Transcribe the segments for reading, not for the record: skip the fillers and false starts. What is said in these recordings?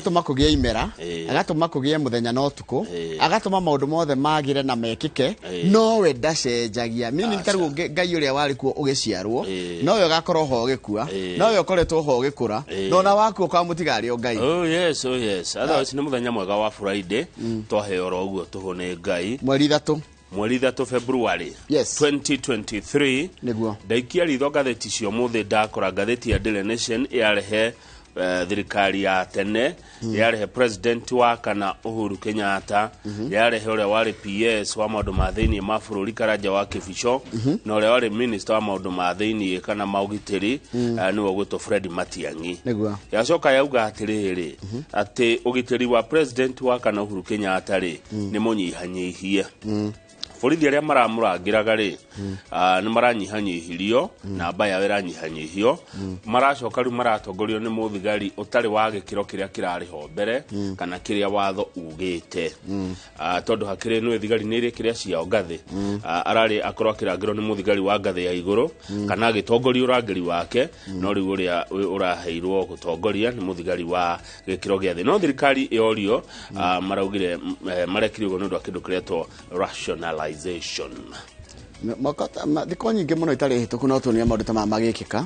Agatũma kũgĩe imera, agatũma kũgĩe mũthenya na ũtukũ, agatũma maũndũ mothe magĩre na mekĩke, nowe ndacenjagia. Meaning ta rĩu Ngai ũrĩa warĩ kuo ũgĩciarwo, nowe ũgakorwo ho ũgĩkua, nowe ũkoretwo ho ũgĩkũra, na ona waku ũkamũtiga arĩ o Ngai. Oh yes, oh yes. Otherwise nĩ mũthenya mwega wa Friday, twaheo oro ũguo tũhũ nĩ Ngai. Mweri 3. Mweri 3 February 2023. Nĩguo. Ndaikia ritho ngathĩti cia ũmũthĩ, ndakora ngathĩti ya Daily Nation yarehe thirikari ya tene, yarehe president wa kana Uhuru Kenyatta, yarehe ũrĩa warĩ PS wa maũndũ ma thĩinĩ ma bũrũri Karanja wa Kĩbico, na ũrĩa warĩ minister wa maũndũ ma thĩinĩ kana ma ũgitĩri, nĩwe ũgwĩtwo Fred Matiang'i. Yacoka yauga atĩrĩrĩ, atĩ ũgitĩri wa president wa kana Uhuru Kenyatta rĩ, nĩ mũnyihanyihie. Borithi arĩa maramũrangĩraga rĩ, nĩ maranyihanyihirio, namba yao ĩranyihanyihio. Maracoka rĩu maratongorio nĩ mũthigari ũtarĩ wa gĩkĩro kĩrĩa kĩrarĩ ho mbere kana kĩrĩa watho ugĩte. Tondũ hakĩrĩ nĩ thigari nĩ irĩ kĩrĩa ciao ngathĩ. Ararĩ akorwo akĩrangĩrwo nĩ mũthigari wa ngathĩ ya igũrũ kana agĩtongoria ũrangĩri wake, no rĩu ũrĩa ũraheirwo gũtongoria nĩ mũthigari wa gĩkĩro gĩa thĩ. No thirikari yorio, maraugire marekire ũguo nĩ ũndũ wa kĩndũ kĩretwo rationalization. Thikũ nyingĩ mũno itarĩ hĩtũku no tuonire maũndũ ta maya magĩkĩka.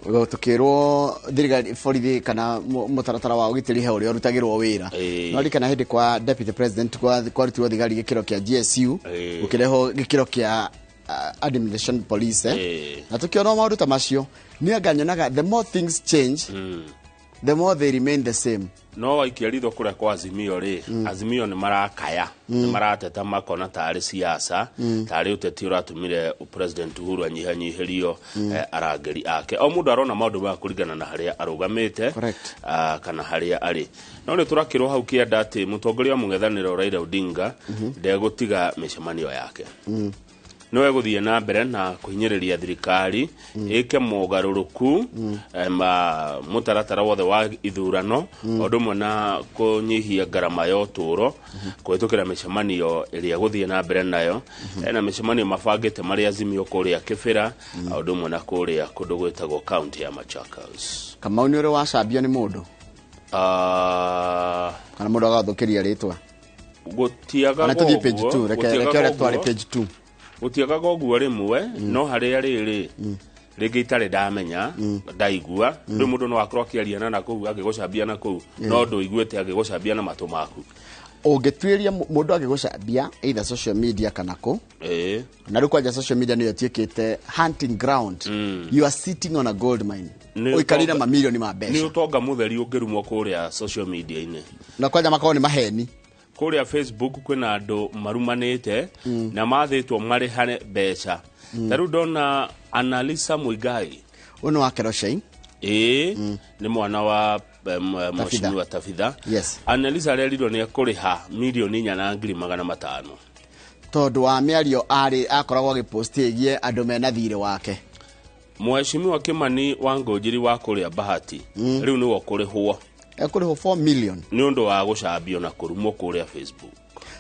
Tũkĩrwo thirikari borithi kana mũtaratara wa ũgitĩri he ũrĩa ũrutagĩrwo wĩra. No ririkana hĩndĩ kwa deputy president kwarutirwo thigari gĩkĩro kĩa GSU, gũkĩrehwo gĩkĩro kĩa administration police. Na tũkĩona maũndũ ta macio, nĩ anga nyonaga the more things change, the more they remain the same. No waikia ritho kũrĩa kwa Azimio rĩ, Azimio nĩ marakaya, nĩ marateta, makona tarĩ siasa, tarĩ ũteti ũratũmire President Uhuru anyihanyihĩrio arangĩri ake. O mũndũ arona maũndũ maya kũringana na harĩa arũgamĩte, kana harĩa arĩ. No nĩ tũrakĩrwo hau kĩanda atĩ mũtongoria wa mũng'ethanĩro Raila Odinga ndegũtiga mĩcemanio yake. Nĩwe gũthiĩ na mbere na kũhinyĩrĩria thirikari ĩke mogarũrũku ma mũtaratara wothe wa ithurano, o ũndũ ũmwe na kũnyihia ngarama ya ũtũũro kũhĩtũkĩra mĩcemanio ĩrĩa gũthiĩ na mbere nayo. Ena mĩcemanio mabangĩte marĩ Azimio kũrĩa Kĩbĩra, o ũndũ ũmwe na kũrĩa kũndũ gwĩtagwo kaunti ya Machakos. Kamau, nĩ ũrĩ wacambio nĩ mũndũ kana mũndũ agathũkĩria rĩtwa? Gũtiagaga. Kana tũthiĩ page Ũguo, 2, reke gũtiagaga reke ũrĩa twarĩ ũguo. page 2. Gũtiagaga ũguo rĩmwe, no harĩa rĩrĩ rĩngĩ itarĩ ndamenya ndaigua rĩu, mũndũ no akorwo akĩaria na nakũu agĩgũcambia na kũu, no ndũiguĩte agĩgũcambia na matũ maku. Ũngĩtuĩria mũndũ agĩgũcambia either social media kana kũ, na rĩu kwanja social media nĩyo ĩtuĩkĩte hunting ground, you are sitting on a gold mine. Nĩ ũikarire mamirioni ma nĩ mbeca. Ũtonga mũtheri ũngĩrumwo kũrĩa social media-inĩ. Na kwanja makorwo nĩ maheni. Kũrĩa Facebook kwĩna andũ marumanĩte na mathĩtwo marĩhane mbeca. Ta rĩu ndona Analisa Muigai. Ũyũ nĩ wa Keroshei. Ĩĩ, nĩ mwana wa mheshimiwa Tabitha. Analisa arerirwo nĩ ekũrĩha 4,500,000. Tondũ wa mĩario arĩ akoragwo agĩposti ĩgiĩ andũ mena thirĩ wake. Mheshimiwa Kimani wa Ngũnjiri wa kũrĩa Bahati rĩu nĩwe ũkũrĩhwo. Ekũrĩhwo 4 million. Nĩ ũndũ wa gũcambio na kũrumwo kũrĩa Facebook.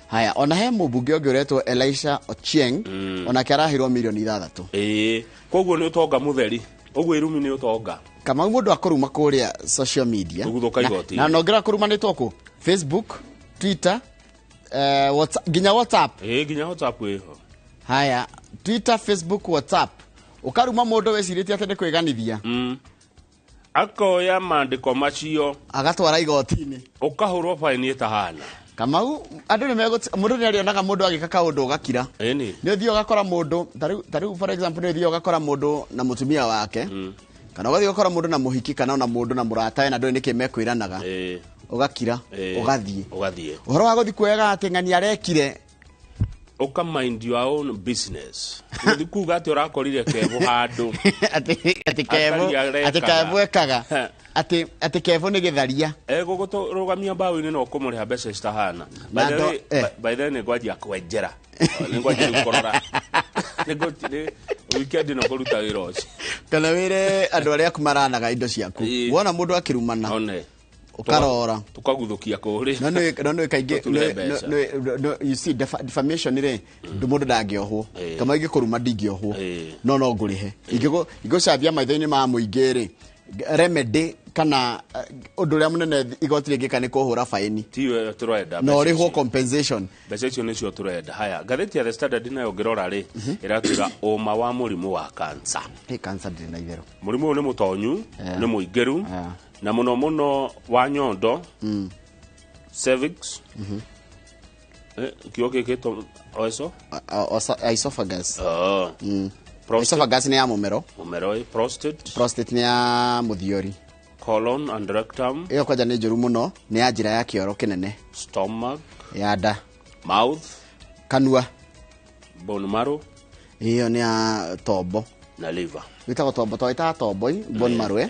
Haya, ona he mũmbunge ũngĩ ũretwo Elisha Ochieng, onake araheirwo 6 mirioni. Ĩĩ, koguo nĩ ũtonga mũtheri ũguo, irumi nĩ ũtonga. Kamau, mũndũ akũruma kũrĩa social media, Ũguthũka igoti. Na nongera kũrumanĩtwo kũ Facebook, Twitter, WhatsApp, nginya WhatsApp. Ĩĩ, nginya WhatsApp ĩho. Haya, Twitter, Facebook, WhatsApp, ũkaruma mũndũ wĩcirĩtie atĩ nĩ kwĩganithia. Akoya maandĩko macio. Agatwara igoti-inĩ. Ũkahũrwo baini ĩtahana. Kamau, andũ nĩ megũti mũndũ nĩ arĩonaga mũndũ agĩka kaũndũ ũgakira. Ĩni. Nĩ ũthiĩ ũgakora mũndũ ta rĩu for example, nĩ ũthiĩ ũgakora mũndũ na mũtumia wake, kana ũgathiĩ ũgakora mũndũ na mũhiki, kana ona mũndũ na mũratawe, na ndũĩ nĩkĩ mekwĩranaga. Ũgakira. Ũgathiĩ. Ũgathiĩ. Ũhoro wa gũthiĩ kuoyaga atĩ ng'ani arekire. Ũka mind your own business, gũthi kuga atĩ ũrakorire kevo handũ. Atĩ kevo. Atari arekaga. Atĩ kevo ekaga atĩ kevo nĩ gĩtharia. Egũgũrũgamia mbaũ-inĩ na ũkũmũrĩha mbeca citahana. By Na the way, by the way, nĩ ngwanjia kwenjera, nĩ ngwanjia rĩu kũrora. Weekend ĩno kũruta wĩra ũcio. Kana wĩre andũ arĩa aku maranaga indo ciaku. Wona mũndũ akĩrumana, one ũkarora. Tũkaguthũkia kũrĩ. No nĩ kaingĩ. Tũture mbeca. You see, defamation rĩ, mũndũ ndangĩohwo. Kama ingĩkũruma ndingĩohwo. No ngũrĩhe. Ingĩgũcambia maitho-inĩ ma mũingĩ rĩ, remedy. Kana ũndũ ũrĩa mũnene igoti rĩngĩka nĩ kũhũra faini. Tiwe tũrenda. Na ũrĩhwo compensation. Mbeca icio nĩcio tũrenda. Haya, ngathĩti ya The Standard nayo ngĩrora rĩ, ĩratwĩra ũma wa mũrimũ wa cancer. Hey, cancer ndĩrĩ na itherũ. Mũrimũ ũyũ nĩ mũtonyu, nĩ mũingĩru, na mũno mũno wa nyondo, cervix, kiugo gĩkĩtwo oeso? Esophagus. Prostate. Esophagus nĩ ya mũmero. Mũmero, prostate. Prostate nĩ ya mũthiori. Colon and rectum. Ĩyo kwanja nĩ njũru mũno, nĩ ya njĩra ya kĩoro kĩnene. Stomach. Ya nda. Mouth. Kanua. Bone marrow. Ĩyo nĩ ya tombo. Na liver. Wĩtagwo tombo, twĩtaga tombo, bone marrow.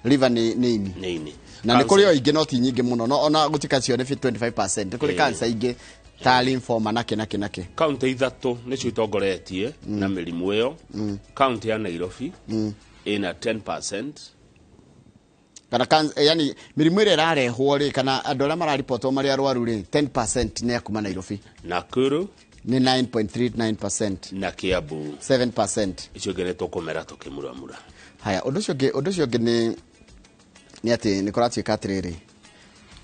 Liver nĩ ini. Nĩ ini. Na nĩ kũrĩ o ingĩ no ti nyingĩ mũno, no ona gũtuĩka cio nĩ 25%. Nĩ kũrĩ cancer ingĩ ta lymphoma na kĩ na kĩ na kĩ. Kaunti ithatũ nĩcio itongoretie na mĩrimũ ĩyo. Kaunti ya Nairobi ĩna 10%. Kana yani mĩrimũ ĩrĩa ĩrarehwo rĩ, kana andũ arĩa mararipotwo marĩ arwaru rĩ, 10% nĩ ya kuma Nairobi. Nakuru nĩ 9.39%. Na Kiambu 7%. Icio ingĩ nĩ tũkũmera tũkĩmuramura. Haya, ũndũ ũcio ũngĩ nĩ atĩ nĩ kũratuĩka atĩrĩrĩ,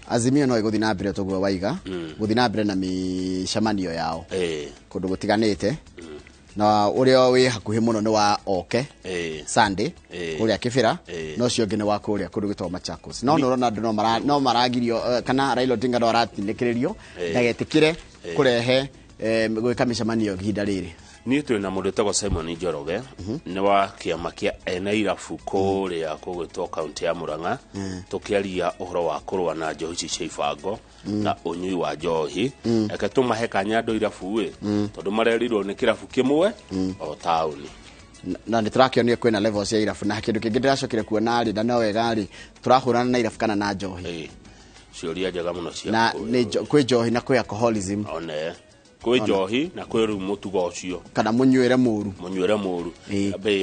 Azimio no ĩgũthiĩ na mbere toguo waiga, gũthiĩ na mbere na mĩcemanio yao kũndũ gũtiganĩte, na ũrĩa wĩ hakuhĩ mũno nĩ wa Oke Sunday kũrĩa Kĩbĩra, na ũcio ũngĩ nĩ wa kũrĩa kũndũ gwĩtagwo Machakos. No nĩ ũrona andũ no maragirio, kana Raila Odinga no aratindĩkĩrĩrio ndagetĩkĩre kũrehe gwĩka mĩcemanio ihinda rĩrĩ. Niĩ twĩ na mũndũ wĩtagwo Simon Njoroge, nĩ wa kĩama kĩa ene irabu kũrĩa kũgwĩtwo kaunti ya Murang'a, tũkĩaria ũhoro wa kũrũa na njohi ici cia ibango na ũnyui wa njohi. Reke tũmahe kanya andũ irabu ĩ, tondũ marerirwo nĩ kĩrabu kĩmwe o taũni. Na nĩ tũrakĩonio kwĩna level cia irabu, na kĩndũ kĩngĩ ndĩracokire kuona rĩ, na no wega rĩ, tũrahũrana na irabu kana na njohi. Ciũria njega mũno cia na kwĩ njohi na kwĩ alcoholism. One. Kwĩ njohi na kwĩ rĩu mũtugo ũcio. Kana mũnyuĩre mũru. Mũnyuĩre mũru.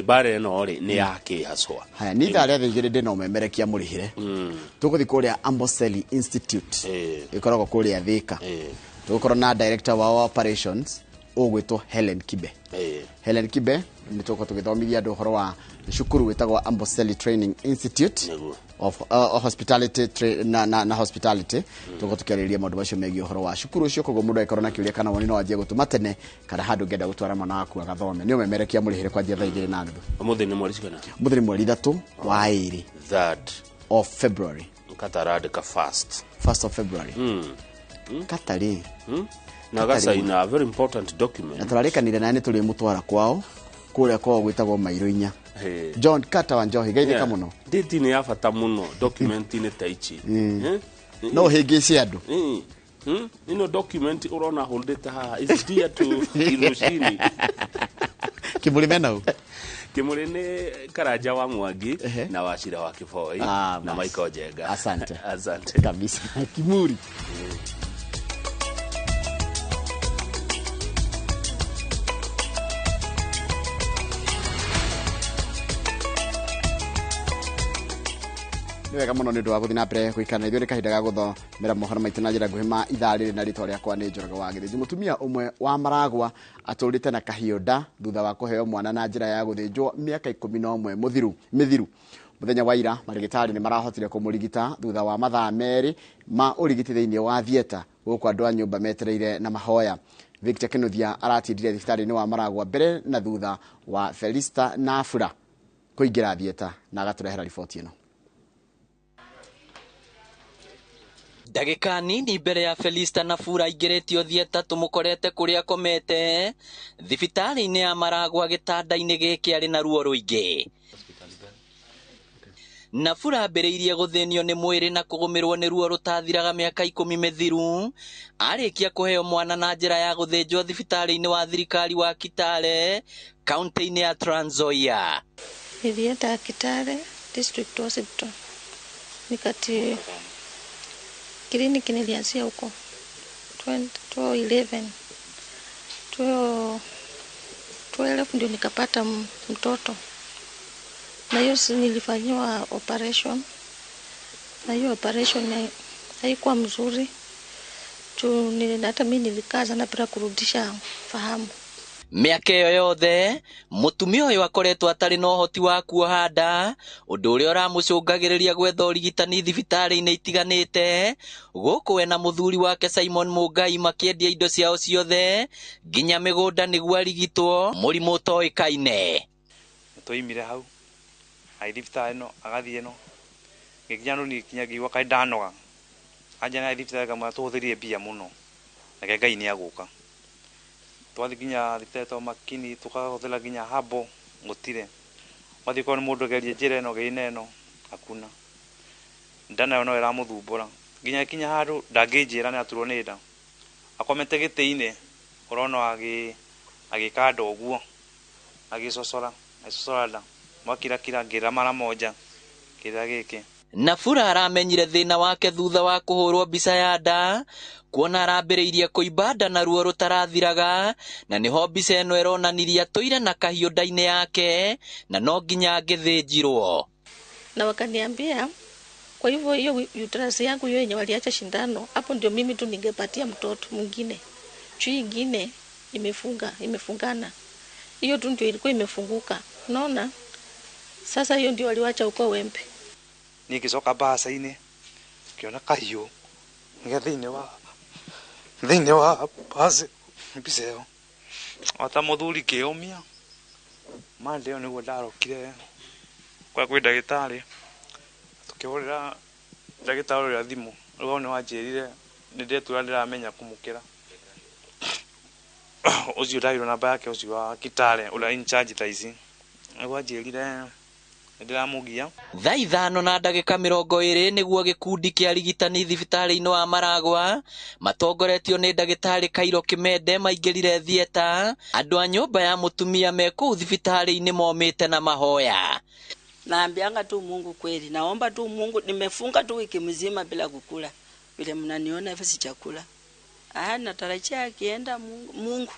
Mbara ĩno rĩ, nĩ ya kĩ haswa. Haya, ni ithaa rĩa thaa igĩrĩ ndĩna ũmemerekia mũrĩhĩre. Tũgũthiĩ kũrĩa Amboseli Institute. Ĩkoragwo kũrĩa Thika. Tũgũkorwo na director wa operations ũgwĩtwo Helen Kibe. Helen Kibe nĩ tũgũkorwo tũgĩthomithia andũ ũhoro wa cukuru wĩtagwo Amboseli Training Institute of hospitality na hospitality. Tũgũkorwo tũkĩarĩrĩria maũndũ macio megiĩ ũhoro wa cukuru ũcio, koguo mũndũ angĩkorwo na kĩũria kana woni no anjie gũtũma tene, kana handũ ũngĩenda gũtwara mwana waku agathome. Nĩ ũmemerekia mũrĩhĩre kwanjia thaa igĩrĩ na nuthu. Ũmũthĩ nĩ mweri cigana? Ũmũthĩ nĩ mweri 3 wa 2. Third of February. Katarandĩka first. 1st of February. Katarĩ. Na gacaina a very important document. Na tũrarĩkanire naye nĩ tũrĩmũtwara kwao, kũrĩa kwao gwĩtagwo Mairũ inya. John Carter wa Njohi, geithĩka mũno. Date nĩ ya bata mũno document-inĩ ta ici. No ũhĩngĩce andũ. Ĩno document ũrona holdĩte haha is dear to Irucini. Kĩmũrĩ mena ũ? Kĩmũrĩ nĩ Karanja wa Mwangi na Wachira wa Kĩboi na Michael Njenga. Asante. Asante. Kabisa. Kimuri. Wega mũno nĩ ũndũ wa gũthiĩ na mbere gũikara na ithuĩ nĩ kahinda ga gũthomera mohoro maitũ na njĩra nguhĩ ma ithaa rĩrĩ, na rĩtwa rĩakwa nĩ Njoroge wa Gĩthĩnji. Mũtumia ũmwe wa Maragwa atũrĩte na kahiũ nda thutha wa kũheo mwana na njĩra ya gũthĩnjwo mĩaka 11 mĩthiru. Mũthenya wa ira marĩgĩtarĩ nĩ marahotire kũmũrigita thutha wa mathaa 2 ma ũrigiti thĩinĩ wa theatre, gũkũ andũ a nyũmba metereire na mahoya. Victor Kinuthia aratindire thibitarĩ-inĩ wa Maragwa mbere na thutha wa Felista Nafura kũingĩra theatre na agatũrehera riboti ĩno. Ndagĩka nini mbere ya Felista Nafura aingĩrĩtio theatre tũmũkorete kũrĩa akomete thibitarĩ-inĩ ya Maragwa gĩtanda-inĩ gĩkĩ arĩ na ruo rũingĩ. Nafura ambĩrĩirie gũthĩnio nĩ mwĩrĩ na kũgũmĩrwo nĩ ruo rũtathiraga mĩaka 10 mĩthiru. Arĩkia kũheo mwana na njĩra ya gũthĩnjwo thibitarĩ-inĩ wa thirikari wa Kitale, kaunti-inĩ ya Trans Nzoia. Nilienda Kitale District Hospital, nikati kliniki nilianzia huko 2011 2012 ndio nikapata mtoto, na hiyo nilifanyiwa operation, na hiyo operation haikuwa mzuri tu, hata mimi nilikaa sana bila kurudisha fahamu. Mĩaka ĩyo yothe mũtumia ũyũ akoretwo atarĩ na ũhoti wa kuoha nda, ũndũ ũrĩa ũramũcũngagĩrĩria gwetha ũrigitani thibitarĩ-inĩ itiganĩte, gũkũ we na mũthuri wake Simon Mũngai makĩendia indo ciao ciothe nginya mĩgũnda nĩguo arigitwo mũrimũ ũtoĩkaine. Twaimire hau ai thibitarĩ ĩno agathiĩ ĩno ngĩkinya nũ nginya ngĩigua kaĩ ndanoga anja na thibitarĩ kamwe tũhũthĩrire mbia mũno nake Ngai nĩ agũka. Twathiĩ nginya thibitarĩ twa Makini tũkahũthĩra nginya habo gũtirĩ, wathiĩ korwo nĩ mũndũ gerie njĩra ĩno gerie ĩno hakuna, nda nayo no ĩramũthumbũra nginya ĩkinya handũ ndangĩnjĩra nĩ aturwo nĩ nda, akomete gĩtĩ-inĩ ũrona agĩkanda ũguo agĩcocora agĩcocora nda mwakirakira ngĩra mara moja kĩrĩa gĩkĩ. Nabura aramenyire thĩna wake thutha wa kũhũrwo mbica ya nda, kuona arambĩrĩirie kũimba nda na ruo rũtarathiraga, na nĩho mbica ĩno ĩronanirie atũire na kahiũ nda-inĩ yake na no nginya angĩthĩnjirwo. Na wakaniambia kwa hivyo hiyo uterus yangu hiyo yenye waliacha shindano hapo ndio mimi tu ningepatia mtoto mwingine, chui ingine imefunga imefungana, hiyo tu ndio ilikuwa imefunguka, unaona. Sasa hiyo ndio waliwacha uko wembe. Nikicoka mbaca-inĩ ngĩona kahiũ ge thĩinĩ wa mbaci mbica ĩyo ota mũthuri kĩũmia mande ĩyo nĩguo ndarokire kũrĩa kwĩ ndagĩtarĩ, tũkĩhũrĩra ndagĩtarĩ ũrĩa thimũ rĩu hau nĩwanjĩrire nĩndetura ndĩramenya kũmũkĩra ũcio ndaheirwo namba yake ũcio wa Kitale ũrĩa in charge thaa ici nĩguo anjĩrire ndĩramũgia. Thaa 5:20 nĩguo gĩkundi kĩa arigitani thibitarĩ-inĩ wa Maragwa matongoretio nĩ ndagĩtarĩ Kairo Kĩmende maingĩrire thieta, andũ a nyũmba ya mũtumia me kũu thibitarĩ-inĩ momĩte na mahoya. Naambianga tu Mungu kweli, naomba tu Mungu, nimefunga tu wiki mzima bila kukula, vile mnaniona hivi si chakula. Natarajia akienda Mungu, Mungu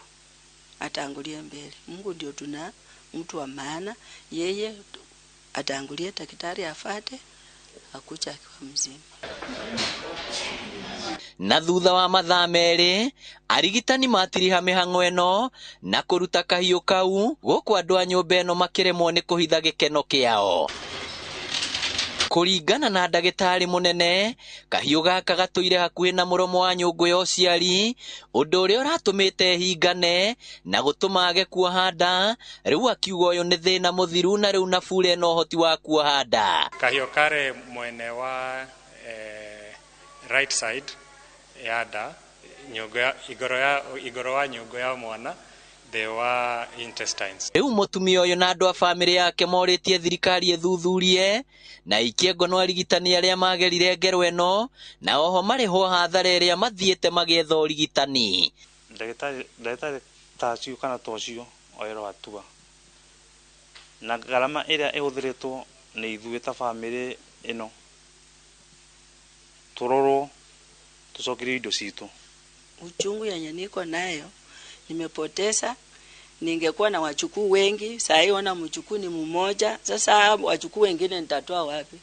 atangulie mbele. Mungu ndio tuna mtu wa maana, yeye atangulie, daktari afate akuja akiwa mzima. Na thutha wa mathaa 2 arigitani matiriha mĩhang'o ĩno na kũruta kahiũ kau, gũkũ andũ a nyũmba ĩno makĩremwo nĩ kũhitha gĩkeno kĩao. Kũringana na ndagĩtarĩ mũnene, kahiũ gaka gatũire hakuhĩ na mũromo wa nyũngũ ya ũciari, ũndũ ũrĩa ũratũmĩte hingane na gũtũma age kuoha nda. Rĩu akiuga ũyũ nĩ thĩna mũthiru na rĩu Nabura ena ũhoti wa kuoha nda. Kahiũ karĩ mwene wa right side ya nda, igoro wa nyũngũ ya mwana thĩ wa intestines. Rĩu mũtumia ũyũ na andũ a bamĩrĩ yake morĩtie thirikari ĩthuthurie na ikie ngono arigitani arĩa magerire ngero ĩno, na oho marĩhwo hathara ĩrĩa mathiĩte magĩetha ũrigitani. Ndagĩtarĩ ta acio kana ta ũcio oerwo hatua, na ngarama ĩrĩa ĩhũthĩrĩtwo nĩ ithuĩ ta bamĩrĩ ĩno tũrorwo tũcokerio indo citũ. Uchungu yenye niko nayo nimepoteza, ningekuwa na wachukuu wengi, saa hii ona mchukuu ni mmoja, sasa wachukuu wengine nitatoa wapi?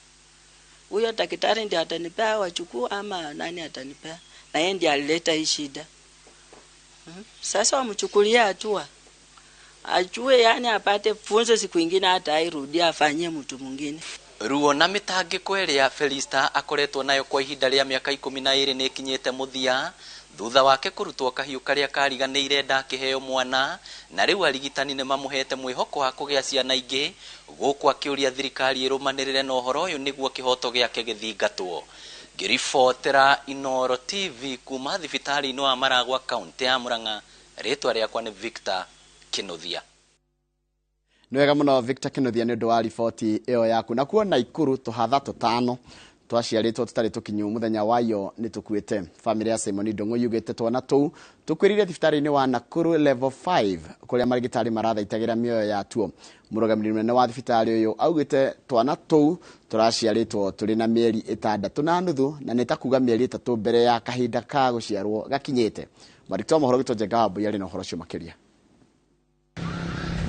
Huyo daktari ndiye atanipea wachukuu ama nani atanipea? Na yeye ndiye alileta hii shida. Sasa wamchukulie hatua. Ajue yani apate funzo siku nyingine hata airudia afanyie mtu mwingine. Ruo na mĩtangĩko ĩrĩa Felista akoretwo nayo kwa ihinda rĩa mĩaka 12 nĩ ĩkinyĩte mũthia thutha wake kũrutwo kahiũ karĩa kariganĩire nda akĩheo mwana, na rĩu arigitani nĩ mamũhete mwĩhoko wa kũgĩa ciana ingĩ, gũkũ akĩũria thirikari ĩrũmanĩrĩre na ũhoro ũyũ nĩguo kĩhoto gĩake gĩthingatwo. Ngĩribotera Inooro TV kuma thibitarĩ-inĩ wa Maragwa kaunti ya Murang'a, rĩtwa rĩakwa nĩ Victor Kĩnuthia. Nĩ wega mũno Victor Kĩnuthia nĩ ũndũ wa riboti ĩyo yaku. Na kuo Naikuru tũhatha tũtano twaciarĩtwo tũtarĩ tũkinyu mũthenya wayo nĩ tũkuĩte. Bamĩrĩ ya Simon Ndung'u yugĩte twana tũu tũkuĩrĩire thibitarĩ-inĩ wa Nakuru level 5 kũrĩa marigitari marathaitagĩra mĩoyo yatuo. Mũrũgamĩrĩri mũnene wa thibitarĩ ũyũ augĩte twana tũu tũraciarĩtwo tũrĩ na mĩeri 6.5 na nĩ ta kuga mĩeri 3 mbere ya kahinda ka gũciarwo gakinyĩte. Mwandĩki wa mohoro witũ Njenga Wambui arĩ na ũhoro ũcio makĩria.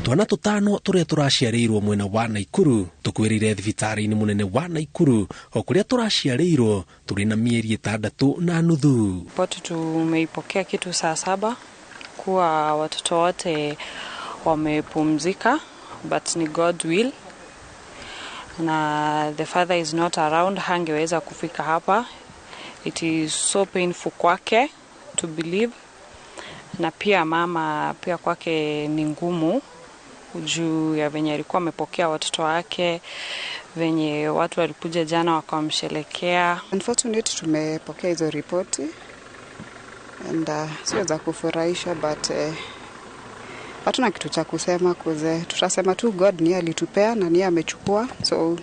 Twana tũtano tũrĩa tũraciarĩirwo mwena wa Naikuru tũkuĩrĩire thibitarĩ-inĩ mũnene wa Naikuru o kũrĩa tũraciarĩirwo tũrĩ na mĩeri 6.5. Ripoti tumeipokea kitu saa 7 kuwa kuwa watoto wote wamepumzika, but ni God will, na the father is not around, hangeweza kufika hapa. It is so painful kwake to believe, na pia mama pia kwake ni ngumu juu ya venye alikuwa amepokea watoto wake, venye watu walikuja jana wakamshelekea. Unfortunately tumepokea hizo ripoti and sio za kufurahisha, but hatuna kitu cha kusema kuze tutasema tu God ni alitupea na ni amechukua, so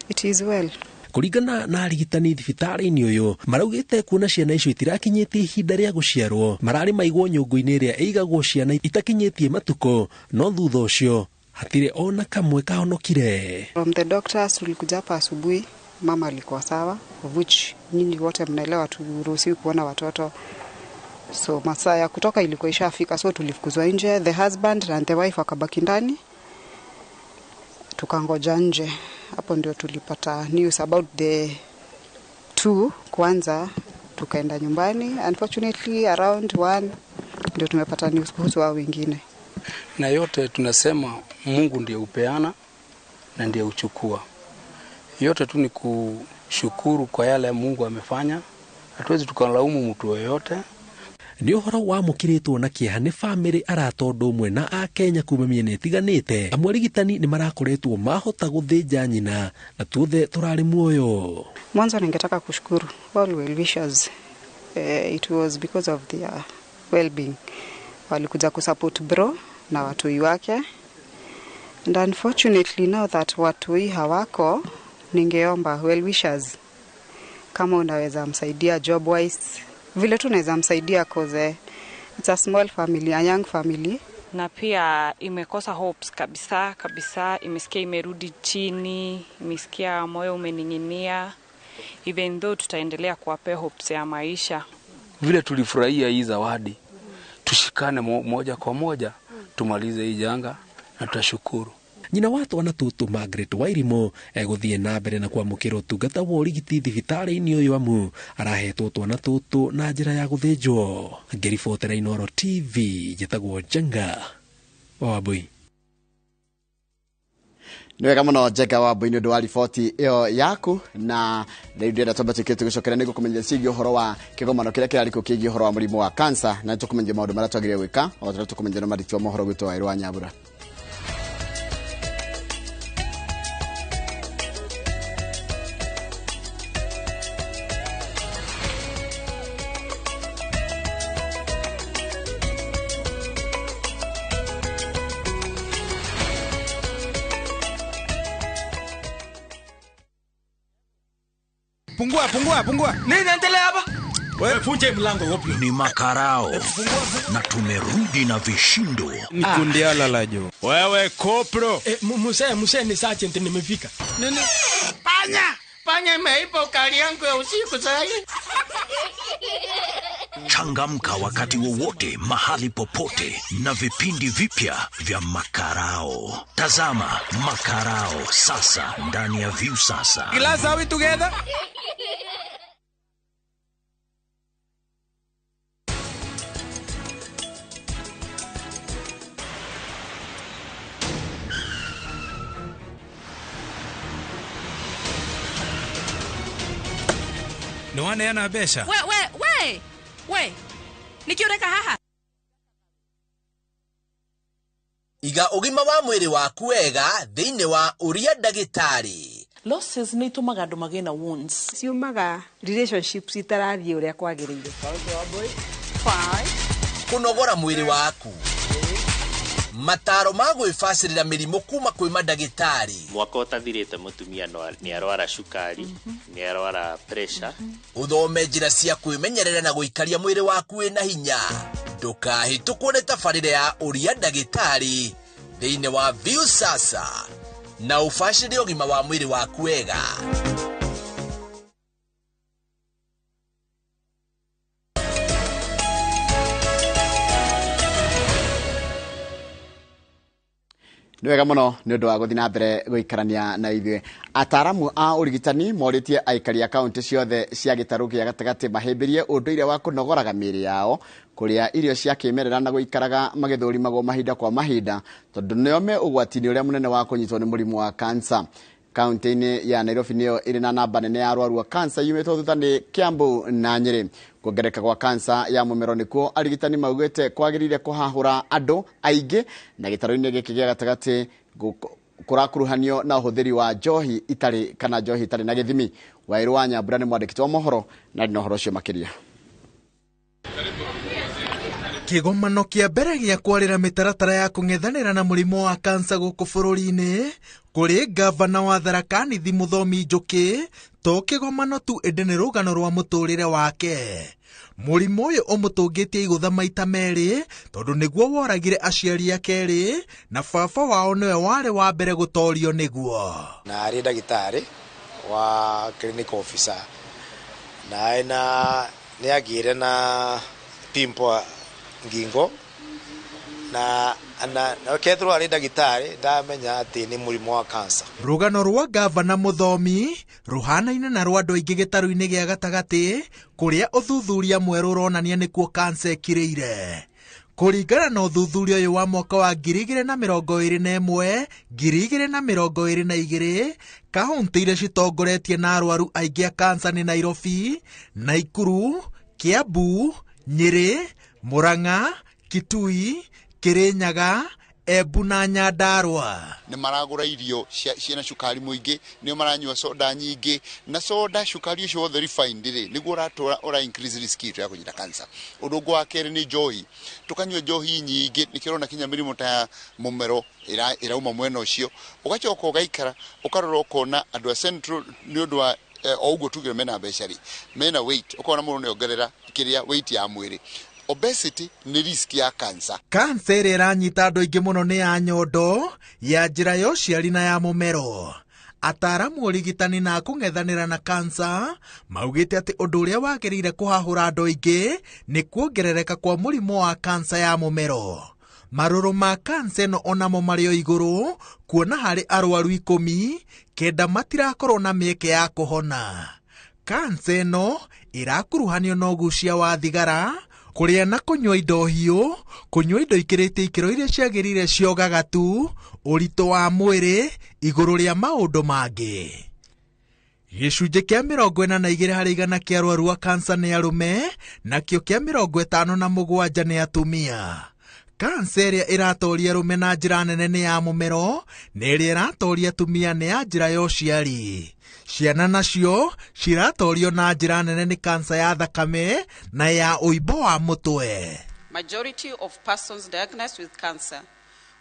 it is well. Kuringana na arigitani thibitarĩ-inĩ ũyũ maraugĩte kuona ciana icio itirakinyĩtie ihinda rĩa gũciarwo, mararĩ maigwo nyũngũ-inĩ ĩrĩa ĩigagwo ciana itakinyĩtie matukũ, no thutha ũcio hatirĩ ona kamwe kahonokire. From the doctors tulikuja hapa asubuhi, mama alikuwa sawa, of which nyinyi wote mnaelewa turuhusiwi kuona watoto. So masaa ya kutoka ilikuwa ishafika, so tulifukuzwa nje, the husband and the wife wakabaki ndani, tukangoja nje. Hapo ndio tulipata news about the two kwanza, tukaenda nyumbani. Unfortunately around 1 ndio tumepata news kuhusu hao wengine. Na yote tunasema Mungu ndiye upeana na ndiye uchukua. Yote tu ni kushukuru kwa yale Mungu amefanya. Hatuwezi tukalaumu mtu yeyote. Nĩ ũhoro wamũkĩrĩtwo na kĩeha nĩ bamĩrĩ arata ũndũ ũmwe na akenya kuma mĩena ĩtiganĩte. Amwe arigitani nĩ marakoretwo mahota gũthĩnja nyina na tuothe tũrarĩ muoyo. Mwanzo ningetaka kushukuru all well wishers. It was because of their well-being. Walikuja kusupport bro na watoi wake. And unfortunately now that watoi hawako, ningeomba well wishers kama unaweza msaidia job wise, vile tu naweza msaidia cause it's a small family, a young family. Na pia imekosa hopes kabisa kabisa, imesikia imerudi chini, imesikia moyo umeninginia, even though tutaendelea kuwapea hopes ya maisha. Vile tulifurahia hii zawadi, tushikane moja kwa moja, tumalize hii janga na tutashukuru. Nyina wa twana tũtũ Margaret Wairimu egũthiĩ na mbere na kwamũkĩra ũtungata wa ũrigiti thibitarĩ-inĩ ũyũ amu arahetwo twana tũtũ na njĩra ya gũthĩnjwo. Ngĩribotera Inooro TV, njĩtagwo Njenga wa Wambui. Nĩ wega mũno Njenga wa Wambui nĩ ũndũ wa riboti ĩyo yaku, na rĩu ndĩrenda twambe tuĩke tũgĩcokera nĩguo kũmenyithia ciĩgiĩ ũhoro wa kĩgomano kĩrĩa kĩrarĩ kuo kĩgiĩ ũhoro wa mũrimũ wa kansa, na nĩtũkũmenyithia maũndũ marĩa twagĩrĩire gwĩka o ta ũrĩa tũkũmenyithia na marĩtwa mohoro gwitũ wa Ĩrwa Nyambura. Pungua, pungua, pungua. Nini naendelea hapa? Wewe funje mlango wapi? Ni makarao. Na tumerudi na vishindo. Ni kundi ala la jo. Wewe kopro. Muse ni sergeant nimefika. Nini? Panya, panya imeipa ukali yangu ya usiku sasa. Changamka wakati wowote, mahali popote, na vipindi vipya vya Makarao. Tazama Makarao sasa ndani ya View Sasa. Class, are we together? Nĩwaneana mbeca? We, we, we! We! Nĩkĩ ũreka haha? Iga ũgima wa mwĩrĩ waku wega thĩinĩ wa ũria ndagĩtarĩ. Losses nĩ itũmaga andũ magĩe na wounds. Ciumaga relationships itarathiĩ ũrĩa kwagĩrĩire. Kũnogora mwĩrĩ waku. Mataro ma gwĩbacĩrĩra mĩrimũ kuma kwĩ mandagĩtarĩ. Mwaka ũtathirĩte mũtumia nĩ arwara cukari, nĩ arwara pressure. Ũthome njĩra cia kwĩmenyerera na gũikaria mwĩrĩ waku wĩna hinya. Ndũkahĩtũkwo nĩ tabarĩra ya ũria ndagĩtarĩ thĩinĩ wa View Sasa na ũbacĩrĩre ũgima wa mwĩrĩ waku wega. Nĩ wega mũno nĩ ũndũ wa gũthiĩ na mbere gũikarania na ithuĩ. Ataaramu a ũrigitani morĩtie aikari a kaũntĩ ciothe cia gĩtarũ gĩa gatagatĩ mahĩmbĩrie ũndũire wa kũnogoraga mĩĩrĩ yao, kũrĩa irio cia kĩmerera na gũikaraga magĩthũrimagwo mahinda kwa mahinda, tondũ nĩo me ũgwati-inĩ ũrĩa mũnene wa kũnyitwo nĩ mũrimũ wa kansa. Kaunti-inĩ ya Nairobi nĩyo ĩrĩ na namba nene ya arwaru a kansa yumĩtwo thutha nĩ Kiambu na Nyĩrĩ. Kuongerereka gwa kansa ya mũmero nĩkuo arigitani maugĩte kwagĩrĩire kũhahũra andũ aingĩ, na gĩtarũ-inĩ gĩkĩ gĩa gatagatĩ kũrakuruhanio na ũhũthĩri wa njohi itarĩ kana njohi itarĩ na gĩthimi. Wairũ wa Nyambura nĩ mwandĩki wa mohoro na arĩ na ũhoro ũcio makĩria. Kĩgomano kĩa mbere gĩa kwarĩra mĩtaratara ya kũng'ethanĩra na mũrimũ wa kansa gũkũ bũrũri-inĩ kũrĩ ngavana wa Tharaka Nithi Mũthomi Njũkĩ to kĩgomano tu ĩndĩ nĩ rũgano rwa mũtũrĩre wake. Mũrimũ ũyũ ũmũtũngĩtie igũtha maita merĩ tondũ nĩguo woragire aciari ake erĩ na baba wao nĩwe warĩ wa mbere gũtorio nĩguo. Na arĩ ndagĩtarĩ wa clinic officer na ena nĩagĩire na pimple ngingo na kethirwo arĩ ndagĩtarĩ ndamenya atĩ nĩ mũrimũ wa cancer. Rũgano rwa ngavana Mũthomi rũhanaine na rwa andũ aingĩ gĩtarũ-inĩ gĩa gatagatĩ kũrĩa ũthuthuria mwerũ ũronania nĩkuo cancer ĩkirĩire. Kũringana na ũthuthuria ũyũ wa mwaka wa 2021 2022 kaunti iria citongoretie na arwaru aingĩ a cancer nĩ Nairobi, Naikuru, Kiambu, Nyĩrĩ, Murang'a, Kitui, Kirinyaga, Embu na Nyandarua. Nĩ maragũra irio ciĩna cukari mũingĩ, nĩo maranyua soda nyingĩ, na soda cukari ũcio wothe refined rĩ nĩguo ũratũra ũra increase risk itũ ya kũnyita cancer. Ũndũ ũngĩ wa kerĩ nĩ njohi, tũkanyua njohi nyingĩ nĩkĩo ũrona kinya mĩrimũ ta ya mũmero ĩrauma mwena ũcio. Ũgacoka ũgaikara ũkarora ũkona andũ a Central nĩ ũndũ wa o ũguo tugire mena mbeca rĩ, mena weight, ũkona mũndũ nĩongerera kĩrĩa weight ya mwĩrĩ. Obesity nĩ risk ya cancer. Cancer ĩrĩa ĩranyita andũ aingĩ mũno nĩ ya nyondo, ya njĩra ya ũciari na ya mũmero. Ataaramu ũrigitani na kũng'ethanĩra na cancer maugĩte atĩ ũndũ ũrĩa wagĩrĩire kũhahũra andũ aingĩ nĩ kuongerereka kwa mũrimũ wa cancer ya mũmero. Marũrũ ma cancer ĩno onamo marĩ o igũrũ, kuona harĩ arwaru 10, 9 matirakorwo na mĩeke ya kũhona. Cancer ĩno ĩrakuruhanio na ũgucia wa thigara, kũrĩa na kũnyua indo hiũ, kũnyua indo ikĩrĩte ikĩro iria ciagĩrĩire cia ũgagatu, ũritũ wa mwĩrĩ, igũrũ rĩa maũndũ mangĩ. Gĩcunjĩ kĩa 42 harĩ igana kĩa arwaru a cancer nĩ arũme, nakĩo kĩa 57 nĩ atumia. Cancer ĩrĩa ĩratoria arũme na njĩra nene nĩ ya mũmero, na ĩrĩa ĩratoria atumia nĩ ya njĩra ya ũciari. Ciana nacio ciratorio na njĩra nene nĩ cancer ya thakame na ya ũimbo wa mũtwe. Majority of persons diagnosed with cancer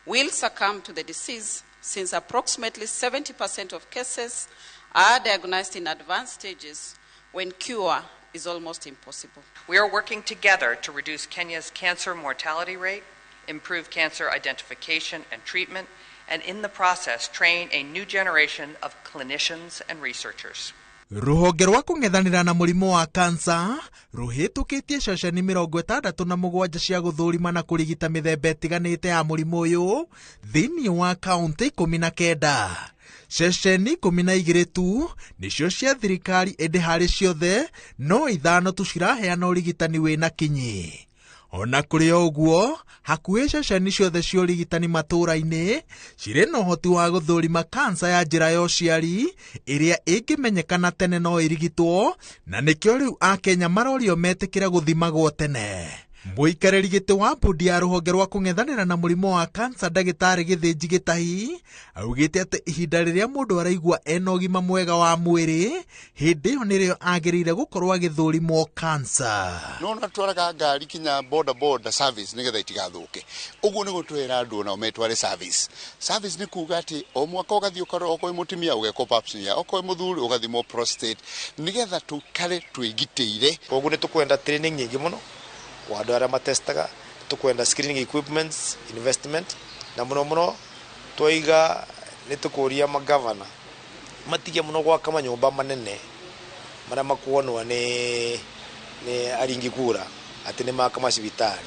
will succumb to the disease since approximately 70% of cases are diagnosed in advanced stages when cure is almost impossible. We are working together to reduce Kenya's cancer mortality rate, improve cancer identification and treatment, and in the process train a new generation of clinicians and researchers. Rũhonge rwa kũng'ethanĩra na mũrimũ wa cancer rũhĩtũkĩtie ceceni 67 cia gũthũrima na kũrigita mĩthemba ĩtiganĩte ya mũrimũ ũyũ thĩinĩ wa kaũntĩ 19. Ceceni 12 tu nĩcio cia thirikari, ĩndĩ harĩ ciothe no 5 tu ciraheana ũrigitani wĩna kinyi. Ona kũrĩ o ũguo, hakuhĩ ceceni ciothe cia ũrigitani matũũra-inĩ cirĩ na ũhoti wa gũthũrima kansa ya njĩra ya ũciari ĩrĩa ĩngĩmenyekana tene no ĩrigitwo, na nĩkĩo rĩu Akenya marorio metĩkĩre gũthimagwo tene. Mũikarĩri gĩtĩ wa bodi ya rũhonge rwa kũng'ethanĩra na mũrimũ wa kansa ndagĩtarĩ Gĩthĩnji Gĩtahi augĩte atĩ ihinda rĩrĩa mũndũ araigua ena ũgima mwega wa mwĩrĩ, hĩndĩ ĩyo nĩrĩo agĩrĩire gũkorwo agĩthũrimwo kansa. No natwaraga ngari kinya boda boda service nĩgetha itigathũke. Ũguo nĩguo twĩra andũ nao metware service. Service nĩ kuga atĩ o mwaka ũgathiĩ ũkarora okorwo wĩ mũtumia ũgekwo pap smear, okorwo wĩ mũthuri ũgathimwo prostate nĩgetha tũikare twĩgitĩire. Koguo nĩ tũkwenda training nyingĩ mũno kwa andũ arĩa matestaga, tũkwenda screening equipments investment, na mũno mũno twaiga nĩ tũkũria magavana matige mũno gwaka manyũmba manene marĩa makuonwo nĩ aringi kura atĩ nĩ maka macibitarĩ.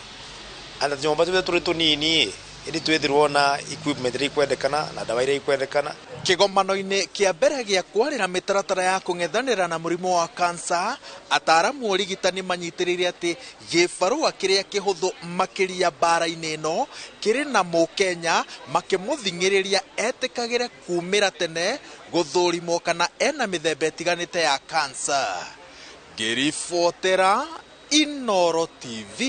Anda tũnyũmba tũrĩa tũrĩ tũnini Ĩndĩ twĩthirwo na equipment iria ikwendekana na ndawa iria ikwendekana. Kĩgomano-inĩ kĩa mbere gĩa kwarĩra mĩtaratara ya kũng'ethanĩra na mũrimũ wa kansa, ataaramu ũrigitani manyitĩrĩire atĩ gĩbarũa kĩrĩa kĩhũthũ makĩria mbara-inĩ ĩno kĩrĩ na mũkenya makĩmũthing'ĩrĩria etĩkagĩre kumĩra tene gũthũrimwo kana ena mĩthemba ĩtiganĩte ya kansa. Ngĩribotera Inoro TV,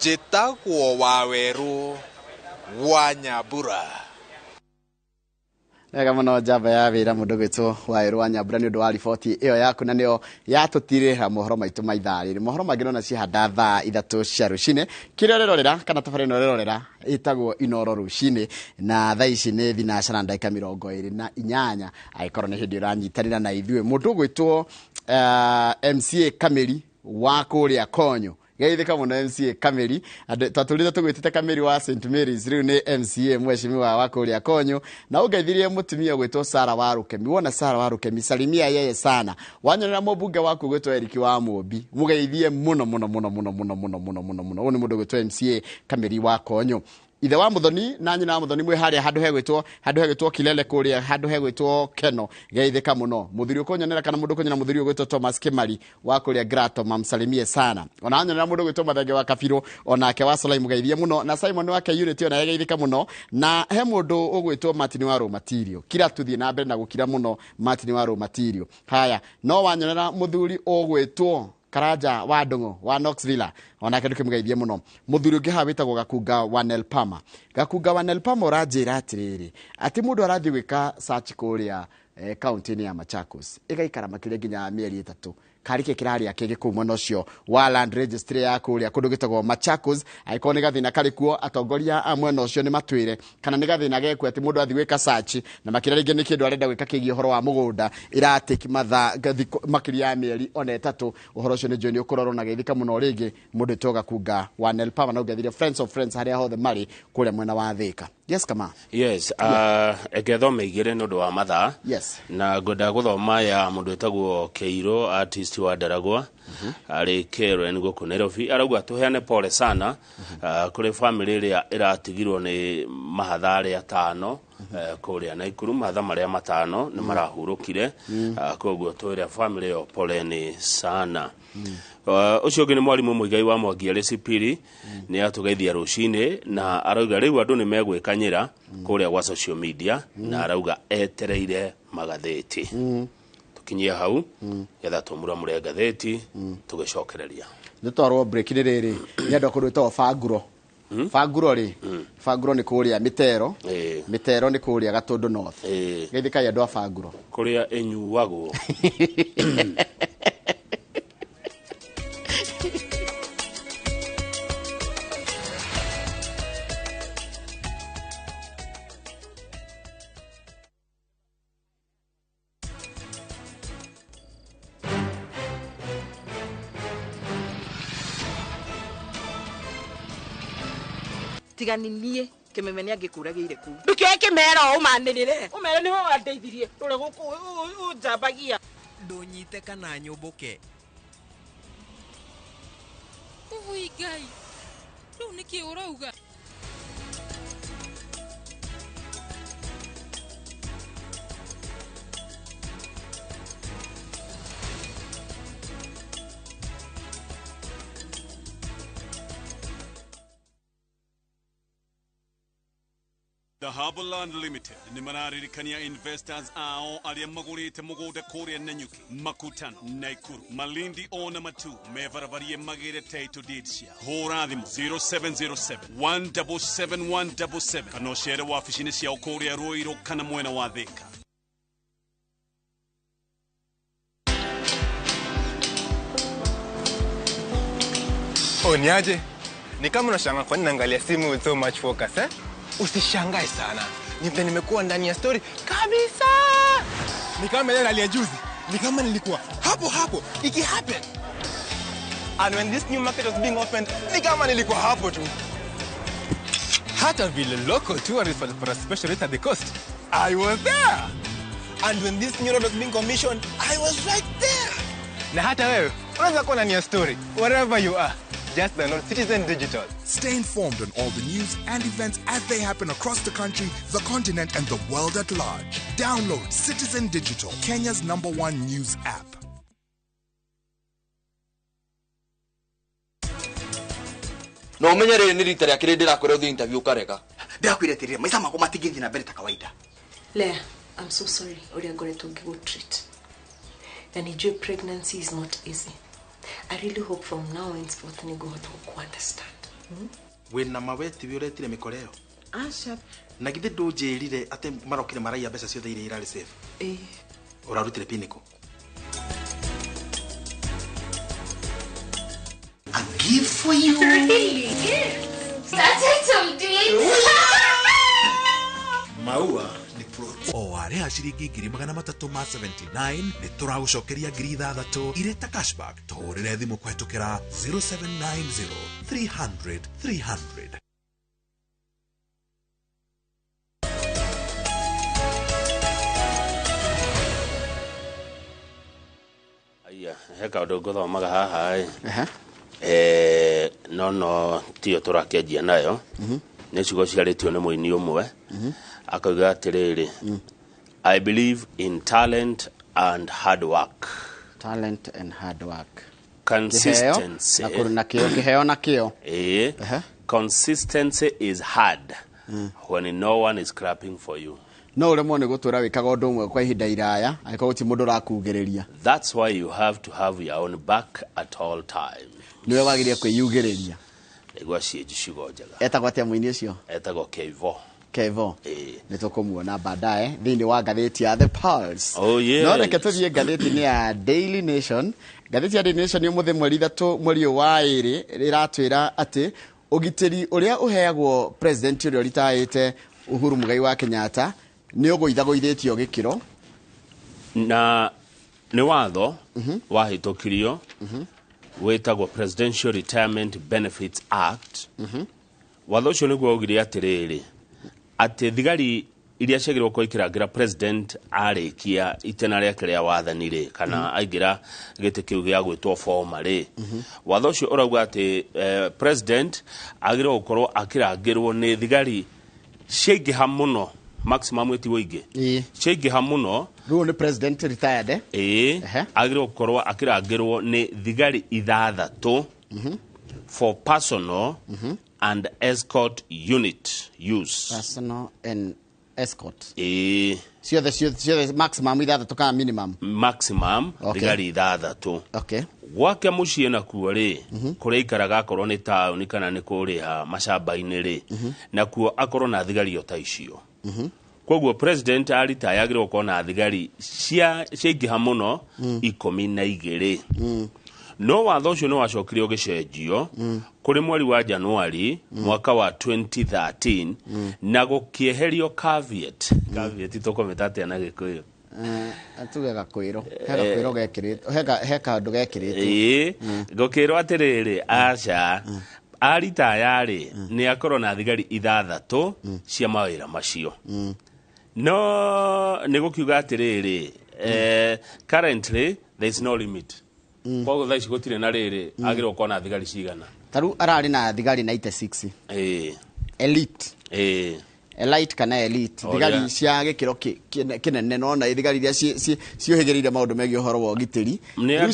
njĩtagwo Wawerũ wa Nyambura. Wega mũno njamba ya wĩra mũndũ gwĩtwo Wawerũ wa Nyambura nĩ ũndũ wa riboti ĩyo yaku, na nĩyo yatũtirĩra mohoro maitũ ma ithaa rĩrĩ. Mohoro mangĩ nona cihanda thaa 3 cia rũcinĩ. Kĩrĩa ũrerorera kana tabarĩra ĩno ũrerorera ĩtagwo Inoro rũcinĩ, na thaa ici nĩ thinacara ndagĩka 28, angĩkorwo nĩ hĩndĩ ũranyitanĩra na ithuĩ. Mũndũ ũgwĩtwo MCA Kameri wa kũrĩa Konyo, geithĩka mũno MCA Kameri. Twatũrire tũgwĩtĩte Kameri wa St Mary's, rĩu nĩ MCA mheshimiwa wa kũrĩa Konyo. Na ũngeithirie mũtumia ũgwĩtwo Sara wa Rũkemi. Wona Sara wa Rũkemi, salimia yeye sana. Wanyonera mũmbunge waku ũgwĩtwo Eric wa Mũmbi, mũgeithie mũno mũno mũno mũno mũno mũno mũno mũno mũno. Ũyũ nĩ mũndũ ũgwĩtwo MCA Kameri wa Konyo. Ithe wa Muthoni na nyina wa Muthoni mwĩ harĩa handũ hegwĩtwo Kilele kũrĩa handũ hegwĩtwo Keno, geithĩka mũno. Mũthuri ũkũnyonera kana mũndũ ũkũnyonera mũthuri ũgwĩtwo Thomas Kimari wa kũrĩa Grato, mamsalimie sana. Ona anyonera mũndũ ũgwĩtwo Mathenge wa Kabirũ, onake wa Solai, mũgeithie mũno. Na Simon wa Unity ona geithĩka mũno. Na he mũndũ ũgwĩtwo Martin wa Rũmatirio, kira tuthiĩ na mbere na gũkira mũno Martin wa Rũmatirio. Haya, no wanyonera mũthuri ũgwĩtwo Karanja wa Ndung'u wa Knoxville, onake ndũkĩmũgeithie mũno. Mũthuri ũngĩ haha wĩtagwo Gakunga wa Nelpama. Gakunga wa Nelpama ũranjĩra atĩrĩrĩ, atĩ mũndũ arathiĩ gwĩka search kũrĩa kaunti-inĩ ya Machakos, ĩgaikara makĩria nginya mĩeri 3. Karĩ kĩ kĩrarĩa kĩngĩ kũu mwena ũcio wa land registry ya kũrĩa kũndũ gĩtagwo Machakos. Angĩkorwo nĩ gathĩna karĩ kuo, atongoria a mwena ũcio nĩ matwĩre kana nĩ gathĩna gekuo atĩ mũndũ athiĩ gwĩka search na makĩria rĩngĩ nĩ kĩndũ arenda gwĩka kĩgiĩ ũhoro wa mũgũnda, ĩratĩki mathaa makĩria ya mĩeri ona 3. Ũhoro ũcio nĩ njũĩ nĩ ũkũrorwo na geithĩka mũno rĩngĩ mũndũ wĩtwo Gakunga wa Nelpama, na ũngethire friends of friends harĩa hothe marĩ kũrĩa mwena wa Thĩka. Yes, kama. Yes, ngethome igĩrĩ nĩ ũndũ wa mathaa. Yes. Na ngwenda gũthoma ya mũndũ wĩtagwo Keiro artist wa Ndaragwa, arĩ Karen gũkũ Nairobi. Arauga tũheane pole sana kũrĩ family ĩrĩa ĩratigirwo nĩ mahatha arĩa 5 kũrĩa Naikuru. Mahatha marĩa 5 nĩ marahurũkire, koguo twĩre family ĩyo pole nĩ sana. Ũcio ũngĩ nĩ mwarimũ Mũigai wa Mwangi arĩ Sipiri, nĩ atũgeithia rũcinĩ na arauga rĩu andũ nĩ megwĩkanyĩra kũrĩa gwa social media, na arauga etereire magathĩti. Tũkinyie hau getha tũmuramure ngathĩti tũgĩcokereria. Nĩtwarwo break nĩ rĩrĩ, nĩ andũ a kũndũ gwĩtagwo Banguro. Banguro rĩ, Banguro nĩ kũrĩa Mĩtero. Mĩtero nĩ kũrĩa Gatũndũ North. Geithĩkai andũ a Banguro. Kũrĩa ĩnyuagwo. Tigani kimeme nĩ angĩkũragĩire kũu. Ndũkĩoe kĩmera ũmanĩrĩre. Ũmere nĩwe wandeithirie ũrĩa gũkũ ũnjambagia. Ndũnyite kana nyũmbũke. Ũhũi Ngai, rĩu nĩkĩ ũrauga? The Harborland Limited nĩ mararirikania investors ao arĩa magũrĩte mũgũnda kũrĩa Nanyuki, Makutano, Naikuru, Malindi ona Matu mebarabarie magĩre title deed ciao. Hũra thimũ 0707 177 177 kana ũcere wabici-inĩ ciao kũrĩa Ruiru kana mwena wa Thika. Oh, niaje? Ni kama unashangaa kwa nini naangalia simu with so much focus, eh? Usishangae sana. Ni vile nimekuwa ndani ya story kabisa. Ni kama ile ya juzi. Ni kama nilikuwa hapo hapo iki happen. And when this new market was being opened, ni kama nilikuwa hapo tu. Hata vile local tourists for a special rate at the coast, I was there. And when this new road was being commissioned, I was right there. Na hata wewe unaweza kuwa ndani ya story wherever you are. Just download Citizen Digital. Stay informed on all the news and events as they happen across the country, the continent, and the world at large. Download Citizen Digital, Kenya's number one news app. Na ũmenye rĩrĩ nĩ rita rĩa kerĩ ndĩrakwĩra ũthiĩ interview ũkarega. Ndĩrakwĩra atĩrĩrĩ, maica makwa matingĩthiĩ na mbere ta kawaida. Lea, I'm so sorry ũrĩa ngoretwo ngĩgũtreat. Na nijue pregnancy is not easy. I really hope from now henceforth nĩngũhota gũkũ-understand. Wĩna maweti wĩ ũretire mĩkora ĩyo? Aca. Na githĩ ndũnjĩrire atĩ marokire maraiya mbeca ciothe iria irarĩ safe? Ĩĩ. Ũrarutire pin kũ? A gift for you. Really? Started some dates. Maua ni fruit. O warĩha ciringi 379,000 nĩ tũragũcokeria 6,000 irĩ ta cashback. Tũhũrĩre thimũ kũhetũkĩra 0790 300 300. Aya, he kaũndũ ngũthomaga haha ĩ. No tiyo tũrakĩanjia nayo. Nĩ ciugo ciarĩtio nĩ mũini ũmwe. Akauga atĩrĩrĩ, I believe in talent and hard work. Talent and hard work. Consistency. Kĩheo na kĩo, kĩheo na kĩo. Consistency is hard when no one is clapping for you. No ũremwo nĩ gũtũra wĩkaga ũndũ ũmwe kwa ihinda iraya angĩkorwo gũtirĩ mũndũ ũrakugĩrĩria. That's why you have to have your own back at all times. Nĩwe wagĩrĩire kwĩyugĩrĩria. Nĩguo ciĩnji ciugo njega. Etagwo atĩa mũini ũcio? Etagwo Kevo. Kevo. Nĩ tũkũmuona baadaye thĩinĩ wa ngathĩti ya The Pulse. Oh, yes. No reke tũthiĩ ngathĩti-inĩ ya Daily Nation. Ngathĩti ya Daily Nation ũmũthĩ mweri 3 mweri ũyũ wa 2 ĩratwĩra atĩ ũgitĩri ũrĩa ũheagwo president ũrĩa ũritaĩte Uhuru Muigai wa Kenyatta nĩ ũgũithagũithĩtio gĩkĩro. Na nĩ watho wahĩtũkirio wĩtagwo Presidential Retirement Benefits Act. Watho ũcio nĩguo waugire atĩrĩrĩ, atĩ thigari iria ciagĩrĩirwo gũkorwo ikĩrangĩra president arĩkia itena rĩake rĩa wathani rĩ, kana aingĩra gĩtĩ kĩu gĩa gwĩtwo former rĩ. Watho ũcio ũrauga atĩ president agĩrĩirwo gũkorwo akĩrangĩrwo nĩ thigari ciaingĩha mũno, maximum ĩti ũingĩ. Ciaingĩha mũno. Rĩu nĩ president retired, eh? Ĩĩ, agĩrĩirwo gũkorwo akĩrangĩrwo nĩ thigari 6 for personal and escort unit use. Personal and escort. Ĩĩ. Ciothe maximum 6 kana minimum? Maximum thigari 6. Okay. Gwake mũciĩ nakuo rĩ, kũrĩa aikaraga akorwo nĩ taũni kana nĩ kũrĩa macamba-inĩ rĩ, nakuo akorwo na thigari o ta icio. Koguo president aritaya agĩrĩirwo gũkorwo na thigari ciaingĩha mũno 12. No watho ũcio nĩ wacokire ũgĩcenjio kũrĩ mweri wa Januari mwaka wa 2013 na gũkĩeherio caveat. Caveat tũkũmĩta atĩa na Gĩkũyũ? Tuge gakwĩro. He gakwĩro gekĩrĩtwo, he kaũndũ gekĩrĩtwo. Ĩĩ, gũkĩrwo atĩrĩrĩ, aca, aritaya rĩ, nĩ akorwo na thigari 6 cia mawĩra macio. No nĩ gũkiuga atĩrĩrĩ, currently there is no limit. Koguo thaa ici gũtirĩ na rĩrĩ, agĩrĩirwo gũkorwo na thigari cigana. Ta rĩu ararĩ na thigari 96. Ĩĩ. Elite. Ĩĩ. Elite kana elite. Thigari cia gĩkĩro kĩnene no na thigari iria ciũhĩgĩrĩire maũndũ megiĩ ũhoro wa ũgitĩri. Nĩ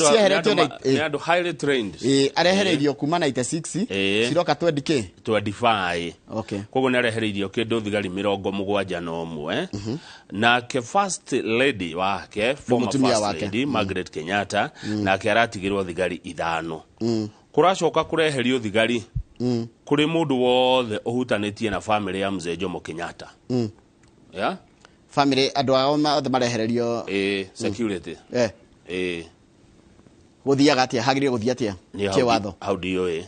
andũ highly trained. Ĩĩ, arehereirio kuma 96 ciroka 20K. 25. Okay. Koguo nĩ arehereirio kĩndũ thigari 71. Nake first lady wake, former first lady Margaret Kenyatta, nake aratigĩrwo thigari 5. Kũracoka kũreherio thigari kũrĩ mũndũ wothe ũhutanĩtie na family ya Mzee Jomo Kenyatta. Yeah? Family andũ ao othe marehererio security. Gũthiaga atĩa? Hagĩrĩire gũthiĩ atĩa? Kĩwatho. Hau ndiũĩ.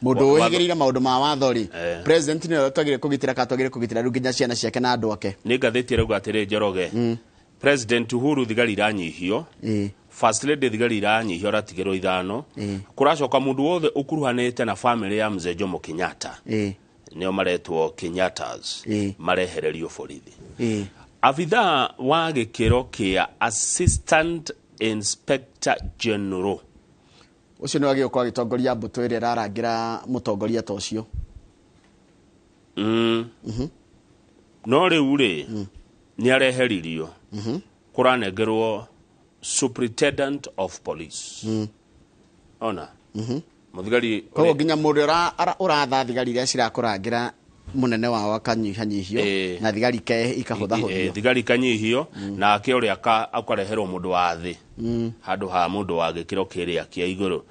Mũndũ ũhĩgĩrĩire maũndũ ma watho rĩ, president nĩwe twagĩrĩire kũgitĩra kana twagĩrĩire kũgitĩra rĩu nginya ciana ciake na andũ ake. Nĩ ngathĩti ĩrauga atĩrĩ Njoroge, President Uhuru thigari iranyihio, First Lady thigari iranyihio aratigĩrwo 5. Kũracoka mũndũ wothe ũkuruhanĩte na family ya Mzee Jomo Kenyatta, nĩo maretwo Kenyattas, marehererio borithi. Abithaa wa gĩkĩro kĩa Assistant Inspector General Ũcio nĩwe agĩũka agĩtongoria mbũtũ ĩrĩa ĩrarangĩra mũtongoria ta ũcio. No rĩu rĩ, nĩ areheririo, kũranengerwo superintendent of police, ona mũthigari. Koguo nginya mũndũ ũratha thigari iria cirakũrangĩra mũnene wao akanyihanyihio na thigari ikahũthahũthio. Thigari ikanyihio, nake ũrĩa akareherwo mũndũ wa thĩ handũ ha mũndũ wa gĩkĩro kĩrĩa kĩa igũrũ.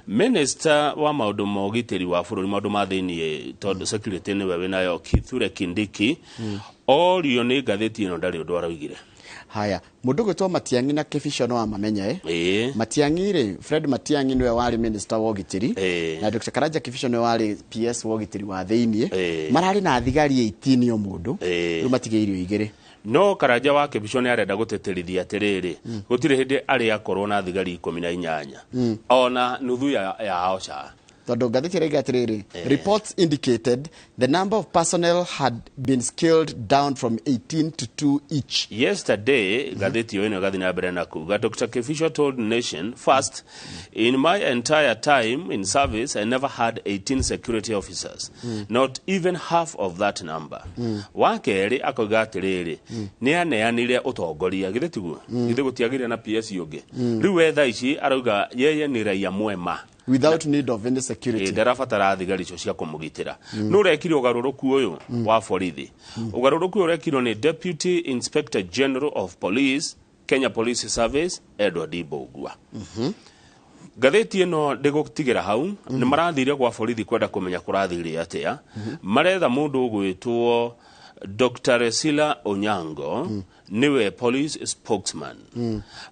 Minister wa maũndũ ma ũgitĩri wa bũrũri, maũndũ ma thĩiniĩ, tondũ security nĩwe wĩnayo, Kithure Kindiki, orio nĩ ngathĩti ĩno, ndarĩ ũndũ araugire. Haya, mũndũ gwĩtwo Matiang'i na Kĩbico no amamenye. Ĩĩ. Matiang'i rĩ, Fred Matiang'i nĩwe warĩ minister wa ũgitĩri na Dr. Karanja Kĩbico nĩwe warĩ PS wa ũgitĩri wa thĩiniĩ. Mararĩ na thigari 18 o mũndũ, rĩu matigĩirio 2. No Karanja wa Kĩbico nĩ arenda gũtĩtĩrithia atĩrĩrĩ, gũtirĩ hĩndĩ arĩ akorwo na thigari 18, ona nuthu yao ca. Tondũ ngathĩti ĩraiga atĩrĩrĩ, reports indicated the number of personnel had been scaled down from 18 to 2 each. Yesterday, ngathĩti ĩyo ĩno ĩgathiĩ na mbere na kuga, Dr. Kifisho told Nation, "First, in my entire time in service, I never had 18 security officers, not even half of that number." Wa kerĩ akauga atĩrĩrĩ, nĩ aneanire ũtongoria, githĩ tiguo? Githĩ gũtiagĩrĩire na PS ũngĩ? Rĩu we thaa ici arauga yeye nĩ raia mwema without need of any security. Ndarabatara thigari icio cia kũmũgitĩra. Nũ ũrekire ũgarũrũku ũyũ wa borithi? Ũgarũrũku ũyũ ũrekirwo nĩ Deputy Inspector General of Police, Kenya Police Service, Edward Mbugua. Ngathĩti ĩno ndĩgũtigĩra hau. Nĩ marathire gwa borithi kwenda kũmenya kũrathire atĩa. Maretha mũndũ ũgwĩtwo Dr. Resila Onyango, nĩwe police spokesman.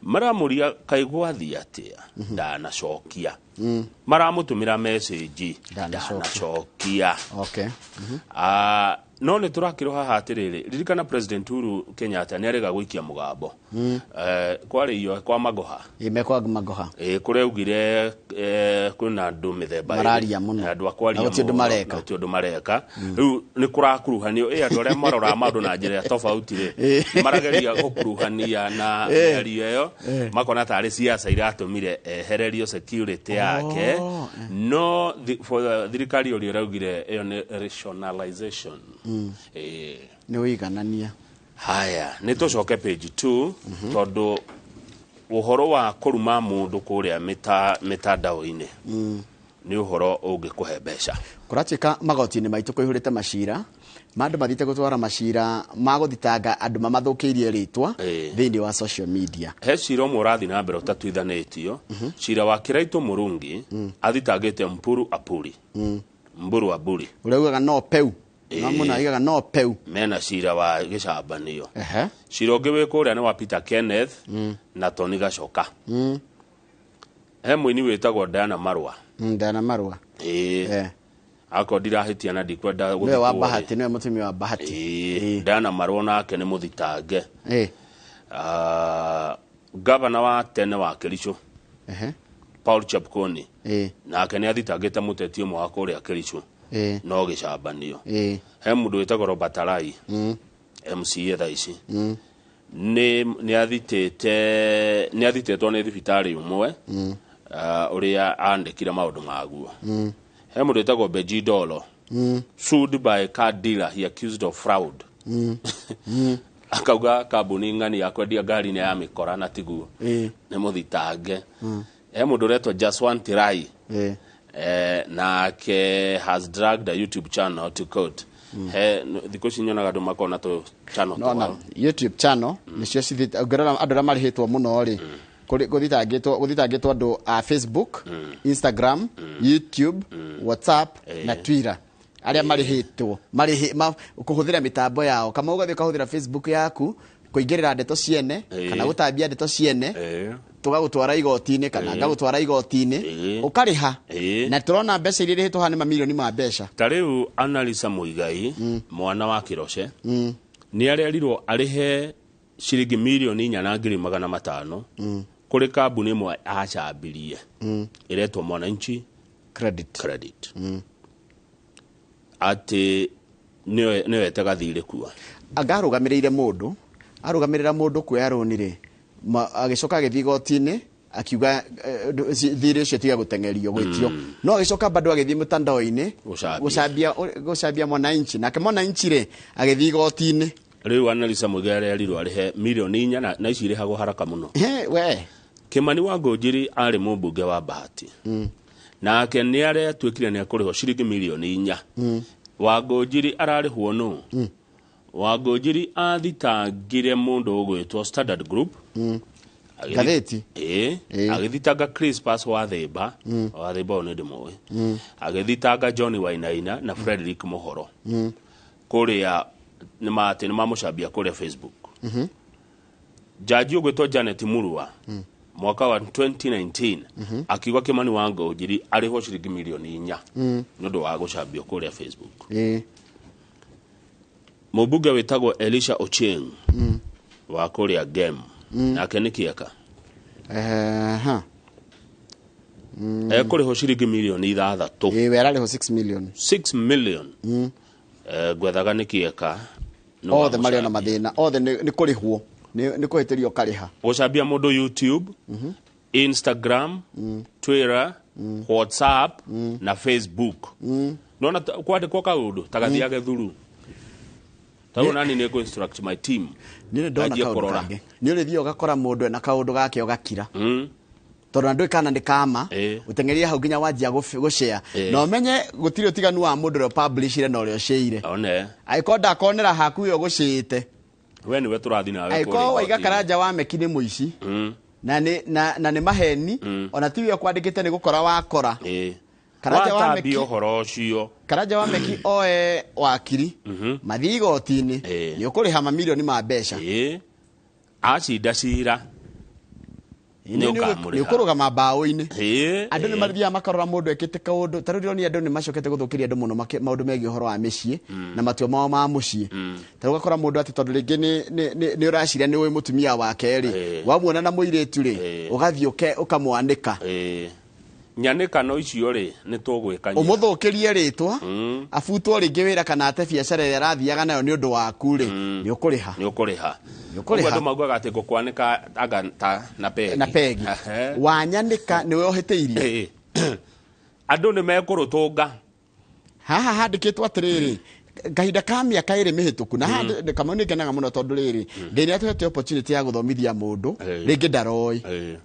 Maramũria kaĩ gwathiĩ atĩa, ndanacokia. Maramũtũmĩra message, ndanacokia. Ah, no nĩ tũrakĩrwo haha atĩrĩrĩ, ririkana President Uhuru Kenyatta nĩ arega gũikia mũgambo. Kwarĩ iyo kwa Magoha. Ĩ, mekwa Magoha. Ĩ, kũrĩa augire kwĩna andũ mĩthemba ĩrĩ. Mararia mũno. Andũ a kwaria Na gũtirĩ ũndũ mũno, mareka. na gũtirĩ ũndũ mareka. Rĩu nĩ kũrakuruhanio ĩ andũ arĩa maroraga maũndũ na njĩra ya tofauti rĩ, marageria gũkuruhania na mĩario ĩyo, makona tarĩ siasa iratũmire ehererio security yake. No for thirikari ũrĩa ĩraugire ĩyo nĩ rationalization. Nĩ ũiganania. Haya, nĩ tũcoke page 2, tondũ ũhoro wa kũruma mũndũ kũrĩa mĩtandao-inĩ nĩ ũhoro ũngĩkũhe mbeca. Kũratuĩka magoti-inĩ maitũ kũihũrĩte macira ma andũ mathiĩte gũtwara macira ma gũthitanga andũ mamathũkĩirie rĩtwa thĩinĩ wa social media. He cira ũmwe ũrathiĩ na mbere ũtatuithanĩtio, cira wa Kĩraitũ Mũrungi, athitangĩte Mpuru Apuri, Mburu Aburi. Ũrĩa ugaga no peu no mũno, aigaga no peu. Mena cira wa gĩcambanio. Cira ũngĩ wĩ kũrĩa nĩ wa Peter Kenneth na Tony Gacoka. He mũini wĩtagwo Diana Marua. Diana Marua. Ĩĩ, akorwo ndirahĩtia na ndikwenda nĩwe wa gũthikwo rĩ. Bahati, nĩwe mũtumia wa Bahati. Ĩĩ, Diana Marua nake nĩ mũthitange. Ah, gavana wa tene wa Kericho, Paul Chepkoni, nake nĩ athitangĩte mũteti ũmwe wa kũrĩa Kericho, no gĩcambanio. He mũndũ wĩtagwo Robert Arai, MCA thaa ici, nĩ athitĩte, nĩ athitĩtwo nĩ thibitarĩ ũmwe, ũrĩa andĩkire maũndũ maguo. He mũndũ wĩtagwo Benji Dolo, sued by car dealer he accused of fraud. Akauga kambuni ng'ani ya kwendia ngari nĩ ya mĩkora na tiguo, nĩ mũthitange. He mũndũ ũretwo Jaswan Tirai, nake has dragged a YouTube channel to court. He thikũ ici nyonaga andũ makoragwo na tũ channel no na twao. YouTube channel nĩcio cithite. Ũngĩrora andũ arĩa marĩhĩtwo mũno rĩ, gũthitangĩtwo andũ a Facebook, Instagram, YouTube, WhatsApp na Twitter, arĩa marĩhĩtwo kũhũthĩra mĩtambo yao. Kama ũgathiĩ ũkahũthĩra Facebook yaku kũingĩrĩra ndeto ciene kana gũtambia ndeto ciene, tũgagũtwara igoti-inĩ kana ngagũtwara igoti-inĩ, ũkarĩha. Na tũrona mbeca iria irĩhĩtwo haha nĩ mamirioni ma mbeca. Ta rĩu Annalisa Muigai, mwana wa Kĩroce, nĩ arerirwo arĩhe ciringi 4,500,000 kũrĩ kambuni ĩmwe acambirie ĩretwo Mwananchi Credit, Credit, atĩ nĩyo etaga thirĩ kuo. Anga arũgamĩrĩire mũndũ, arũgamĩrĩra mũndũ kuoya rũni rĩ, agĩcoka agĩthiĩ igoti-inĩ. Akiuga thirĩ ũcio tiga gũteng'erio gwĩtio, no agĩcoka bado agĩthiĩ mũtandao-inĩ Gũcambia. Gũcambia Mwananchi, nake Mwananchi rĩ agĩthiĩ igoti-inĩ. Rĩu Annalisa Muigai arerirwo arĩhe mirioni 4, na ici irĩhagwo haraka mũno. He, we. Kimani wa Ngũnjiri arĩ mũmbunge wa Bahati, nake nĩ aretuĩkire nĩ ekũrĩhwo ciringi mirioni 4. Wa Ngũnjiri ararĩhwo nũ? Wa Ngũnjiri athitangire mũndũ ũgwĩtwo Standard Group. Ngathĩti? Ĩĩ, agĩthitanga Crispas Wathĩmba. Wathĩmba ũyũ nĩ ndĩmũĩ. Agĩthitanga John Wainaina na Frederick Mũhoro kũrĩa nĩ atĩ nĩ mamũcambia kũrĩa Facebook. Jaji ũgwĩtwo Janet Murua mwaka wa 2019 akiuga Kimani wa Ngũnjiri arĩhwo ciringi mirioni 4 nĩ ũndũ wa gũcambio kũrĩa Facebook. Mũmbunge wĩtagwo Elisha Ochieng wa kũrĩa Gem, nake nĩ kĩeka Ha. Ekũrĩhwo ciringi mirioni 6. Ĩĩ, we ararĩhwo 6 million. 6 million. Ngwethaga nĩ kĩeka nĩ Othe marĩ ona wamũcambia. Mathĩna othe nĩ kũrĩhwo, nĩ kũhĩtĩrio ũkarĩha. Gũcambia mũndũ YouTube, Instagram, Twitter, WhatsApp na Facebook. Nona kwandĩkwo kaũndũ ta gathiage thuru tarĩu nani nĩ ngũ instruct my team Nĩ ndona Anjie kaũndũ kũrora. kangĩ, nĩ ũrĩthiaga ũgakora mũndũ ena kaũndũ gake ũgakira, tondũ na ndũĩ kana nĩ kama ũteng'eria hau nginya wanjia gũshare, na ũmenye gũtirĩ ũtiganu wa mũndũ ũrĩa ũpublishire na ũrĩa ũshare. One. Angĩkorwo ndakonera haku ĩyo gũcĩĩte. We nĩwe tũrathiĩ nawe Angĩkorwo kũrĩa waiga igoti-inĩ. Karanja wa Meki nĩ mũici na nĩ maheni, ona tiwe ũkwandĩkĩte, nĩ gũkora wakora. Karanja wa Watambia Meki ũhoro ũcio. Karanja wa Meki oe wakiri mathiĩ igoti-inĩ, nĩ ũkũrĩha mamirioni ma mbeca. Acinda cira nĩ Nĩ ũkamũrĩha. ũkũrũgama mbaũ-inĩ. Andũ nĩ mathiaga makarora mũndũ ekĩte kaũndũ ta rĩu ndĩronire andũ nĩ macokete gũthũkĩria andũ mũno maũndũ megiĩ ũhoro wa mĩciĩ na matua mao ma mũciĩ. Ta rĩu ũgakora mũndũ atĩ tondũ rĩngĩ nĩ ũraciria nĩ ũĩ mũtumia wake rĩ, wamuona na mũirĩtu rĩ, ũgathiĩ ũkamwanĩka. Nyanĩkano icio rĩ nĩ tũgwĩka nyina. Ũmũthũkĩrie rĩtwa, abutwo rĩngĩ wĩra kana ate biacara ĩrĩa arathiaga nayo nĩ ũndũ waku rĩ, nĩ ũkũrĩha. Nĩ ũkũrĩha. Nĩ ũkũrĩha. Ũguo andũ maugaga atĩ ngũkwanĩka anga ta na pegi. Na pegi. Wanyanĩka nĩwe ũhĩtĩirie. Andũ nĩ mekũrũtũnga. Haha handĩkĩtwo atĩrĩrĩ, kahinda ka mĩaka 2 mĩhĩtũku na haha Kamau nĩ ngenaga mũno tondũ rĩrĩ Ngai nĩ atũhete opportunity ya gũthomithia mũndũ rĩngĩ ndaroĩ,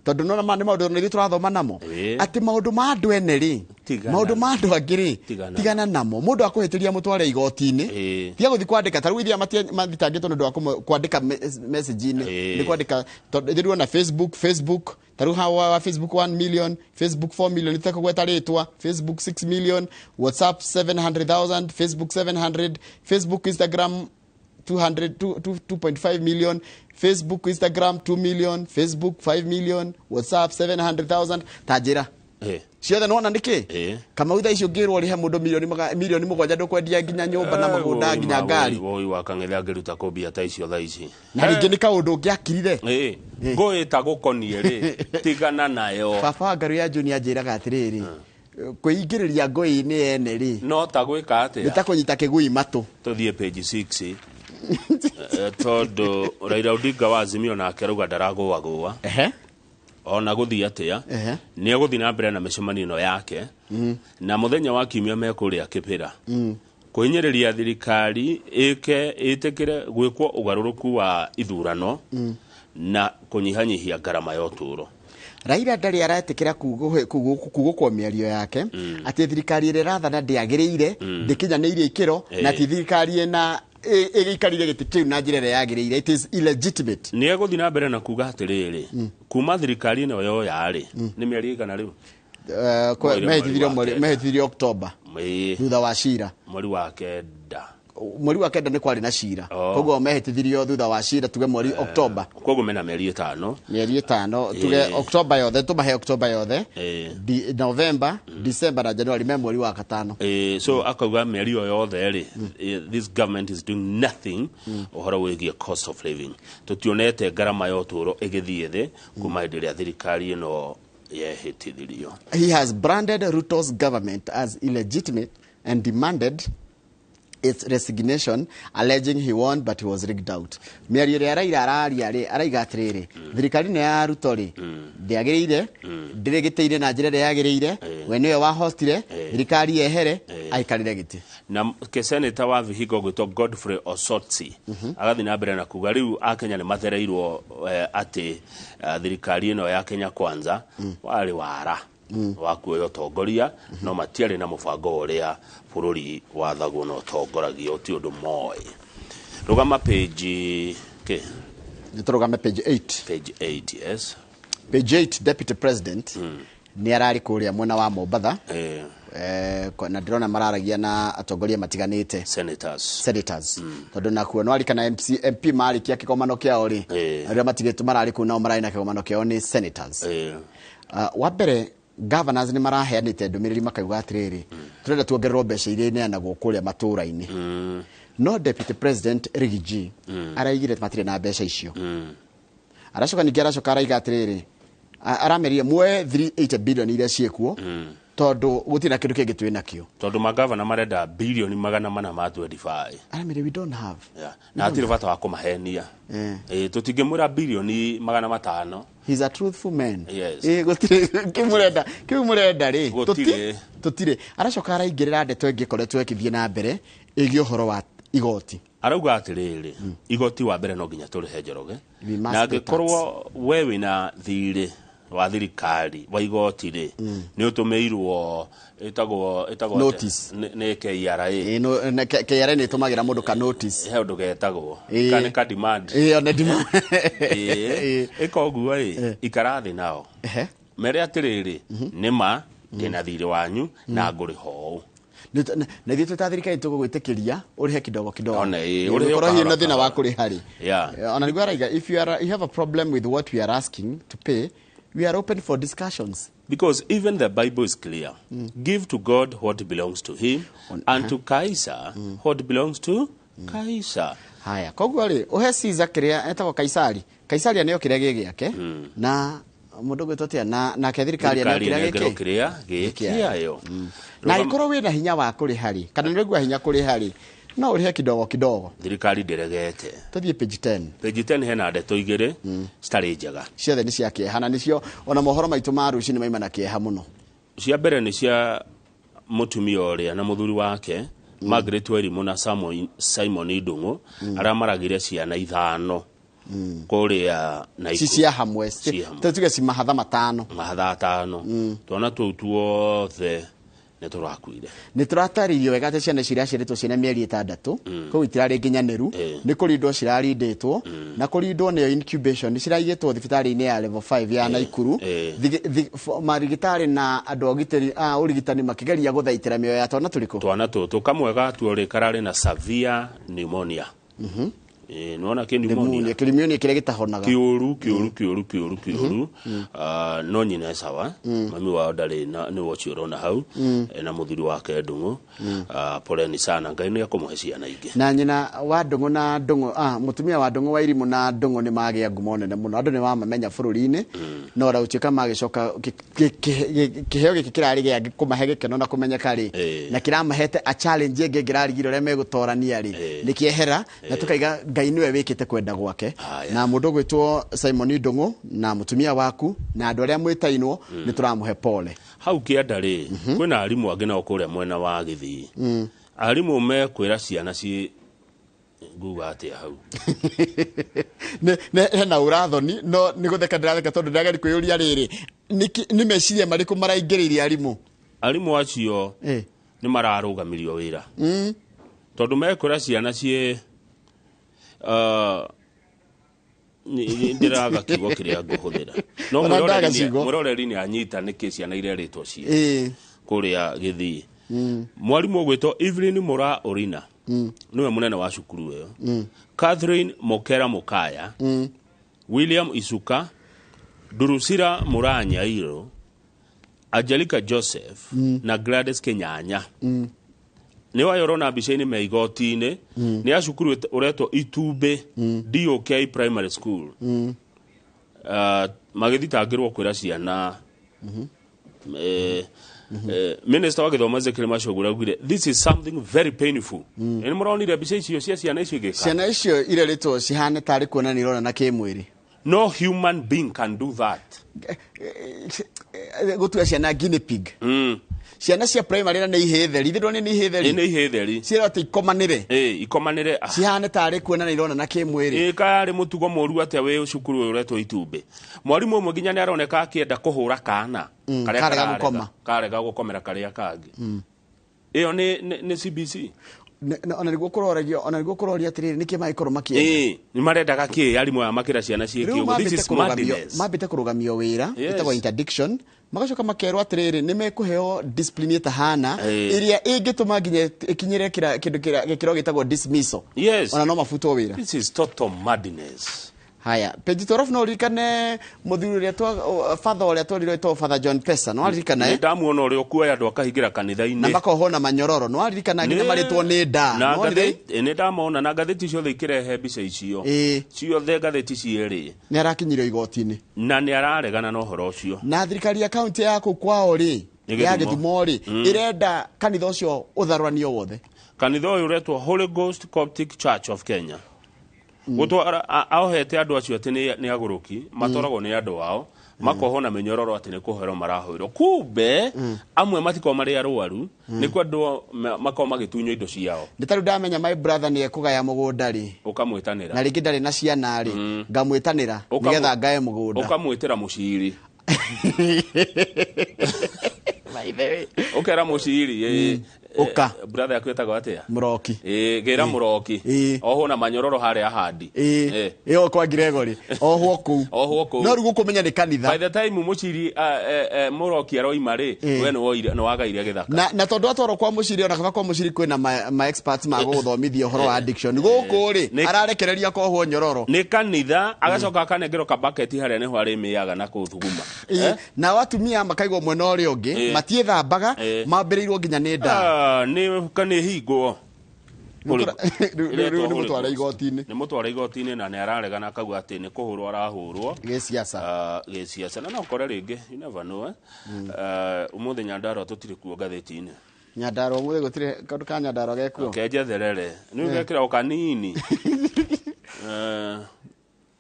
tondũ nona ma nĩ maũndũ na ithuĩ tũrathoma namo, atĩ maũndũ ma andũ ene rĩ, Tigana. Maũndũ ma andũ angĩ rĩ, Tigana. tigana namo. Mũndũ akũhĩtĩria mũtware igoti-inĩ, tiga gũthiĩ kwandĩka. Ta rĩu iria mathitangĩtwo nĩ ũndũ wa kwandĩka message-inĩ, nĩ kwandĩka tondũ ithuĩ na Facebook ta rĩu hawa wa Facebook 1 million, Facebook 4 million, itekũgweta rĩtwa, Facebook 6 million, WhatsApp 700,000, Facebook 700, Facebook, Instagram 200 2.5 million, Facebook, Instagram 2 million, Facebook 5 million, WhatsApp 700,000. Ta njĩra ciothe nĩwona nĩkĩ Kamau thaa ici ũngĩrwo ũrĩhe mũndũ mirioni 7 ndũkwendia nginya nyũmba na mũgũnda nginya ngari. Woi wa kang'ethe angĩruta kũ mbia ta icio thaa ici? Na rĩngĩ nĩ kaũndũ ũngĩakirire. Ngũĩ ta gũkonie rĩ, tigana nayo. Baba wa Ngaru ya Junior anjĩraga atĩrĩrĩ, kwĩingĩrĩria ngũĩ-inĩ ene rĩ, no ta gwĩka atĩa? Nĩ ta kũnyita kĩgui matũ. Tũthiĩ page 6, tondũ Raila Odinga wa Azimio nake arauga ndaragũagũa ona gũthiĩ atĩa, nĩ egũthiĩ na mbere na mĩcemanio ĩno yake, na mũthenya wa kiumia mekũrĩa Kĩbĩra kũhinyĩrĩria thirikari ĩke ĩtĩkĩre gwĩkwo ũgarũrũku wa ithurano na kũnyihanyihia ngarama ya ũtũũro. Raila ndarĩ aretĩkĩra kugũkwo mĩario yake atĩ thirikari ĩrĩa ĩrathana ndĩagĩrĩire, ndĩkinyanĩirie ikĩro, na ti thirikari ĩna ĩgĩikarire gĩtĩ kĩu na njĩra ĩrĩa yagĩrĩire, it is illegitimate. Nĩ egũthiĩ na mbere na kuga atĩrĩrĩ, kuma thirikari ĩno yoya rĩ, nĩ mĩeri ĩigana rĩu? Mweri Mehĩtithirio wa kenda. Mehĩtithirio October thutha wa cira. Mweri wa 9. Mweri wa 9 nĩ kwarĩ na cira. Koguo mehĩtithirio thutha wa cira, tuge mweri October. Koguo mena mĩeri 5. Mĩeri 5, tuge October yothe, tũmahe October yothe, November, December na January, me mweri wa 5. So akauga mĩeri ĩyo yothe rĩ, this government is doing nothing ũhoro wĩgiĩ cost of living. Tũtionete ngarama ya ũtũũro ĩgĩthiĩ thĩ kuma hĩndĩ ĩrĩa thirikari ĩno yehĩtithirio. He has branded Ruto's government as illegitimate and demanded Its resignation, alleging he won but he was rigged out. Mĩario ĩrĩa Raila araria rĩ, araiga atĩrĩrĩ, thirikari nĩ ya Ruto rĩ, ndĩagĩrĩire, ndĩrĩ gĩtĩ-inĩ na njĩra ĩrĩa yagĩrĩire, we nĩwe wahotire, thirikari yehere, aikarĩre gĩtĩ. Na seneta wa Vihiga ũgwĩtwo Godfrey Osotsi agathiĩ na mbere na kuga rĩu akenya nĩ mathereirwo atĩ thirikari ĩno ya Kenya Kwanza warĩ wara wa kuoya ũtongoria, no matiarĩ na mũbango ũrĩa bũrũri wathagwo na ũtongoragio, ti ũndũ moĩ. Rũgama page kĩ? Nĩ tũrũgame page 8. Page 8, yes. Page 8, Deputy President nĩ ararĩ kũrĩa mwena wa Mombatha, na ndĩrona mararagia na atongoria matiganĩte, senators, senators, tondũ nakuo no arikana MC, MP marĩkia kĩgomano kĩao rĩ, arĩa matigĩtwo mararĩ kũu nao mararĩ na kĩgomano kĩao nĩ senators. Wa mbere, governors nĩ maraheanĩte ndũmĩrĩri makauga atĩrĩrĩ, tũrenda tuongererwo mbeca iria ineanagwo kũrĩa matũũra-inĩ, no Deputy President Riggy araigire matirĩ na mbeca icio. Aracoka ningĩ aracoka araiga atĩrĩrĩ, aramerire muoe 380 billion iria ciĩkuo, tondũ gũtirĩ na kĩndũ kĩngĩ twĩ nakĩo. Tondũ magavana marenda bilioni 425. Aramerire we don't have. Yeah. Na hatirĩ bata wa kũmahenia. Tũtingĩmwĩra bilioni 500. He's a truthful man. Yes. Gũtirĩ kĩu mũrenda, kĩu mũrenda rĩ, Gũtirĩ. Tũtirĩ. Aracoka araingĩrĩra ndeto ĩngĩ ĩkoretwo ĩkĩthiĩ na mbere ĩgiĩ ũhoro wa igoti. Arauga atĩrĩrĩ, igoti wa mbere no nginya tũrĩhe, Njoroge, We must na pay tax. angĩkorwo we wĩna thirĩ wa thirikari wa igoti rĩ, nĩ ũtũmĩirwo ĩtagwo atĩa? Notice. Nĩ KRA. No, na KRA nĩ ĩtũmagĩra mũndũ ka notice. He ũndũ getagwo ka nĩ ka demand. Ona demand. Ĩka ũguo ĩ, ikara thĩ nao mere atĩrĩrĩ, nĩ ma ndĩna thirĩ wanyu na ngũrĩha ũũ. Na ithuĩ twĩ ta thirikari tũgũgwĩtĩkĩria ũrĩhe kidogo kidogo. Ona ũrĩhe ũkorwo hihi kahora na thĩna wa kahora. kũrĩha rĩ. Ona nĩguo araiga, if you have a problem with what we are asking to pay, we are open for discussions. Because even the Bible is clear. Give to God what belongs to him, and to Caesar what belongs to Caesar. Haya, koguo rĩ, ũhe Caesar kĩrĩa etagwo Kaisari. Kaisari aneo kĩrĩa gĩ gĩake, na mũndũ ũgwĩtwo atĩa, na nake thirikari aneo kĩrĩa Thirikari gĩkĩ kĩrĩa gĩ kĩayo. Na angĩkorwo wĩna hinya wa kũrĩha rĩ, kana nĩ ũraigua hinya kũrĩha rĩ, no ũrĩhe kidogo kidogo. Thirikari ndĩregete. Tũthiĩ page 10. Page 10 hena ndeto igĩrĩ citarĩ njega. Ciothe nĩ cia kĩeha, na nĩcio ona mohoro maitũ ma rũcinĩ maima na kĩeha mũno. Cia mbere nĩ cia mũtumia ũrĩa na mũthuri wake Margaret Wairimu na Simon Ndung'u, arĩa maragire ciana 5 kũrĩa Naikuru. Ci cia hamwe, Ci hamwe. tuge ci mahatha 5. Mahatha 5. Twana tũu tuothe nĩ tũrakuire. Nĩ tũratarĩirio wega atĩ ciana ici iraciarĩtwo ciĩna mĩeri 6, koguo itirarĩ nginyanĩru, nĩ kũrindwo cirarindĩtwo, na kũrindwo nĩyo incubation, ciraigĩtwo thibitarĩ-inĩ ya level 5 ya Naikuru. Marigĩtarĩ na andũ a ũgitĩri, a ũrigitani makĩgeria gũthaitĩra mĩoyo ya twana tũrĩkũ? Twana tũtũ kamwe gatuo rĩ kararĩ na severe pneumonia. Nĩwona kĩ pneumonia? Pneumonia, pneumonia kĩrĩa gĩtahonaga. Kĩũru, kĩũru, kĩũru, kĩũru, kĩũru. No nyina e sawa, mami wao ndarĩ na nĩwe ũcio ũrona hau, na mũthuri wake Ndung'u. Poleni sana, Ngai nĩ ekũmũhe ciana ingĩ. Na nyina wa Ndung'u na Ndung'u, mũtumia wa Ndung'u wa Irimũ na Ndung'u nĩ magĩa ngumo nene mũno, andũ nĩ mamamenya bũrũri-inĩ, no ona gũtuĩka magĩcoka kĩheo gĩkĩ kĩrarĩ gĩa kũmahe gĩkeno na kũmenyeka rĩ, na kĩramahete a challenge ĩngĩ ĩngĩrarigire ũrĩa megũtorania rĩ, nĩ kĩehera, na tũkaiga Ngai nĩwe wĩkĩte kwenda gwake. Na mũndũ ũgwĩtwo Simon Ndung'u na mũtumia waku na andũ arĩa mwĩtainwo, nĩ tũramũhe pole. Hau kĩanda rĩ, kwĩna arimũ angĩ nao kũrĩa mwena wa Gĩthii. Arimũ mekwĩra ciana ci nguga atĩa hau? Nĩ hena ũrathoni, no nĩ gũtheka ndĩratheka tondũ ndĩrageria kwĩyũria rĩrĩ, nĩ meciria marĩkũ maraingĩrĩire arimũ? Arimũ acio nĩ mararũgamirio wĩra. Tondũ mekwĩra ciana ciĩ, ndĩraga kiugo kĩrĩa ngũhũthĩra. No Ona ndaga ciugo. Mwĩroreri nĩ anyita nĩkĩ ciana irerĩtwo ciĩ kũrĩa Gĩthii. Mwarimũ ũgwĩtwo Evelyn Mura Orina, nĩwe mũnene wa cukuru ĩyo. Catherine Mokera Mukaya, William Isuka, Durusira Mura Nyairo, Angelica Joseph na Gladys Kenyanya. Nĩ wayo ũrona mbica-inĩ me igoti-inĩ, nĩ a cukuru ũretwo Itumbĩ DOK Primary School. Magĩthitangĩrwo kwĩra ciana, Minister wa gĩthomo Ezekiel Machogu augire this is something very painful. Nĩ mũronire mbica icio cia ciana icio igĩka. Ciana icio ireretwo cihane tarĩ kuonania irona na kĩmwĩrĩ. No human being can do that. Gũtua ciana guinea pig. Ciana cia primary na nĩ ihĩ theri, ithe ndwone nĩ ihĩ theri. Nĩ ihĩ theri. Ciĩrwo atĩ ikomanĩre. Ikomanĩre. Cihane tarĩ kuonania irona na kĩmwĩrĩ. Karĩ mũtugo mũru atĩa wĩ cukuru ũyũ ũretwo itumbĩ. Mwarimũ ũmwe nginya nĩ aroneka akĩenda kũhũra kana. Karĩa karega gũkoma. Karega gũkomera karĩa kangĩ. Ĩyo nĩ CBC. Ona nĩguo kũroragio, ona nĩguo kũroria atĩrĩrĩ, nĩkĩ mangĩkorwo makĩenda. Nĩ marendaga kĩ arimũ aya makĩra ciana ciĩke ũguo. This is madness. Mambĩte kũrũgamio wĩra, ĩtagwo interdiction. Magacoka makerwo atĩrĩrĩ, nĩ mekũheo discipline ĩtahana ĩrĩa ĩngĩtũma nginya ĩkinyĩre kĩndũ gĩkĩro gĩtagwo dismissal. Yes. Ona no mabutwo wĩra. This is total madness. Haya, page 12 no ririkane mũthuri ũrĩa father ũrĩa twarirwo etagwo Father John Pesa, no aririkana eh? Ndamuona ũrĩa ũkuoya andũ akahingĩra kanitha-inĩ. Na makohwo na manyororo, no aririkana nginya marĩtwo nĩ nda. Na ngathĩti nĩ ndamona na ngathĩti ciothe ikĩrehe mbica icio. Ciothe ngathĩti cierĩ. Nĩ arakinyire igoti-inĩ. Na nĩ araregana na ũhoro ũcio. Na thirikari ya kaunti ya kũu kwao rĩ, ya Gĩthumo rĩ, ĩrenda kanitha ũcio ũtharũranio wothe. Kanitha ũyũ ũretwo Holy Ghost Coptic Church of Kenya. Gũtwara aohete andũ acio atĩ nĩ agũrũki, matwaragwo nĩ andũ ao, makohwo na mĩnyororo atĩ nĩ kũhoerwo marahoerwo. Kumbe amwe matikoragwo marĩ arwaru, nĩkuo andũ makoragwo magĩtunywo indo ciao. Nĩ tarĩu ndamenya my brother nĩ ekũgaya mũgũnda rĩ. Ũkamwĩtanĩra. Na rĩngĩ ndarĩ na ciana rĩ, ngamwĩtanĩra nĩgetha ngae mũgũnda. Ũkamwĩtĩra mũciri. Ũkera mũciri ũka. Brother yaku ĩtagwo atĩa? Mũroki. Gĩra mũroki. Ohwo na manyororo harĩa handi. Ĩyo kwa Gregory. Ohwo kũu. Ohwo kũu. No rĩu gũkũmenya nĩ kanitha. By the time mũciri mũroki aroima rĩ, we nĩ wagaire gĩthaka. Na tondũ atwarwo kwa mũciri ona kaba kwa mũciri kwĩna ma experts ma gũgũthomithia ũhoro wa addiction. Gũkũ rĩ, ararekereria kohwo nyororo. Nĩ kanitha agacoka akanengerwo kabaketi harĩa nĩho arĩmĩaga na kũthuguma. Nao atumia makaigwo mwena ũrĩa ũngĩ, matiĩthambaga, mambĩrĩirwo nginya nĩ nda. Nĩ hingwo. Rĩu nĩ mũtware igoti-inĩ. Nĩ mũtware igoti-inĩ na nĩ araregana akauga atĩ nĩ kũhũrwo arahũrwo. Gĩciaca. Gĩciaca. Na no ũkore rĩngĩ, you never know. Ũmũthĩ Nyandarua tũtirĩ kuo ngathĩti-inĩ. Nyandarua ũmũthĩ gũtirĩ kaũndũ ka Nyandarua gekuo. Kenjetherere. Nĩ ũgekĩra o kanini.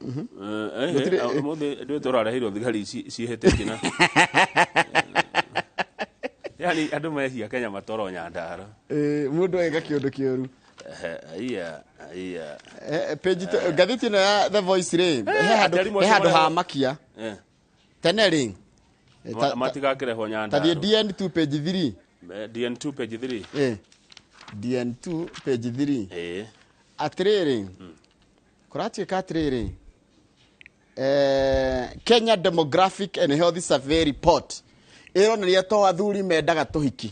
Ũmũthĩ ndũĩ tũrareheirwo thigari ciĩhĩtĩtie na. Yani andũ mehia Kenya matwarwo Nyandarua. Mũndũ ega kĩũndũ kĩũru. Iya. Page ngathĩti ĩno ya The Voice rĩ, he handũ ha makia. Tene rĩ. Matigakĩrehwo Nyandarua. Tathiĩ DN2 page 3. DN2 page 3. DN2 page 3. Atĩrĩrĩ. Kũratuĩka atĩrĩrĩ. Kenya Demographic and Health Survey Report. Ĩronania to athuri mendaga tũhiki.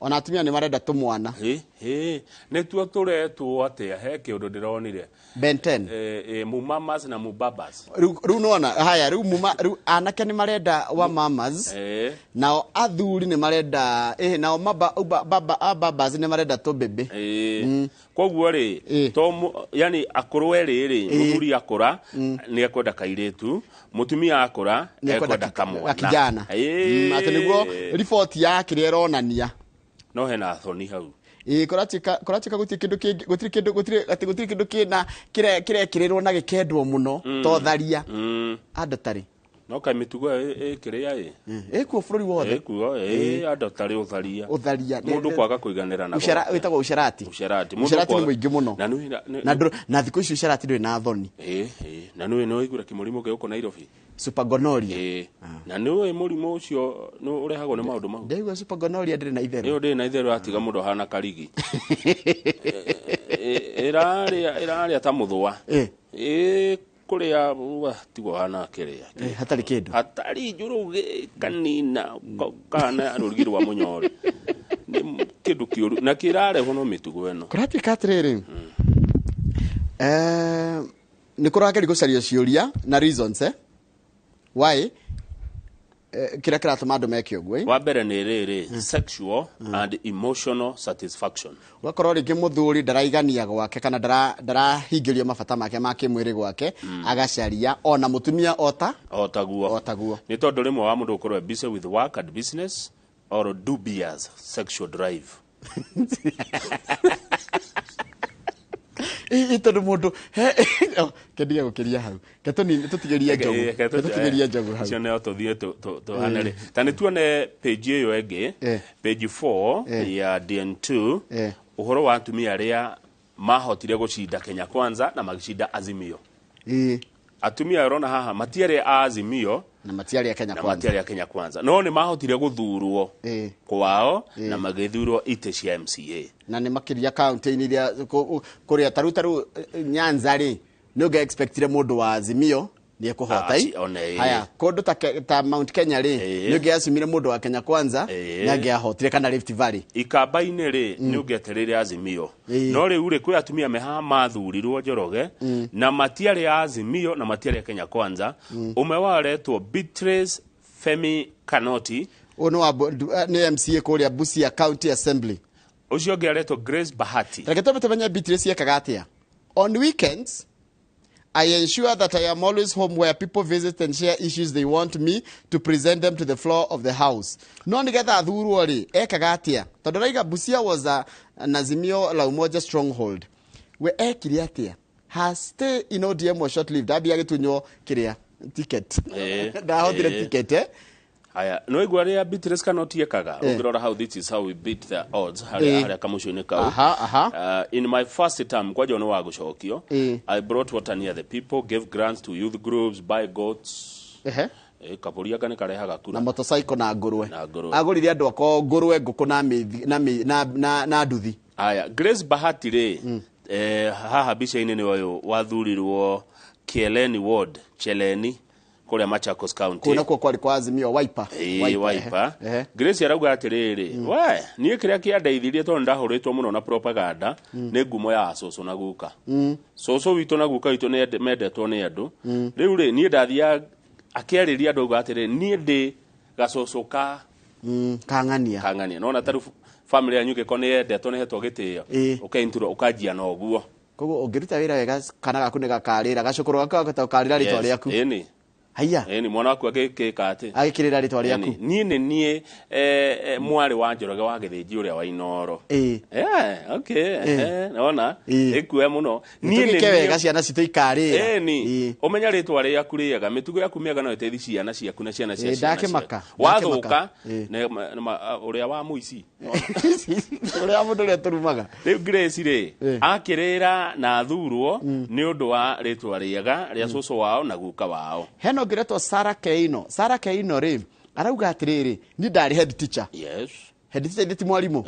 Ona atumia nĩ marenda tũmwana. Nĩtuo tũretwo atĩa he kĩũndũ ndĩronire. Ben 10. Mumamas na mubabas. Rĩu nona haya rĩu muma rĩu anake nĩ marenda wa mamas. Nao athuri nĩ marenda nao babas nĩ marenda tũbebe. Koguo rĩ to yani akũrũ erĩ rĩ mũthuri akũra nĩ ekwenda kairĩtu, mũtumia akũra ekwenda kamwana. Kijana. Atĩ nĩguo riboti ya kĩrĩa ĩronania. No hena thoni hau. Kũratuĩka gũtirĩ kĩndũ kĩngĩ, gũtirĩ kĩndũ, gũtirĩ atĩ gũtirĩ kĩndũ kĩna kĩrekĩrĩrwo na gĩkendwo mũno to tharia. Andũ tarĩ. No kaĩ mĩtugo ĩkĩrĩa ĩ? Ĩkuo bũrũri wothe. Ĩkuo, andũ tarĩ ũtharia. Ũtharia. Mũndũ kwaga kũiganĩra na wĩtagwo ũcerati. Ũcerati. Ũcerati nĩ mũingĩ mũno. Na thikũ ici ũcerati ndũrĩ na thoni. Na nĩũĩ nĩ waigua kĩmũrimũ gĩũkũ Nairobi? Supergonorrhea. Na nĩũĩ mũrimũ ũcio nĩ ũrehagwo nĩ maũndũ mau? Ndaigua supergonorrhea ndĩrĩ na itherũ. Ĩyo ndĩrĩ na itherũ atiga mũndũ ahana karigi. Ĩrarĩa ta mũthũa. Kũrĩa tigwo hana kĩrĩa. Hatarĩ kĩndũ. Hatarĩ njũrũ kanina kana rũrigi rwa mũnyore. Nĩ kĩndũ kĩũru na kĩrarehwo no mĩtugo ĩno. Kũratuĩka atĩrĩrĩ. Nĩ kũrageria gũcaria ciũria na reasons why kĩrĩa kĩratũma andũ meke ũguo. Wa mbere nĩ rĩrĩ, sexual and emotional satisfaction. Ũgakorwo rĩngĩ mũthuri ndaraigania gwake kana ndarahingĩrio mabata make ma kĩmwĩrĩ gwake, agacaria ona mũtumia ota o taguo. Nĩ tondũ rĩmwe wa mũndũ gũkorwo busy with work and business, Or dubious sexual drive. Ĩ tondũ mũndũ kendige gũkĩria hau ke tũtigĩrie njogu. Ke tũtigĩrie njogu hau. Icio nĩo tũthiĩ tũhane rĩ ta nĩ tuone page ĩyo ĩngĩ, page 4 ya DN2, ũhoro wa atumia arĩa mahotire gũcinda Kenya Kwanza na magĩcinda Azimio. Atumia ũrona haha matiarĩ a Azimio na matiarĩ a Kenya na Kwanza. Matiarĩ a Kenya Kwanza, no nĩ mahotire gũthurwo kwao na magĩthurwo itĩ cia MCA. Na nĩ makĩria kaunti-inĩ iria kũrĩa tarĩu Nyanza rĩ, nĩ ũngĩ expectire mũndũ wa Azimio nĩ ekũhota. One, ĩ. Haya, kũndũ ta Mount Kenya rĩ, nĩ ũngĩacumire mũndũ wa Kenya Kwanza nĩ angĩahotire, kana Rift Valley. Ikamba-inĩ rĩ, nĩ ũngĩetereire Azimio, no rĩu rĩ, kwĩ atumia me haha mathurirwo, Njoroge, na matiarĩ a Azimio na matiarĩ a Kenya Kwanza. Ũmwe wao aretwo Beatrice Femi Kanoti. Ũyũ nĩ wa nĩ MCA kũrĩa Busia County Assembly. Ũcio ũngĩ aretwo Grace Bahati. Reke twambe tũmenye Beatrice ekaga atĩa. On weekends I ensure that I am always home where people visit and share issues they want me to present them to the floor of the house. No nigetha athurwo rĩ, ekaga atĩa? Tondũ raiga Busia was an Azimio la Umoja stronghold. We ekire atĩa? Her stay in ODM was short lived. Ambia agĩtunywo kĩrĩa ticket. Ndahotire ticket, eh? Haya, no igua rĩa Beatrice Kanoti ekaga, ũngĩrora hau, this is how we beat the odds, harĩa harĩa kamucio-inĩ kau. Aha, aha. In my first term, kwanja nĩ wa gũcokio, I brought water near the people, gave grants to youth groups, buy goats. Kabũri anga nĩ karehaga kura. Na motorcycle na ngũrwe. Na ngũrwe. Agũrire andũ akwa ngũrwe, ngũkũ na mĩthi na mĩ- na na, na nduthi. Aya, Grace Bahati rĩ, haha mbica-inĩ nĩ ũyũ wathurirwo Kieleni Ward, Cheleni, kũrĩa Machakos County. Kũu nakuo kwarĩ kwa Azimio, Wiper. Ĩĩ, Wiper. Ehe. Grace arauga atĩrĩrĩ, we niĩ kĩrĩa kĩandeithirie, tondũ ndahũrĩtwo mũno na propaganda, nĩ ngumo ya cũcũ na guka. Cũcũ witũ na guka witũ nĩ mendetwo nĩ andũ. Rĩu rĩ, niĩ ndathiaga akĩarĩria andũ, auga atĩrĩrĩ, niĩ ndĩ gacũcũ ka Kang'ania. Kang'ania. Nona tarĩu family yanyu ĩngĩkorwo nĩ yendetwo, nĩ hetwo gĩtĩo, ũkainturwo ũkanjia na ũguo. Koguo ũngĩruta wĩra wega, kana gaku nĩ gakarĩra gacũkũrũ gaku gakũhota gũkarĩra rĩtwa rĩaku. Ĩni. Haiya. Ĩni, mwana waku agĩkĩka atĩ Agĩkĩrĩra rĩtwa rĩaku. Ĩni, niĩ nĩ niĩ mwarĩ wa Njoroge wa Gĩthĩnji ũrĩa wa Inoro. Okay, nona ĩkue mũno. Niĩ nĩ nĩ wega ciana citũ ikarĩra. Ĩni, ũmenya rĩtwa rĩaku rĩega, mĩtugo yaku mĩega no ĩteithie ciana ciaku na ciana cia ciana Ndakĩmaka, ciaku. Wathũka ndakĩmaka. ũrĩa wa mũici. Ũrĩa mũndũ ũrĩa tũrumaga. Rĩu Grace rĩ, akĩrĩra na athurwo nĩ ũndũ wa rĩtwa rĩega rĩa cũcũ wao na guka wao. Hena ũngĩretwo Sarah Keino. Sarah Keino rĩ, arauga atĩrĩrĩ, niĩ ndarĩ head teacher. Head teacher ithe ti mwarimũ.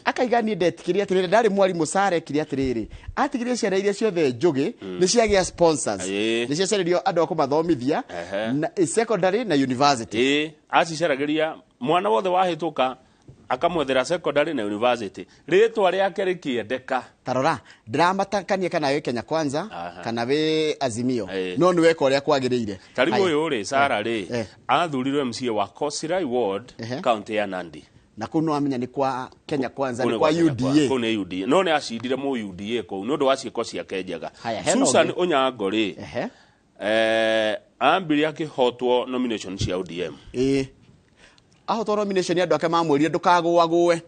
Akaiga niĩ ndetikirie atĩrĩrĩ, ndarĩ mwarimũ. Sarah ekire atĩrĩrĩ, atigirie ciana iria ciothe njũgĩ nĩ ciagĩa sponsors, nĩ ciacarĩrio andũ a kũmathomithia na secondary na university. Acicaragĩria mwana wothe wahĩtũka, akamwethera secondary na university, rĩtwa rĩake rĩkĩendeka. Tarora, ndĩramatakania kana wĩ Kenya Kwanza kana wĩ Azimio, no nĩ weka ũrĩa kwagĩrĩire. Ta rĩu Haya. ũyũ rĩ, Sara rĩ, athurirwo MCA wa Kosirai Ward, kaunti ya Nandi. Na kũu nĩwamenya nĩ kwa Kenya Kwanza, Kũu nĩ nĩ kwa kwa Kenya Kwanza. UDA. Kũu nĩ UDA, no nĩ acindire mũ UDA kũu nĩ ũndũ wa ciĩko ciake njega. Haya, hena Susan ũngĩ. Onyango rĩ, ambire akĩhotwo nomination cia ODM. Ahotwo nomination, andũ ake mamwĩrire, ndũkagũagũe,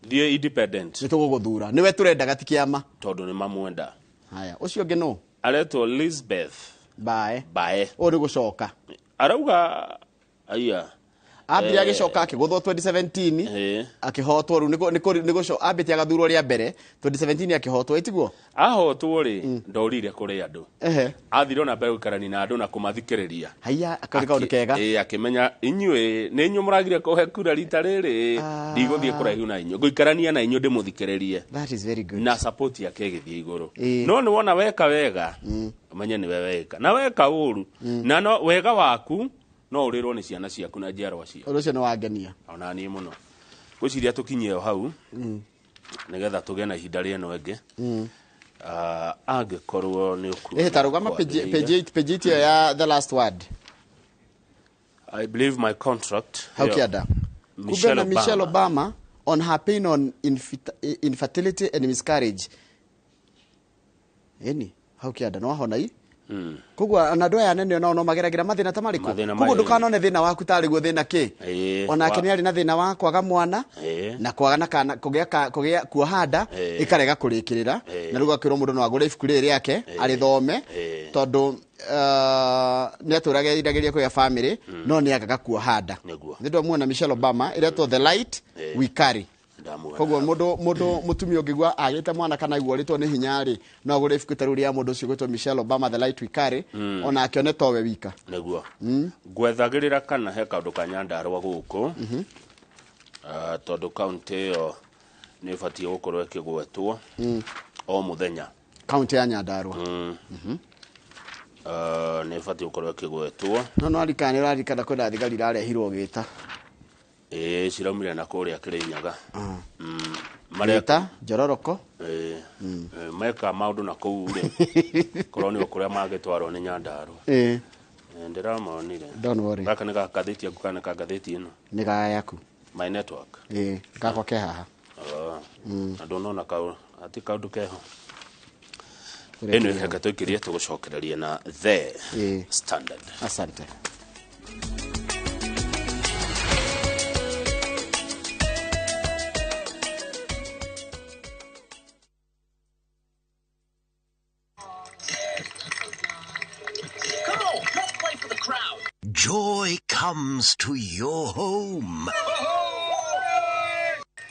thiĩ independent, nĩ tũgũgũthura, nĩwe tũrendaga, ti kĩama. Tondũ nĩ mamwenda. Haya, ũcio ũngĩ nũ? Aretwo Lisbeth Bae. Bae. Ũyũ nĩ gũcoka. Arauga aya Ambire agĩcoka akĩgũthwo 2017, akĩhotwo. Rĩu nĩ ambĩte agathurwo rĩa mbere 2017, akĩhotwo, ĩtiguo? Ahotwo rĩ, ndorire kũrĩ andũ. Athire ona mbere gũikarania na andũ na kũmathikĩrĩria. Haiya, akarĩ kaũndũ kega. Akĩmenya inyuĩ nĩ inyuĩ mũragire kũhe kura rita rĩrĩ, ndigũthiĩ kũraihu na inyuĩ, ngũikarania na inyuĩ ndĩmũthikĩrĩrie. That is very good. Na support yake ĩgĩthiĩ igũrũ. No nĩ wona weka wega, ũmenye nĩwe weka, na weka ũru, na no wega waku no ũrĩrwo nĩ ciana ciaku na njiarwa ciaku. Ũndũ ũcio nĩ wangenia. Ona niĩ mũno. Ngwĩciria tũkinyie o hau nĩgetha tũgĩe na ihinda rĩa ĩno ĩngĩ. Angĩkorwo nĩ ũkuona Ĩhĩ, ta rũgama page kwagĩrĩire. Page 8, page 8 ĩyo ya the last word. I believe my contract. Hau Ĩyo. kĩanda kumbe Michelle na Michelle Obama. Obama on her pain on infertility and miscarriage. Ĩni hau kĩanda nĩ wahona i Koguo ona andũ aya anene onao no mageragĩra mathĩna ta marĩkũ. Koguo ndũkanone thĩna waku tarĩ guo thĩna kĩ. Onake nĩ arĩ na thĩna wa kwaga mwana na kwaga na kana kũgĩa kuoha nda ĩkarega kũrĩkĩrĩra, na rĩu gakĩrwo mũndũ no agũre ibuku rĩrĩ rĩake arĩthome, tondũ nĩ atũraga irageria kũgĩa family no nĩ agaga kuoha nda. Nĩ ndwamuona Michelle Obama ĩretwo The Light We Carry. Koguo mundu mutumia ũngĩgua agĩte mwana kana aigua ũrĩtwo nĩ hinya rĩ, no agũre ibuku ta rĩu rĩa mũndũ ũcio gwĩtwo Michelle Obama The Light We Carry, onake one towe wika. Nĩguo ngwethagĩrĩra kana he kaũndũ ka Nyandarũa gũkũ, tondũ kaũntĩ ĩyo nĩ ĩbatiĩ gũkorwo ĩkĩgwetwo o mũthenya. Kaũntĩ ya Nyandarũa nĩ ĩbatiĩ gũkorwo ĩkĩgwetwo. No arikana nĩ ũrarikana kwĩna thigari irarehirwo gĩta. Ciraumire na kũrĩa Kĩrĩnyaga. Mareta Njororoko. Meka maũndũ na kũu rĩ, korwo nĩ kũrĩa mangĩtwarwo nĩ Nyandarũa. Ndĩramonire. Don't worry. Gaka nĩ ga ngathĩti yaku kana ka ngathĩti ĩno? Nĩ ga yaku. My network. Gakwa ke haha. Na ndũnona ati kaũndũ keho. Ĩno reke tũikĩrie tũgũcokereria na The Standard. Asante. Joy comes to your home.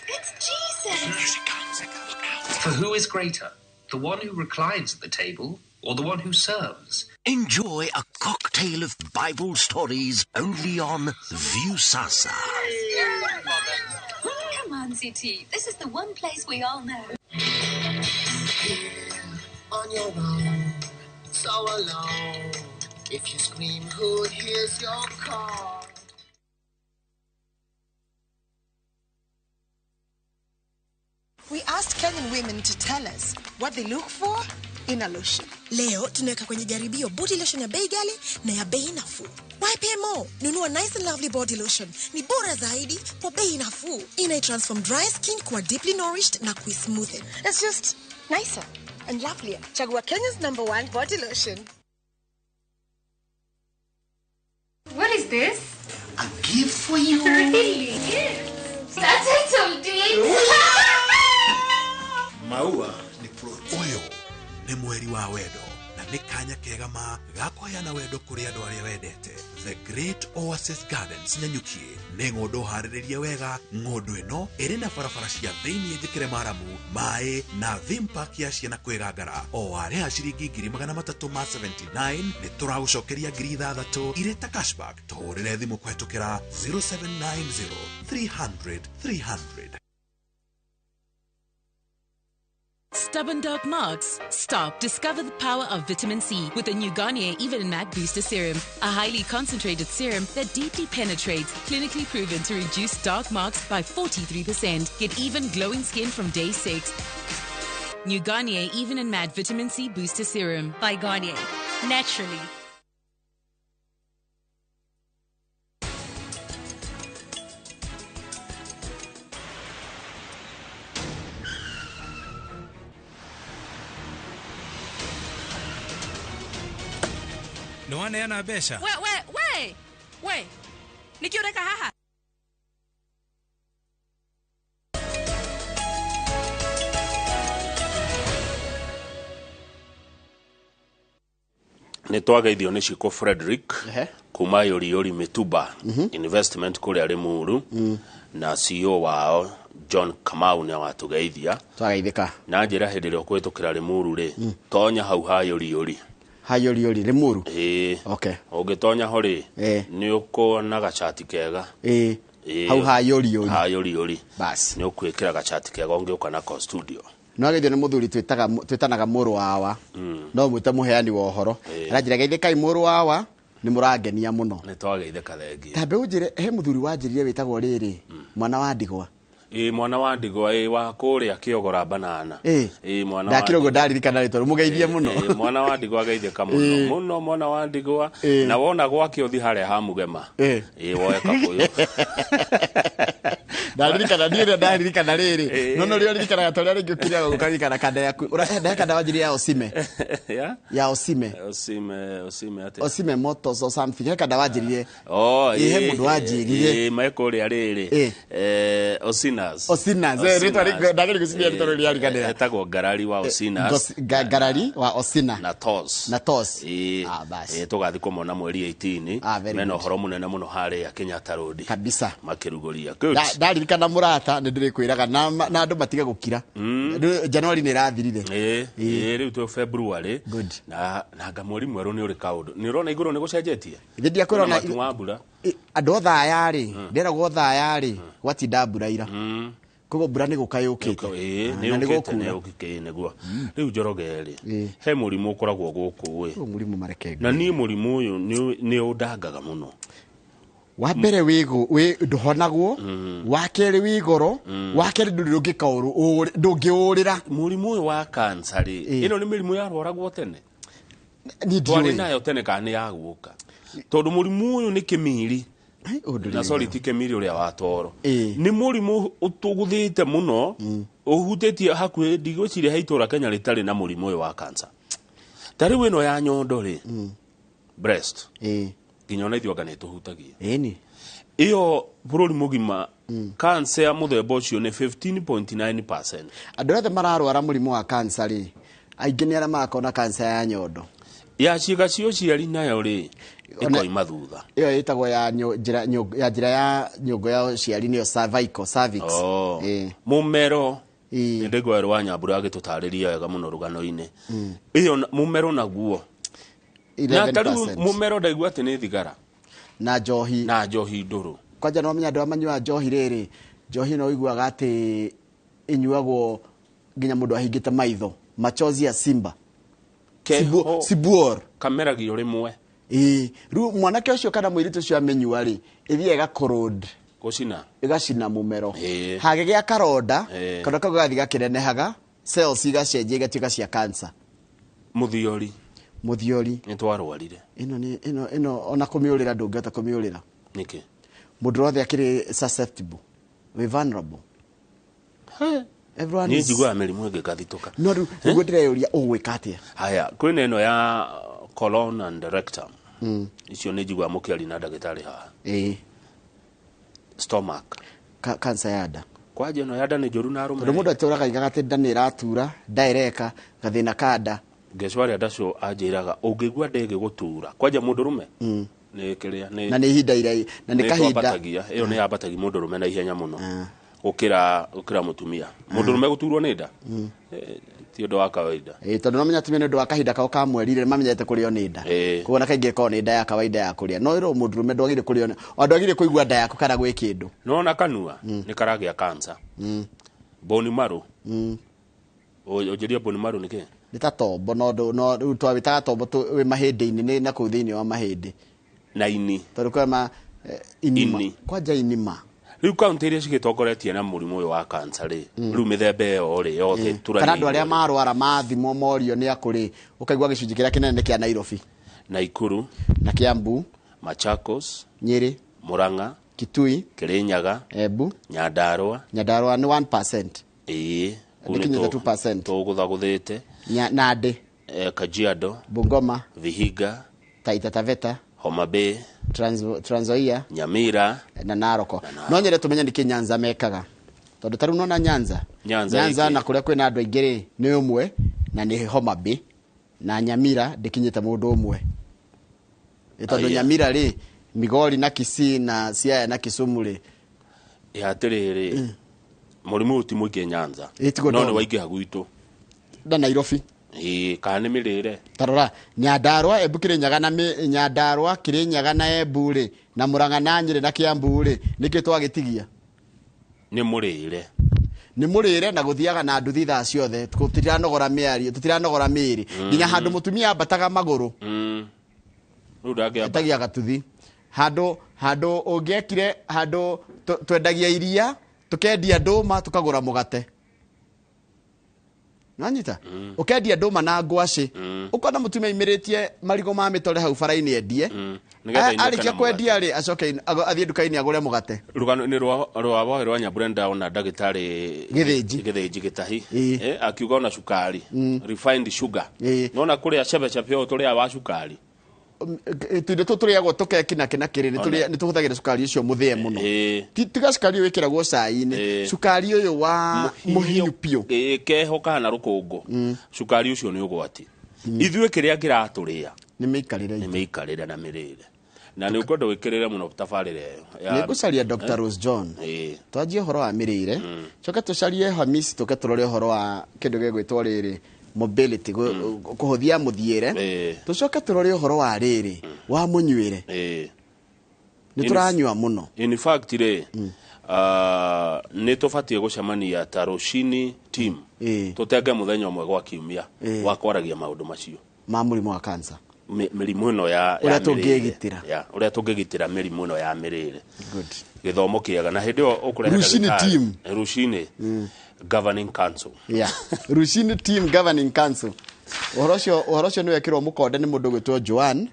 It's Jesus. For who is greater, the one who reclines at the table or the one who serves? Enjoy a cocktail of Bible stories only on Viusasa. Come on, CT. This is the one place we all know. Here, on your own, so alone. If you scream, who hears your call? We asked Kenyan women to tell us what they look for in a lotion. Leo tunaweka kwenye jaribio body lotion ya bei ghali na ya bei nafuu. Why pay more? Nunua Nice and Lovely body lotion. Ni bora zaidi kwa bei nafuu. Ina transform dry skin kuwa deeply nourished na kuismoothen. It's just nicer and lovelier. Chagua Kenya's #1 body lotion. What is this? A gift for you. Really? That's it. Maua ni fruit. Ũyũ nĩ mweri wa wendo na nĩ kanya kega ma ga kũheana wendo kũrĩ andũ arĩa wendete. The Great Oasis Gardens Nanyuki nĩ ng'ũndũ harĩrĩrie wega. Ng'ũndũ ĩno ĩrĩ na barabara cia thĩinĩ njĩkĩre maramu, maĩ na theme park ya ciana kwĩgangara. O warĩha ciringi 379 nĩ tũragũcokeria 6,000 irĩ ta cashback. Tũhũrĩre thimũ kũhetũkĩra 0790 300 300. Stubborn dark marks? Stop. Discover the power of vitamin C with the new Garnier Even and Matte Booster Serum, a highly concentrated serum that deeply penetrates, clinically proven to reduce dark marks by 43%. Get even glowing skin from day 6. New Garnier Even and Matte Vitamin C Booster Serum. By Garnier. Naturally. Nĩwaneana mbeca? We nĩkĩ ũreka haha? Nĩ twageithio nĩ Shiko Frederick kuma Yori Mituba Investment kũrĩa Limuru, na CEO wao John Kamau nĩ watũgeithia. Twageithĩka. Na njĩra hĩndĩ ĩrĩa ũkũhĩtũkĩra Limuru rĩ, tonya hau ha Yori. Hayoriori Limuru. Okay. Ũngĩtonya ho rĩ, nĩ ũkuona gacati kega. Hau hayoriori. Hayoriori. Bas. Nĩ ũkwĩkĩra gacati kega ũngĩũka nako studio. No agithio nĩ mũthuri twĩtanaga mũrũ wawa. No mwĩte mũheani wa ũhoro. Aranjĩra geithĩkai mũrũ wawa, nĩ mũrangenia mũno. Nĩ twageithĩka thengia. Tambe ũnjĩre he mũthuri wanjĩrire wĩtagwo rĩrĩ, mwana wa ndigwa. Mwana wa ndigwa wa kũrĩa kĩogora banana. Mwana wa ndakĩrwo ndaririkana rĩtwa mũgeithie mũno. Mwana wa ndigwa ageithĩka mũno mũno mwana wa ndigwa. Na wona gwake ũthi harĩa ha Mugema. Woe kabũyũ. Ndaririkana niĩ rĩrĩa ndaririkana rĩrĩ no no rĩo ririkanaga ta ũrĩa rĩngĩ ũkĩrĩaga ũkaririkana kanda yaku. Ũrenda kanda wanjiri ya Osime. Ya? Ya Osime. Osime, Osime atĩa? Osime Motors or something. He kanda wanjĩrire. Oh, Ĩ, he mũndũ wanjĩrire. Ĩ, mekũrĩa rĩrĩ. Osinas. Osinas, rĩtwa ndagĩrĩ gwĩciria rĩtwa rĩu rĩariganĩra. Etagwo Ngarari wa Osinas. Ngarari wa Osina. Na Tos. Na Tos. Ĩ, tũgathiĩ kũmona mweri 18. Very Mena good. ũhoro mũnene mũno harĩa Kenyatta Road. Kabisa. Makĩrugũria. Good. Ndaririkana mũrata nĩ ndĩrĩkwĩraga na andũ matige gũkira. Januari nĩ ĩrathirire. Ĩ, ĩ, rĩu twĩ February. Na anga mweri mwerũ nĩ ũrĩ kaũndũ. Nĩ ũrona igũrũ nĩ gũcenjetie? Ithe ndiakwĩra Kwĩna ona- matu ma mbura. Andũ othe aya rĩ, ndĩragwo thaa rĩ, gwatinda mbura ira. Koguo mbura nĩ gũka yũkĩte. Ĩ, Na nĩ nĩ yũkĩte, gũkura. nĩ yũkĩte, nĩguo. Rĩu Njoroge rĩ, he mũrimũ ũkoragwo gũkũ ĩ. Ũyũ mũrimũ mareke. Na niĩ mũrimũ ũyũ nĩ ũndangaga mũno. Wa mbere wĩ ndũhonagwo, wa kerĩ wĩ goro, wa kerĩ ndũrĩ ũngĩka ũru, ndũngĩũrĩra. Mũrimũ ũyũ wa kansa rĩ, ĩno nĩ mĩrimũ yarwaragwo tene. Niĩ Twarĩ ndiũĩ. nayo tene kana nĩ ya gũka. Tondũ mũrimũ ũyũ nĩ kĩmiri. Na sorry ti kĩmiri ũrĩa wa toro. Nĩ mũrimũ ũtũgũthĩte mũno, ũhutĩtie hakuhĩ ndigwĩciria he itũra Kenya rĩtarĩ na mũrimũ ũyũ wa kansa. Ta rĩu ĩno ya nyondo rĩ, breast. Nginya ona ithuĩ anga nĩ ĩtũhutagia. Ĩni. Ĩyo bũrũri mũgima kansa ya mũthemba ũcio nĩ 15.9%. Andũ othe mararwara mũrimũ wa kansa rĩ, aingĩ nĩ arĩa marakorwo na kansa ya nyondo. Ya ciĩga cia ũciari nayo rĩ, ĩkoima thutha. Ĩyo ĩtagwo ya ya njĩra ya nyũngũ ya ũciari nĩyo cervical, cervix. Oh. Mũmero nĩ ndĩgwa wa Nyambura agĩtũtarĩria wega mũno rũgano-inĩ. Ĩyo mũmero naguo. Na ta rĩu 11%. mũmero ndaigua atĩ nĩ thigara. Na njohi. Na njohi ndũrũ. Kwanja no menya andũ arĩa manyuaga njohi rĩrĩ, njohi no ũiguaga atĩ ĩnyuagwo nginya mũndũ ahingĩte maitho. Machozi ya simba. Keho. Sibuor. Kameragio rĩmwe. Ĩĩ, rĩu mwanake ũcio kana mũirĩtu ũcio amenyua rĩ, ĩthiaga ĩgakorod. Gũcina. Ĩgacina mũmero. Ĩĩ. Hagĩgĩa karonda, Ĩĩ. karonda kau gagathiĩ gakĩnenehaga, cells igacenjia igatuĩka cia cancer. Mũthiori. Mũthiori. Nĩ twarwarire. Ĩno nĩ ĩno ĩno ona kũmĩũrĩra ndũngĩhota kũmĩũrĩra. Nĩkĩ? Mũndũ wothe akĩrĩ susceptible. Wĩ vulnerable. Everyone Niĩ is njiguaga mĩrimũ ĩngĩgathitũka. No rĩu nĩguo ndĩreyũria ũgwĩka atĩa? Haya, kwĩna ĩno ya colon and rectum. Icio nĩ njiguaga mũkĩaria na ndagĩtarĩ haha. Ĩĩ. Stomach. Cancer ya nda. Kwanja ĩno ya nda nĩ njũru na arũme. Tondũ mũndũ atũraga aigaga atĩ nda nĩ ĩratura, nda ĩreka, gathĩna ka nda. Ngecwo arĩa ndacio anjĩraga ũngĩigua nda ĩgĩgũtura kwanja mũndũrũme nĩ kĩrĩa Na nĩ ihinda irai, na nĩ kahinda. twambatagia ĩyo nĩ yambatagia mũndũrũme na ihenya mũno gũkĩra mũtumia. Mũndũrũme gũturwo nĩ nda ti ũndũ wa kawaida. Ĩĩ, tondũ no menya atumia nĩ ũndũ wa kahinda kao ka mweri rĩ, mamenyete kũrĩo nĩ nda. Koguo na kaingĩ ĩkoragwo nĩ nda ya kawaida ya kũrĩa. No ĩrwo mũndũrũme ndwagĩrĩire kũrĩo nĩ, o ndwagĩrĩire kũigua nda yaku kana gwĩ kĩndũ. Nĩwona kanua nĩ karagĩa cancer. Bone marrow. Ũnjĩrie bone marrow nĩ kĩ? Nĩ ta tombo, no no rĩu twawĩtaga tombo wĩ mahĩndĩ-inĩ, nĩ na kũu thĩinĩ wa mahĩndĩ. Na ini. Tondũ kwĩ ma inima. Ini. Kwanja inima. Rĩu kaunti iria cigĩtongoretie na mũrimũ ũyũ wa cancer rĩ, rĩu mĩthemba ĩyo rĩ yothe Kana andũ arĩa marwara mathimwo morio nĩ akũrĩ, ũkaigua gĩcunjĩ kĩrĩa kĩnene nĩ kĩa Nairobi. Naikuru. Na Kiambu. Machakos. Nyeri. Murang'a. Kitui. Kirinyaga. Embu. Nyandarua. Nyandarua nĩ 1%. Ĩĩ. Kũu nĩ Ndĩkinyĩte 2%. Tũgũthagũthĩte. Nandi. Kajiado. Bungoma. Vihiga. Taita Taveta. Homa Bay. Trans Nzoia. Nyamira. Na Narok. No nyende tũmenye nĩkĩ Nyanza mekaga. Tondũ ta rĩu nona Nyanza. Nyanza na kũrĩa kwĩna andũ aingĩ rĩ nĩ ũmwe na nĩ Homa Bay. Na Nyamira ndĩkinyĩte mũndũ ũmwe. Tondũ Nyamira rĩ Migori na Kisii na Siaya na Kisumu rĩ. Atĩrĩrĩ, mũrimũ ũyũ ti mũingĩ Nyanza. No nĩ waingĩha gwitũ. Na Nairobi. Ĩĩ, kana nĩ mĩrĩre. Tarora, Nyandarua, Embu Kirinyaga na Nyandarua, Kirinyaga na Embu rĩ, na Murang'a na Nyĩrĩ na Kiambu rĩ, nĩkĩ twagĩtigia? Nĩ mũrĩre. Nĩ mũrĩre na gũthiaga na nduthi thaa ciothe, tũtiranogora mĩario, tũtiranogora mĩĩrĩ. Nginya handũ mũtumia ambataga magũrũ. Rĩu ndangĩamba. Etagia gatuthi. Handũ ũngĩekire, handũ twendagia iria, tukendia ndũma, tukagũra mũgate. Nanyita ukendia ndũma na ngwacĩ, ũkona mũtumia aimĩrĩtie marigũ ma mĩtore hau bara-inĩ endie. Nĩgetha ainũke Arĩkia na mũgate. kwendia rĩ, acoke athiĩ nduka-inĩ agũre mũgate. Rũgano-inĩ rwa Waweru wa Nyambura ndona ndagĩtarĩ Gĩthĩnji. Gĩthĩnji Gĩtahi. Akiuga ona cukari, refined sugar, nona kũrĩa chebechebe ũyũ tũrĩa wa cukari. Tuindo tũ tũrĩagwo tũkeki na kĩ na kĩrĩ, nĩ tũhũthagĩra cukari ũcio mũthĩe mũno. Tiga cukari ũyũ wĩkĩragwo cai-inĩ, cukari ũyũ wa mũhinyu biũ. Keho kana rũkũngũ, cukari ũcio nĩ ũgwati. Ithuĩ kĩrĩa kĩratũrĩa nĩ mĩikarĩre. Nĩ mĩikarĩre na mĩrĩre, na nĩ ũkwenda wĩkĩrĩre mũno tabarĩra ĩyo Nĩ ngũcaria Dr. Rose John, twanjie ũhoro wa mĩrĩre, coke tũcarie Hamisi, tũke tũrore ũhoro wa kĩndũ gĩgwĩtwo rĩrĩ mobility, kũhũthia mũthiĩre, tũcoke tũrore ũhoro wa rĩrĩ wa mũnyuĩre. Nĩ tũranyua mũno. In fact rĩ, nĩ tũbatiĩ gũcemania ta rũcini team, tũtenge mũthenya ũmwe gwa kiumia wa kwaragia maũndũ macio ma mũrimũ wa cancer, mĩrimũ ĩno ya ũrĩa ya mĩrĩre. Tũngĩgitĩra. Ya, ũrĩa tũngĩgitĩra mĩrimũ ĩno ya mĩrĩre. Good. Gĩthomo kĩega na hĩndĩ ĩyo ũkũrehe Rũcinĩ ndagĩtarĩ. team. Rũcinĩ governing council. Yeah. Rucini team governing council. Ũhoro ũcio nĩ wekĩrwo mũkonde nĩ mũndũ ũgwĩtwo Joan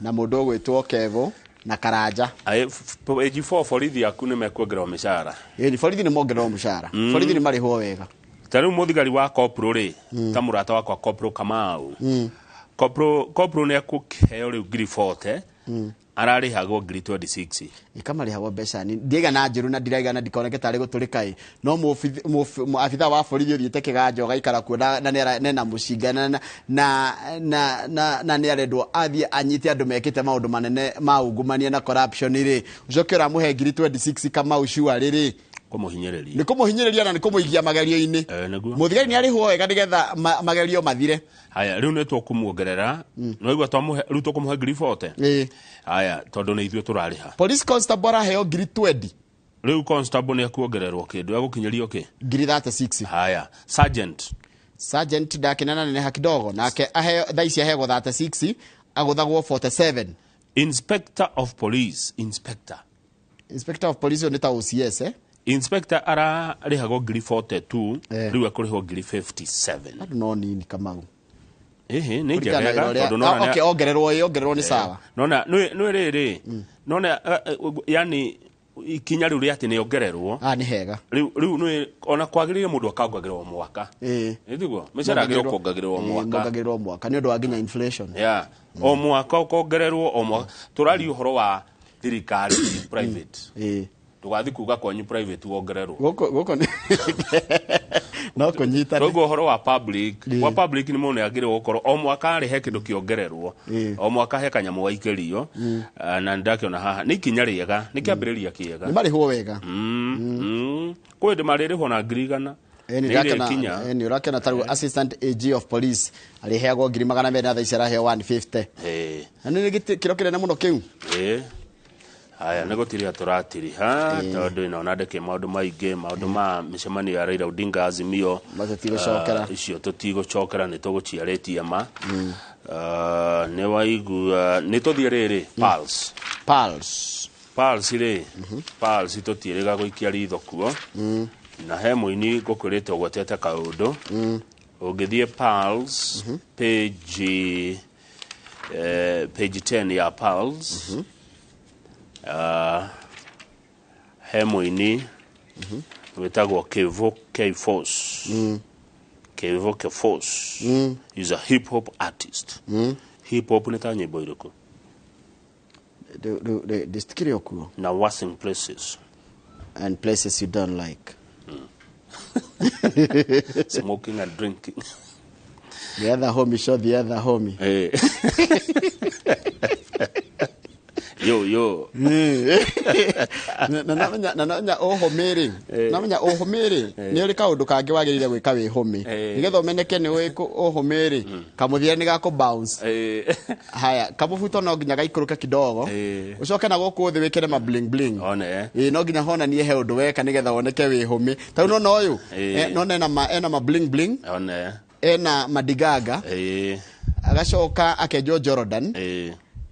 na mũndũ ũgwĩtwo Kevo na Karanja. AG4, borithi aku nĩ mekuongererwo mĩcara. Ĩni, borithi nĩ mongererwo mũcara. Borithi nĩ marĩhwo wega. Ta rĩu mũthigari wa kopro rĩ, ta mũrata wakwa kopro Kamau, kopro nĩ ekũheo rĩu 40,000, ararĩhagwo 26,000. Ikamarĩhagwo mbeca nini, ndiaigana njũru na ndiraigana ndikoneke tarĩ gũtũrĩka ĩ, no abithaa wa borithi ũthiĩte kĩganjo agaikara kuo na nena mũcinga na nĩ arendwo athiĩ anyite andũ mekĩte maũndũ manene ma ungumania na corruption rĩ, ũcoke ũramũhe 26,000 Kamau sure rĩrĩ? Kũmũhinyĩrĩria. Nĩ kũmũhinyĩrĩria na nĩ kũmũigia magerio-inĩ. Nĩguo. Mũthigari nĩ arĩhwo wega nĩgetha magerio mathire. Haya, rĩu nĩ tũkũmuongerera, no igua twamũhe rĩu tũkũmũhe 40,000. Haya, tondũ nĩ ithuĩ tũrarĩha. Police constable araheo 20,000. Rĩu constable nĩ ekuongererwo kĩndũ, egũkinyĩrio kĩ? 36,000. Haya, sergeant? Sergeant ndakinana neneha kidogo, nake aheo thaa ici aheagwo 36, agũthagwo 47. Inspector of police, inspector. Inspector of police ũyũ nĩ ta OCS, eh? Inspector ararĩhagwo 42,000, rĩu ekũrĩhwo 57,000. Bado no nini, Kamau. Ĩhĩ, nĩ Kũringana na njegega wĩra ũrĩa- tondũ nona Ah, okay, ongererwo ĩ, ongererwo nĩ sawa. Nona nĩ rĩrĩ, nona yani ikinya rĩu rĩa atĩ nĩ ongererwo. Ah, nĩ hega. Rĩu nĩ ona kwagĩrĩire mũndũ akongagĩrĩrwo mwaka. Ĩtiguo mĩcara agĩrĩirwo kuongagĩrĩrwo mwaka. Mongagĩrĩrwo mwaka nĩ ũndũ wa nginya inflation. Yeah. O mwaka ũkongererwo o mwaka. Tũraria ũhoro wa thirikari, ti private. Ndũgathiĩ kuga kwanyu private wongererwo. Gũkũ no kũnyitane. Twaigua ũhoro wa public, wa public nĩ mũndũ agĩrĩirwo gũkorwo o mwaka rĩ he kĩndũ kĩongererwo, o mwaka he kanyamũ gaikĩrio. Na nĩndakĩona haha nĩ ikinya rĩega, nĩ kĩambĩrĩria kĩega. Nĩ marĩhwo wega. Kwĩ ndĩ marĩrĩhwo na 100,000. Nĩ Nĩ ũrakĩona irĩkinya. Nĩ ũrakĩona ta rĩu assistant AG of police arĩheagwo 200,000 na thaa ici araheo 150. Na nĩ kĩro kĩnene mũno kĩu. Haya, nĩ gũtiriha tũratiriha tondũ ĩno ndĩkĩ maũndũ maingĩ, maũndũ ma mĩcemanio ya Raila Odinga Azimio. Tũtigũcokera. Icio tũtigũcokera, nĩ tũgũciarĩtie ma. Nĩ waigua nĩ tũthiĩ rĩrĩ Pulse. Pulse. Pulse rĩ, Pulse tũtiĩrĩga gũikia ritho kuo, na he mũini ngũkwĩrĩte ũgwetete kaũndũ. Ũngĩthiĩ Pulse page 10 ya Pulse, he mũini wĩtagwo Kevo K Force. Kevo K Force is a hip hop artist. Hip hop nĩ ta nyĩmbo irĩkũ? Ndĩcitikĩrĩ o kuo. Na worse places. And places you don't like. Smoking and drinking. The other homie shot the other homie. Yo yo. Na namenya ũhũmĩ rĩ, namenya ũhũmĩ rĩ, nĩ ũrĩ kaũndũ kangĩ wagĩrĩire gwĩka wĩ hũmĩ nĩgetha ũmeneke nĩ wĩ ũhũmĩ rĩ, kamũthia nĩ gakũ bounce. Haya, kamũbuto no nginya gaikũrũke kidogo, ũcoke na gũkũ thĩ wĩkĩre ma bling bling. One. Ĩ, no nginya honanie he ũndũ weka nĩgetha woneke wĩ hũmĩ. Ta rĩu nona ũyũ, nona ena ma bling bling, One. ena madigaga, agacoka akenjwo Jordan,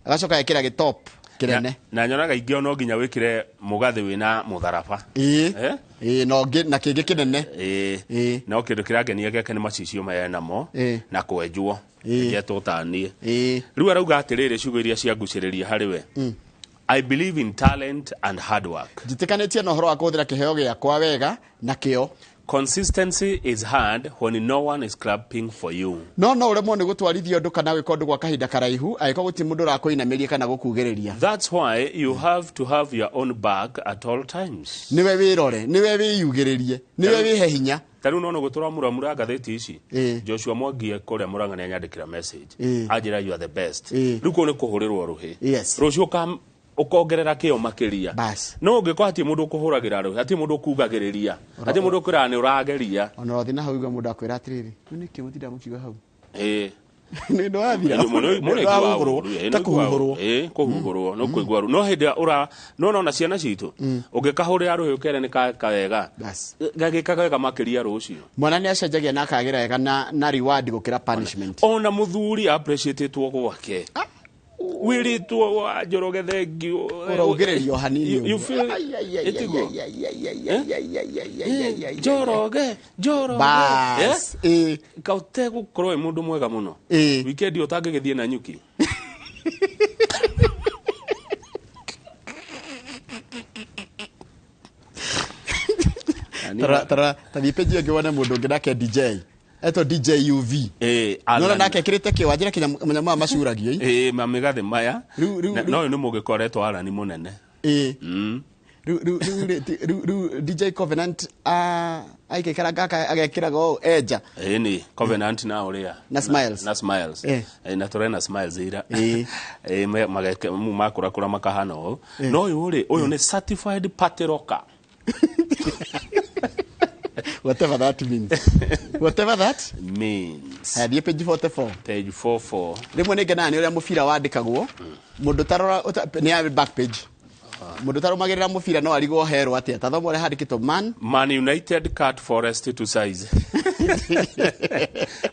agacoka ekĩra gĩtop kĩnene. Na nyonaga ingĩ no nginya wĩkĩre mũgathĩ wĩna mũtharaba. Ĩĩ, na ũngĩ na kĩngĩ kĩnene. Ĩĩ, no kĩndũ kĩrangenia gĩake nĩ macicio maya namo na kwenjwo njetwo taniĩ. Rĩu arauga atĩrĩrĩ, ciugo iria ciangucĩrĩria harĩ we, "I believe in talent and hard work." Njĩtĩkanĩtie na ũhoro wa kũhũthĩra kĩheo gĩakwa wega na kĩo. "Consistency is hard when no one is clapping for you." No ũremwo nĩ gũtwarithia ũndũ kana gwĩka ũndũ gwa kahinda karaihu angĩkorwo gũtirĩ mũndũ ũrakũinamĩria kana gũkugĩrĩria. "That's why you have to have your own back at all times." Nĩwe wĩrore, nĩwe wĩyugĩrĩrie, nĩwe wĩhe hinya. Ta rĩu nona gũtũra ngathĩti ici, Joshua Mwangi kũrĩa Mũrang'a nĩ anyandĩkĩra message, anjĩra, "You are the best." Rĩu kũu nĩ kũhũrĩrwo rũhĩ. Rũciũ ũkongerera kĩo makĩria. No ũngĩkorwo hatirĩ mũndũ ũkũhũragĩra rũhĩ, hatirĩ mũndũ ũkugagĩrĩria, hatirĩ mũndũ ũkwĩraga nĩ ũrageria. Ona ũrathiĩ na hau igua mũndũ akwĩra atĩrĩrĩ, rĩu nĩkĩ mũtindaga mũkiuga hau? Nĩ ndwathira. Mũno. Ta kũhuhũrwo. Ĩĩ, kũhuhũrwo no kũigua ruo. No hĩndĩ ĩrĩa ũra no nona ciana citũ, ũngĩkahũrĩra rũhĩ ũkere nĩ kaka wega, gagĩkaga wega makĩria rũciũ. Mwana nĩ acenjagia na akagĩra wega na reward gũkĩra punishment. Ona mũthuri appreciatetwo gwake, wĩrĩtwo wa Njoroge, thengiũ. Ũraugĩrĩrio hanini You ũguo. feel Ai, ai, ai, ĩtiguo? ai, ai, ai, ai, ai, ai, ai, ai, ai, ai, ai, Njoroge, Njoroge. Bas. Kaute gũkorwo wĩ mũndũ mwega mũno, weekend ũtangĩgĩthiĩ na nyuki. Tara tathiĩ page ĩyo ĩngĩ wone mũndũ ũngĩ nake DJ etwo DJ UV. Alan. Nona nake ekĩrĩte kĩ wanjĩra kinya mũnyamũ maya macuragio ĩ. Ĩĩ, mamĩgathĩ maya. Rĩu No ũyũ nĩ mũgĩkoretwo Alan mũnene. Rĩu DJ Covenant aikaikara gaka agekĩraga ũũ enja. Ĩĩ, nĩ Covenant na ũrĩa Na Smiles. Na Smiles. Na tũrena Smiles ira. Ĩĩ, mageke mu makũrakũra makahana ũũ. No ũyũ rĩ, ũyũ nĩ certified party rocker. Whatever that means, whatever that means. Haya, thiĩ page 44. Page 44. Rĩmwe nĩ ngenaga nĩ ũrĩa mũbira wandĩkagwo. Mũndũ tarora nĩ ya back page, mũndũ tarũmagĩrĩra mũbira no arigwo herwo atĩa. Ta thoma ũrĩa handĩkĩtwo man. Man United cut Forest to size.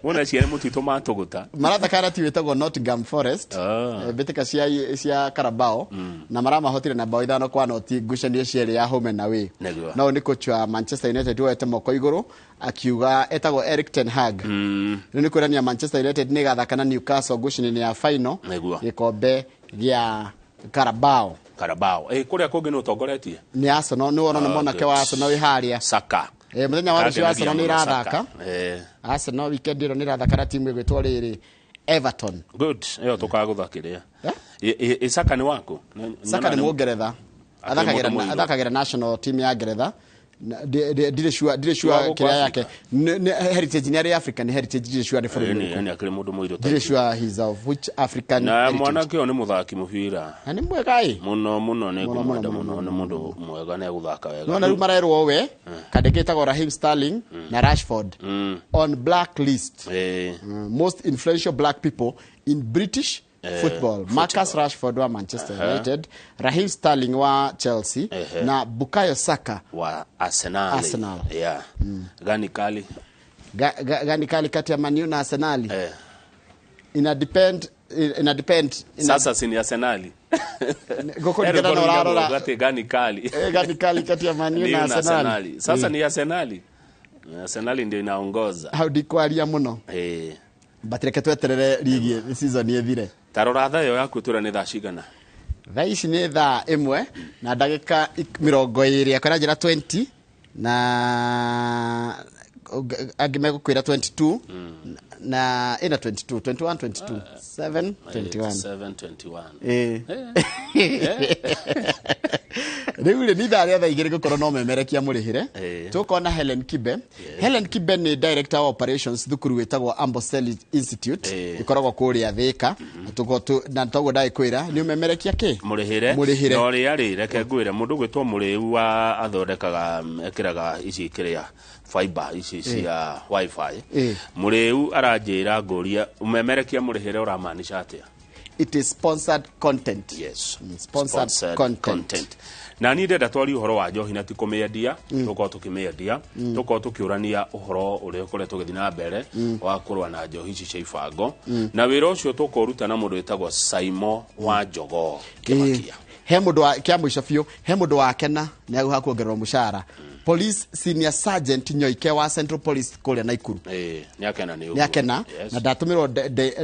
Wona ciana mũtitũ matũgũta. Marathaka na timu ĩtagwo Nottingham Forest, mbĩtĩka cia Carabao, na maramahotire na bao 5-0 ngucanio cierĩ ya home and away. No nĩ coach wa Manchester United woete moko igũrũ akiuga, etagwo Eric ten Hag. Rĩu nĩ kwĩrania Manchester United nĩ ĩgathaka na Newcastle ngucanio-inĩ ya final gĩkombe gĩa Carabao. Carabao. Kũrĩa kũngĩ nĩ ũtongoretie? Nĩ Arsenal, nĩ wona nĩ Ah, mwanake good. wa Arsenal wĩ harĩa. Saka. Mũthenya wa rũciũ Arsenal nĩ Kagenagia mũno ĩrathaka. Saka. Arsenal weekend ĩno nĩ ĩrathaka na timu ĩgwĩtwo rĩrĩ Everton. Good. Ĩyo tũkagũtha kĩrĩa. Ĩ Saka nĩ waku? Saka nĩ Mũngeretha. Akĩrĩ mũndũ mũirũ. Athakagĩra national team ya Ngeretha. Ndirĩ sure Wa gũkũ kĩrĩa yake. Nĩ heritage nĩ arĩ African heritage, ndirĩ sure nĩ bũrũri ũrĩkũ. Nĩ akĩrĩ mũndũ mũirũ. Ndirĩ sure he's of which African Na heritage. mwanake ũyũ nĩ mũthaki mũbira. Na nĩ mwega ĩ. Mũno mũno, nĩ Mũno, ngũmwenda mũno, mũno, nĩ mũndũ mwega, nĩ egũthaka wega. Nona rĩu marerwo we kandĩ ketagwo Raheem Sterling na Rashford on black list. Most influential black people in British football. Marcus Rashford wa Manchester United, Raheem Sterling wa Chelsea na Bukayo Saka wa Arsenal. Arsenal. Yeah. Gani kali? Gani kali kati ya Man U na Arsenal? Ina depend Sasa si ni Arsenal. Gũkũringana na ũrarora. Atĩ gani kali? Gani kali kati ya Man U Ni na na Arsenal? Arsenal. Sasa ni Arsenal. Arsenal ndio inaongoza. Hau ndikwaria mũno. But reke tweterere ligi season ĩthire. Tarora thaa ĩyo yaku tũra nĩ thaa cigana? Thaa ici nĩ thaa 1 na ndagĩka 20, akwĩra njĩra 20 na angĩ megũkwĩra 22 na ĩna 22, 21, 22, 7 21. 7:21. Ĩĩ. Rĩu rĩ, nĩ ithaa rĩa thaa 2 gũkorwo no memerekia mũrĩhĩre. Tũkona Helen Kibe. Helen Kibe nĩ director wa operations thukuru wĩtagwo Amboseli Institute, ĩkoragwo kũrĩa Thĩka. Na na toguo ndagĩkwĩra nĩ ũmemerekia kĩ. Mũrĩhĩre. Mũrĩhĩre. Na ũrĩa rĩ, reke ngwĩre mũndũ gwĩtwo mũrĩu wa athondekaga ekĩraga ici kĩrĩa fiber ici cia wifi. Mũrĩu aranjĩra ngũria, ũmemerekia mũrĩhĩre ũramaanisha atĩa? It is sponsored content. Yes. Sponsored content. Na niĩ ndenda twarie ũhoro wa njohi na ti kũmĩendia. Tũkorwo tũkĩmĩendia, tũkorwo tũkĩũrania ũhoro ũrĩa ũkoretwo ũgĩthiĩ na mbere wa kũrũa na njohi ici cia ibango, na wĩra ũcio tũkũruta na mũndũ wĩtagwo Saimo wa Njogoo Kĩmakia. He mũndũ wa kĩa mũico biũ, he mũndũ wakena nĩ agũha kuongererwo mũcara. Police Senior Sergeant Nyoike wa Central Police kũrĩa Naikuru. Nĩ akena nĩ ũguo. Nĩ akena. Yes. Na ndatũmĩrwo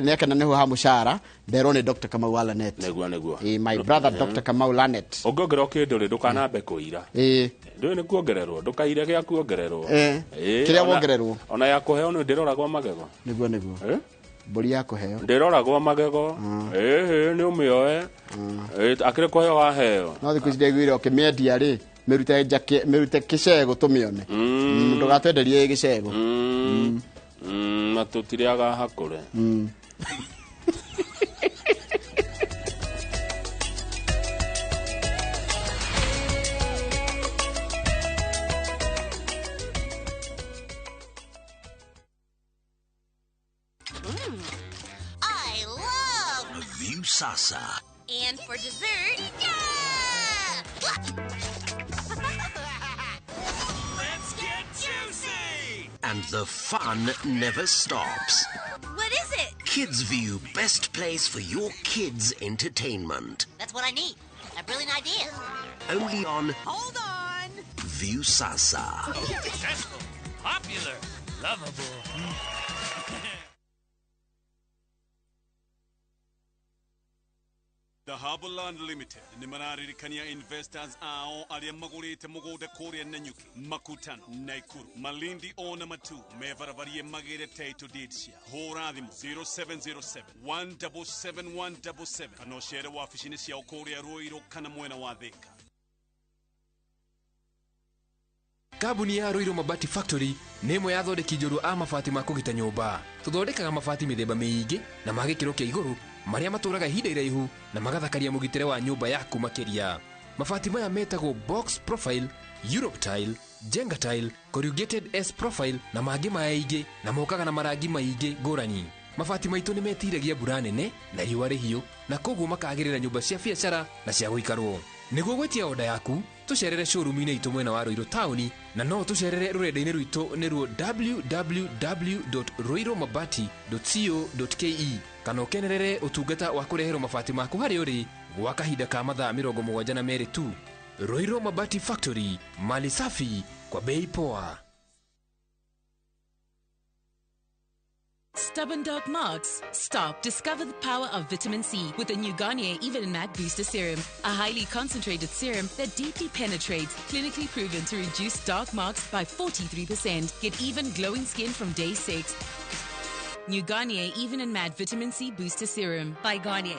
nĩ akena nĩ ha mũcara nderwo nĩ Dr. Kamau wa Lanet. Nĩguo nĩguo. My brother Dr. Kamau Lanet. Ũngĩongererwo kĩndũ rĩ ndũkanambe kũira. Ndũĩ nĩ kuongererwo ndũkaire gĩa kuongererwo. Kĩrĩa wongererwo. Ona ya kũheo nĩ ndĩroragwo magego. Nĩguo nĩguo. Mbũri ya kũheo. Ndĩroragwo magego. Nĩ ũmĩoe. Akĩrĩ kũheo waheo. No thikũ ici ndaiguire ũkĩmĩendia rĩ mĩrute njake mĩrute kĩcego tũmĩone. Ndũgatwenderie gĩcego. Na tũtirĩaga hakũre. I love Viusasa. And for dessert, Let's get juicy! And the fun never stops. What is it? Kids View, best place for your kids' entertainment. That's what I need. A brilliant idea. Only on Hold on. Viusasa. Successful, popular, lovable. The Harborland Limited nĩ mararirikania investors ao arĩa magũrĩte mũgũnda kũrĩa Nanyuki, Makutano, Naikuru, Malindi ona Matu mebarabariĩ magĩre title deed cia. Hũra thimũ 0707 177 177 kana ũcere wabici-inĩ ciao kũrĩa Ruiru kana mwena wa Thika. Kambuni ya Ruiru Mabati Factory nĩ ĩmwe ya athondeki njorua a mabati ma kũgita nyũmba. Tũthondekaga mabati mĩthemba mĩingĩ na ma gĩkĩro kĩa igũrũ marĩa matũraga ihinda iraihu na magathakaria mũgitĩre wa nyũmba yaku makĩria. Mabati maya metagwo box profile, Europe tile, Jenga tile, corrugated S profile na mangĩ maingĩ na mokaga na marangi maingĩ ngũrani. Mabati maitũ nĩ metiragia mbura nene na riũa rĩhiũ na koguo makagĩrĩra nyũmba cia biacara na cia gũikarwo. Nĩguo gwĩtia oda yaku tũcerere showroom-inĩ itũ mwena wa Ruiru taũni na no tũcerere rũrenda-inĩ rwitũ nĩruo www.ruirumabati.co.ke kana ũkenerere ũtungata wa kũreherwo mabati maku harĩa ũrĩ gwa kahinda ka mathaa 72 tu. Ruiru Mabati Factory, mali safi kwa bei poa. Stubborn dark marks? Stop. Discover the power of vitamin C with the new Garnier Even Matte Booster Serum, a highly concentrated serum that deeply penetrates, clinically proven to reduce dark marks by 43%. Get even glowing skin from day 6. New Garnier Even and Matte Vitamin C Booster Serum by Garnier.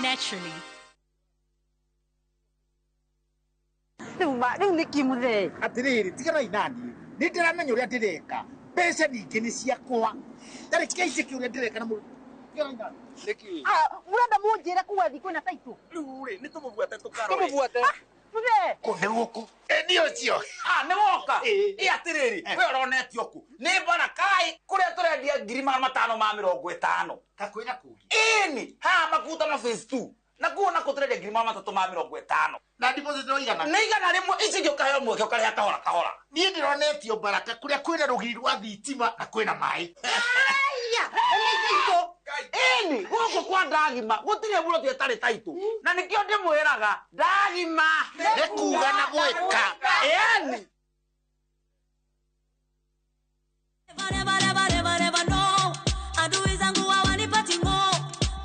Naturally. Atiriri tigarai nani ni ndiramenya uria ndireka mbeca ningĩ nĩ ciakwa ndarĩ kĩici ũrĩa ndĩreka na tigarai nani nĩkĩ murenda munjĩre kuga thi kwĩna taitũ rĩu rĩ nĩ tũmũbuate tũkarore tũmũbuate mũthee kũ nĩ gũkũ nĩ ũcio nĩ woka ĩ atĩrĩrĩ we ũronetio kũ nĩ Barakai kũrĩa tũrendia 550,000 kakwĩna kũngĩ ĩni haha Makutano phase 2 na kuo na kũtũrendia 350,000 na deposit no igana nĩ 100 ici ingĩ ũkaheo mweke ũkarĩha kahora kahora niĩ ndĩronetio Baraka kũrĩa kwĩna rũgiri rwa thitima na kwĩna maĩ aya nĩ taitũ ĩni gũkũ kwa ndagima gũtirĩ buroti ĩtarĩ taitũ na nĩkĩo ndĩmwĩraga ndagima nĩ kuga na gwĩka ĩni. Adui zangu hawanipati ngo,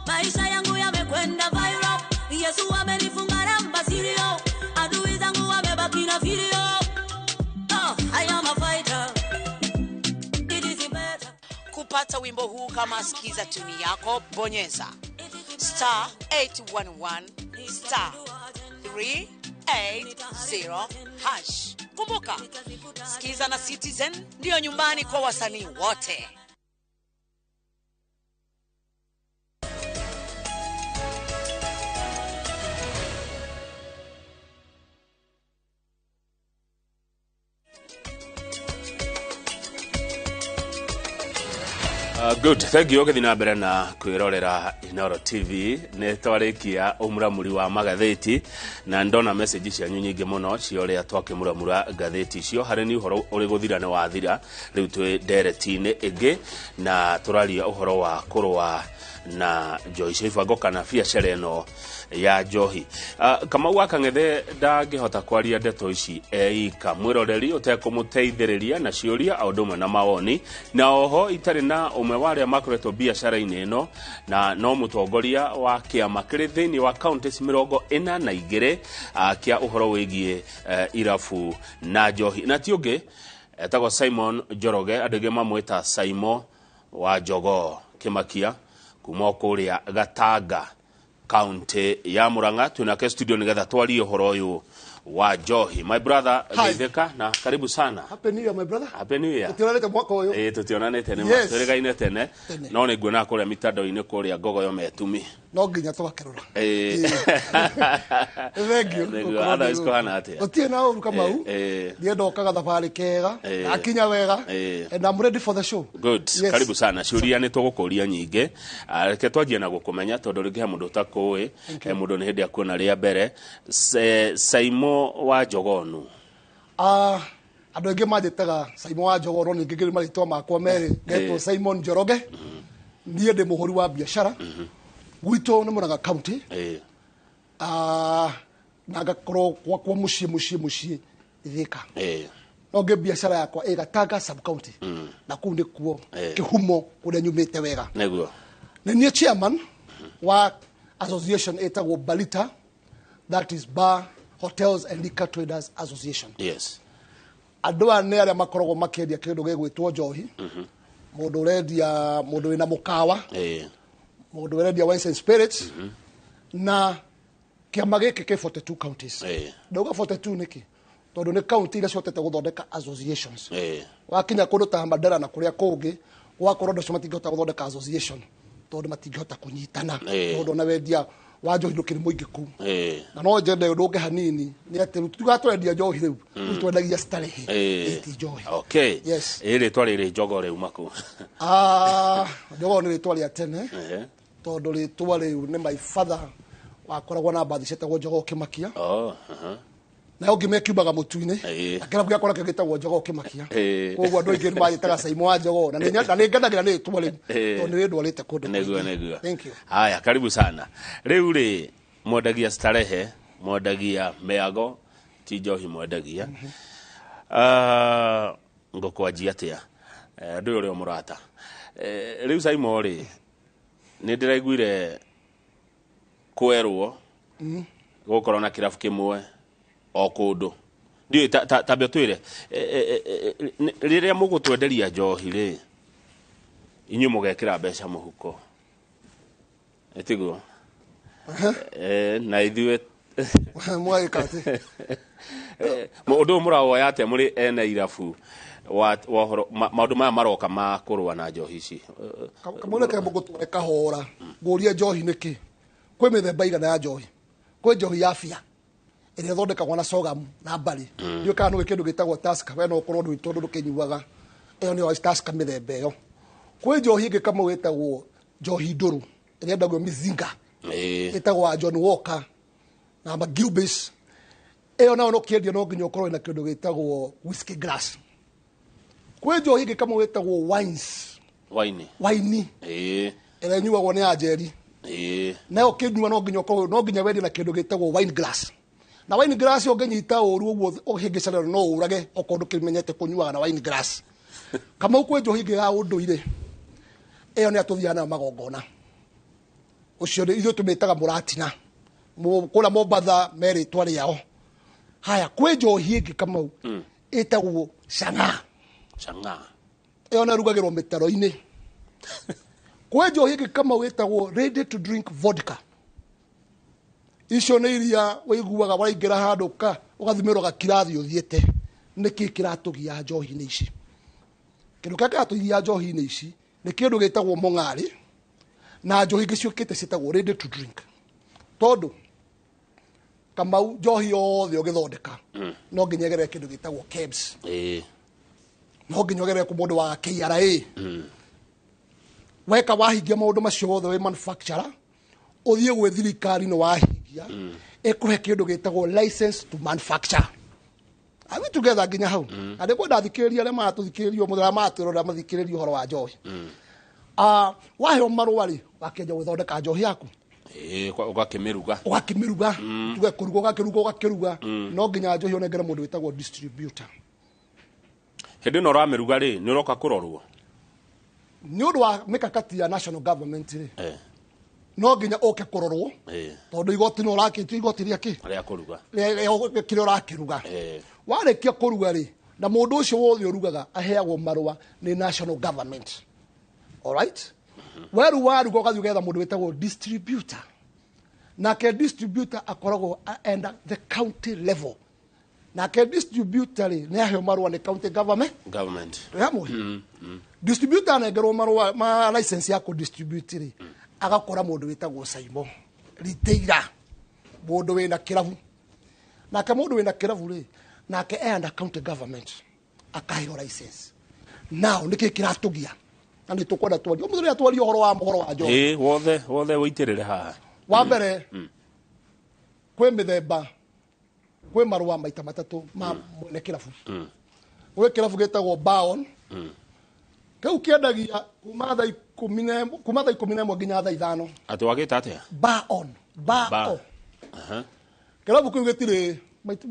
maisha yangu yamekwenda viral. Yesu amenifunga namba sirio, adui zangu wamebaki na video. Oh, I am a fighter. It is better. Kupata wimbo huu kama sikiza tuni yako, bonyeza star 811 star 380 hash. Kumbuka, Sikiza na Citizen ndiyo nyumbani kwa wasanii wote. Good, thank you. Ũgĩthiĩ na mbere na kwĩrorera Inooro TV nĩ twarĩkia ũmuramuri wa magathĩti Na ndona message cianyu nyingĩ mũno cia ũrĩa twakĩmuramura ngathĩti icio. Harĩ ni ũhoro ũrĩ gũthira nĩ wathira, rĩu twĩ ndereti-inĩ ĩngĩ na tũraria ũhoro wa kũrũa na njohi cia ibango kana biacara ĩno ya njohi. Kamau wa Kang'ethe ndangĩhota kwaria ndeto ici eika, mwĩroreri ũtekũmũteithĩrĩria na ciũria o ũndũ ũmwe na mawoni, na oho itarĩ na ũmwe wa arĩa makoretwo biacara-inĩ ĩno na no mũtongoria wa kĩama kĩrĩ thĩinĩ wa counties 42 kĩa ũhoro wĩgiĩ irabu na njohi, na ti ũngĩ etagwo Simon Njoroge, andũ aingĩ mamwĩta Saimo wa Jogoo Kĩmakia kuma kũrĩa Gatanga kaunti ya Murang'a. Twinake studio nigetha twarie ũhoro ũyũ wa njohi. My brother, Hi. geithĩka na karibu sana. Happy New Year, my brother. Happy New Year. Tũtionanĩte mwaka ũyũ. Ĩĩ, tũtionanĩte nĩ Yes. twĩrĩgaine tene. Tene. No nĩ nguona kũrĩa mitandao-inĩ kũrĩa ngogoyo metumi. No nginya twakĩrora. Ĩĩ. Thank you. Nĩguo, otherwise kũhana atĩa? Gũtirĩ na ũru, Kamau. Niĩ ndokaga thabarĩ kega. Akinya wega. And I'm ready for the show. Good. Yes. Karibu sana. Ciũria nĩ tũgũkũria nyingĩ. Reke twanjie na gũkũmenya tondũ rĩngĩ he mũndũ ũtakũĩ, he mũndũ nĩ hĩndĩ akuona rĩa mbere. Saimo wa Jogonu. Andũ aingĩ manjĩtaga Simon wa Njogoo, no ningĩ ngĩrĩ marĩtwa makwa merĩ ngetwo Simon Njoroge. Niĩ ndĩ mũhũri wa biacara. Gwitũ nĩ Murang'a County. Na ngakorwo gwakwa mũciĩ mũciĩ mũciĩ Thika. No ngĩ biacara yakwa ĩ Gatanga sub county. Na kũu nĩkuo kĩhumo kũrĩa nyumĩte wega. Nĩguo. Nĩ niĩ chairman wa association ĩtagwo Balita, that is Bar, Hotels and Liquor Traders Association. Andũ aya nĩ arĩa makoragwo makĩendia kĩndũ gĩgwĩtwo njohi, mũndũ ũrendia, mũndũ wĩna mũkawa, mũndũ ũrendia wines and spirits, na kĩama gĩkĩ kĩ 42 counties. Ndauga 42 nĩkĩ? Tondũ nĩ county iria cihotete gũthondeka associations. Wakinya kũndũ ta Mandera na kũrĩa kũngĩ, ũgakorwo andũ acio matingĩhota gũthondeka association tondũ matingĩhota kũnyitana, tondũ ona wendia wa njohi ndũkĩrĩ mũingĩ kũu. Na no njende ũndũ ũngĩ hanini nĩ atĩ rĩu tutiugaga tũrendia njohi rĩu, rĩu twendagia starehe, ti njohi. Okay. Yes. Ĩ rĩtwa rĩrĩ Jogoo rĩuma kũ? Njogoo nĩ rĩtwa rĩa tene, tondũ rĩtwa rĩu nĩ my father wakoragwo na mbathi cietagwo Njogoo Kĩmakia. Oh, aha. Nayo ngima ĩkiumaga mũtu-inĩ, na kĩrabu gĩakwa nakĩo gĩtagwo Njogoo Kĩmakia. Koguo andũ aingĩ nĩ manjĩtaga Saimo wa Njogoo, na nĩ ngenagĩra nĩ rĩtwa rĩu tondũ nĩ rĩndwarĩte kũndũ Nĩguo, kũingĩ. nĩguo. Thank you. Haya, karibu sana. Rĩu rĩ, mwendagia starehe, mwendagia mĩago, ti njohi mwendagia. Ngũkwanjia atĩa? Ndũyũ ũrĩa mũrata. Rĩu Saimo rĩ, nĩ ndĩraiguire kwerwo gũkorwo na kĩrabu kĩmwe o kũndũ. Ndiũĩ tambe ũtwĩre, rĩrĩa mũgũtwenderia njohi rĩ, inyuĩ mũgekĩra mbeca mũhuko. Ĩtiguo? Na ithuĩ Mwagĩka atĩ? Ũndũ ũyũ mũrawoya atĩa mũrĩ ene irabu wa ũhoro maũndũ maya maroka ma kũrũa na njohi ici? Kamau, reke mũgũtware kahora ngũrie njohi nĩkĩ. Kwĩ mĩthemba igana ya njohi. Kwĩ njohi ya bia ĩrĩa ĩthondekagwo na sorghum na barley. Ndiũĩ kana nĩũĩ kĩndũ gĩtagwo Tusker, we no ũkorwo ndũĩ tondũ ndũkĩnyuaga. Ĩyo nĩyo Tusker mĩthemba ĩyo. Kwĩ njohi ĩngĩ, Kamau, ĩtagwo njohi ndũrũ ĩrĩa yendagio mizinga, ĩtagwo ya John Walker na Magubis. Ĩyo nayo no kĩendia no nginya ũkorwo na kĩndũ gĩtagwo whiskey glass. Kwĩ njohi ĩngĩ, Kamau, ĩtagwo wines. Waini. Waini ĩrĩa ĩnyuagwo nĩ anjeri. Nayo kĩnyua no nginya ũkorwo, no nginya wendie na kĩndũ gĩtagwo wine glass. Na wine glass ũngĩnyita ũru ũguo ũhĩngĩcane no ũrage okorwo ndũkĩmenyete kũnyuaga na wine glass. Kamau, kwĩ njohi ĩngĩ ya ũndũire, ĩyo nĩ atũthiaga nayo magongona. Ũcio nĩ ithuĩ tũmĩtaga mũratina. Kũrĩa Mombatha me rĩtwa rĩao. Haya, kwĩ njohi ĩngĩ, Kamau, ĩtagwo chang'aa. Chang'aa. Ĩyo nayo ĩrugagĩrwo mĩtaro-inĩ. Kwĩ njohi ĩngĩ, Kamau, ĩtagwo ready to drink vodka. Icio nĩ iria ũiguaga waingĩra handũ ka ũgathimĩrwo gakirathi ũthiĩte. Nĩkĩ kĩratũgia njohi-inĩ ici? Kĩndũ kĩrĩa kĩratũgia njohi-inĩ ici nĩ kĩndũ gĩtagwo mũng'arĩ na njohi ingĩ ciũkĩte ciĩtagwo ready to drink. Tondũ Kamau, njohi yothe ũgĩthondeka no nginya ĩgerere kĩndũ gĩtagwo KEBS. No nginya ũgerere kũ mũndũ wa KRA. Weka wahingia maũndũ macio wothe wĩ manufacturer, Ũthiĩ gwĩ thirikari nĩ wahingia, ĩkũhe kĩndũ gĩtagwo license to manufacture. Are we together nginya hau? Na ndĩkwenda thikĩrĩria arĩa maratũthikĩrĩria ũmũthĩ, arĩa maratwĩrorera mathikĩrĩrie ũhoro wa njohi. Waheo marũa rĩ, wakĩanjia gũthondeka njohi yaku. Ũgakĩmĩruga. Ũgakĩmĩruga. Tuge kũruga, ũgakĩruga, ũgakĩruga. No nginya njohi ũnengere mũndũ wĩtagwo distributor. Hĩndĩ ĩno ũramĩruga rĩ, nĩ ũroka kũrorwo? Nĩ ũndũ wa mĩkakati ya national government rĩ, no nginya ũke kũrorwo, tondũ igoti no ũrakĩtio igoti rĩa kĩ? Rĩa kũruga. Kĩrĩa ũrakĩruga. Warĩkia kũruga rĩ, na mũndũ ũcio wothe ũrugaga aheagwo marũa nĩ national government. Alright? Weru waruga ũgathiĩ ũgetha mũndũ wĩtagwo distributor. Nake distributor akoragwo enda the county level. Nake distributor rĩ, nĩ aheo marũa nĩ county government. Government. Twĩ hamwe? Distributor anengerwo marũa ma license ya kũ-distribute rĩ, agakora mũndũ wĩtagwo Saimo retailer, mũndũ wĩna kĩrabu. Nake mũndũ wĩna kĩrabu rĩ, nake e under county government, akaheo license. Now nĩkĩ kĩratũgia na nĩ tũkwenda twarie ũmũthĩ, rĩrĩa twarie ũhoro wa ũhoro wa njohi? Wothe wothe wĩitĩrĩre haha. Wa mbere, kwĩ mĩthemba, kwĩ marũa maita matatũ ma mwene kĩrabu. Gwĩ kĩrabu gĩtagwo Baon. Kĩu kĩendagia kuma thaa 11, kuma thaa 11 nginya thaa 5. Atĩ wagĩta atĩa? Baon. Baon. Kĩrabu kĩu gĩtirĩ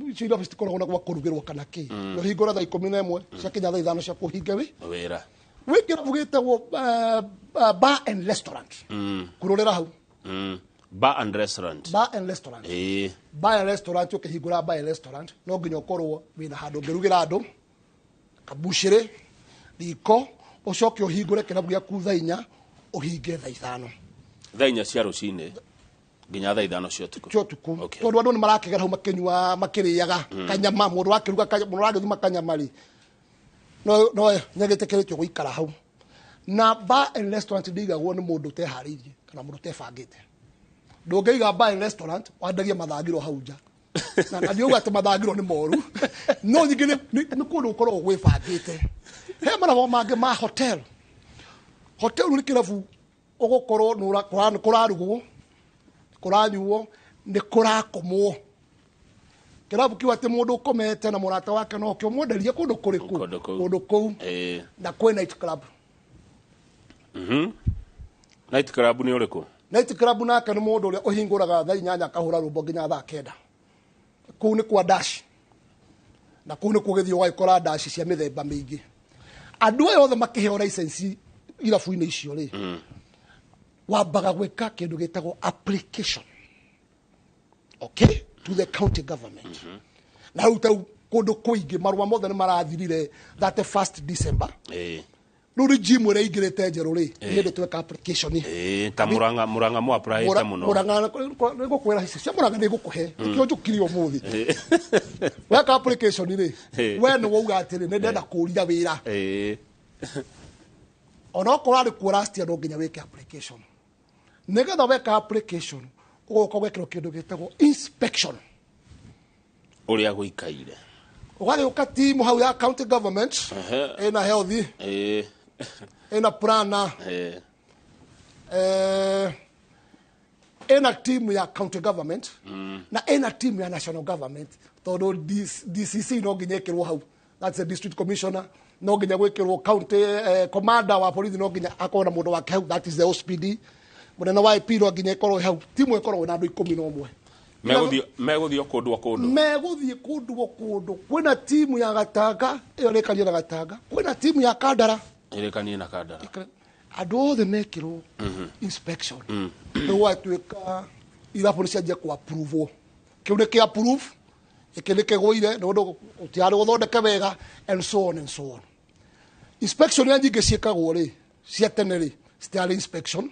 icio irabu citikoragwo na gwa kũrugĩrwo kana kĩ. Ũhingũra thaa 11, ciakinya thaa 5 cia kũhinge wĩ Wĩra. Gwĩ kĩrabu gĩtagwo bar and restaurant. Kũrũrĩra hau. Bar and restaurant. Bar and restaurant. Bar and restaurant, ũkĩhingũra bar and restaurant no nginya ũkorwo wĩna handũ ũngĩrugĩra andũ, kabucĩrĩ, riko, ũcoke ũhingũre kĩrabu gĩaku thaa 4, ũhinge thaa 5. Thaa 4 cia rũcinĩ nginya thaa 5 cia ũtukũ. Cia ũtukũ. Tondũ andũ nĩ marakĩgera hau makĩnyua, makĩrĩaga kanyama, mũndũ wakĩruga mũndũ ũragĩthuma kanyama rĩ, no nĩagĩtĩkĩrĩtio gũikara hau. Na bar and restaurant ndĩigagwo nĩ mũndũ ũteharĩirie kana mũndũ ũtebangĩte. Ndũngĩiga bar and restaurant wandagie mathangiro hau nja. Na ndiuga atĩ mathangiro nĩ moru, no ningĩ nĩ kũndũ gũkoragwo gwĩbangĩte. He marũa mangĩ ma hotel. Hotel nĩ kĩrabu ũgũkorwo nĩ kũrarugwo, kũranyuo, nĩ kũrakomwo. Kĩrabu kĩu atĩ mũndũ ũkomete na mũrata wake no kĩo mwenderie kũndũ kũrĩkũ? Kũndũ kũu. Kũndũ kũu. Na kwĩ night club. Night club nĩ ũrĩkũ? Night club nake nĩ mũndũ ũrĩa ũhingũraga thaa 8 akahũra rwĩmbo nginya thaa 9. Kũu nĩ kwa dash. Na kũu nĩ kũgĩthiĩ ũgagĩkora dash cia mĩthemba mĩingĩ. Andũ aya othe makĩheo license irabu-inĩ icio rĩ, wambaga gwĩka kĩndũ gĩtagwo application, okay, to the county government. Na rĩu tau kũndũ kũingĩ marũa mothe nĩ marathirire 31st December. Rĩu regime ĩrĩa ĩingĩrĩte njerũ rĩ, nĩ hĩndĩ tweka application. Ta Murang'a, Murang'a mo apply-ĩte mũno. Murang'a nĩ ngũkwĩra, ici cia Murang'a nĩ ngũkũhe, nĩkĩo njũkire ũmũthĩ. Weka application rĩ, we nĩ wauga atĩrĩ, nĩ ndenda kũũria wĩra. Onokorwo arĩ kuo last year, no nginya wĩke application. Nĩgetha weka application, ũgoka ũgekĩrwo kĩndũ gĩtagwo inspection. Ũrĩa gũikaire. Ũgagĩũka timu hau ya county government, ĩna health, ĩna plana, ĩna timu ya county government, na ĩna timu ya national government, tondũ DCC no nginya ĩkĩrwo hau, that's the district commissioner, no nginya gwĩkĩrwo county commander wa borithi, no nginya akorwo na mũndũ wake hau, that is the OCPD. Mũnene wa IP no nginya ĩkorwo hau. Timu ĩkoragwo na andũ 11. Megũthiĩ o kũndũ o kũndũ. Megũthiĩ kũndũ o kũndũ. Kwĩna timu ya Gatanga ĩyo ĩrĩkanie na Gatanga, kwĩna timu ya Kandara ĩrĩkanie na Kandara. Andũ othe mekĩrwo inspection. Rĩu gwatuĩka irabu nĩ cianjia kũ approve, kĩu nĩ kĩ approve, gĩkĩ nĩ kĩgũire nĩ ũndũ gũtiarĩ gũthondeke wega, and so on and so on. Inspection iria nyingĩ ciĩkagwo rĩ, cia tene rĩ, citiarĩ inspection.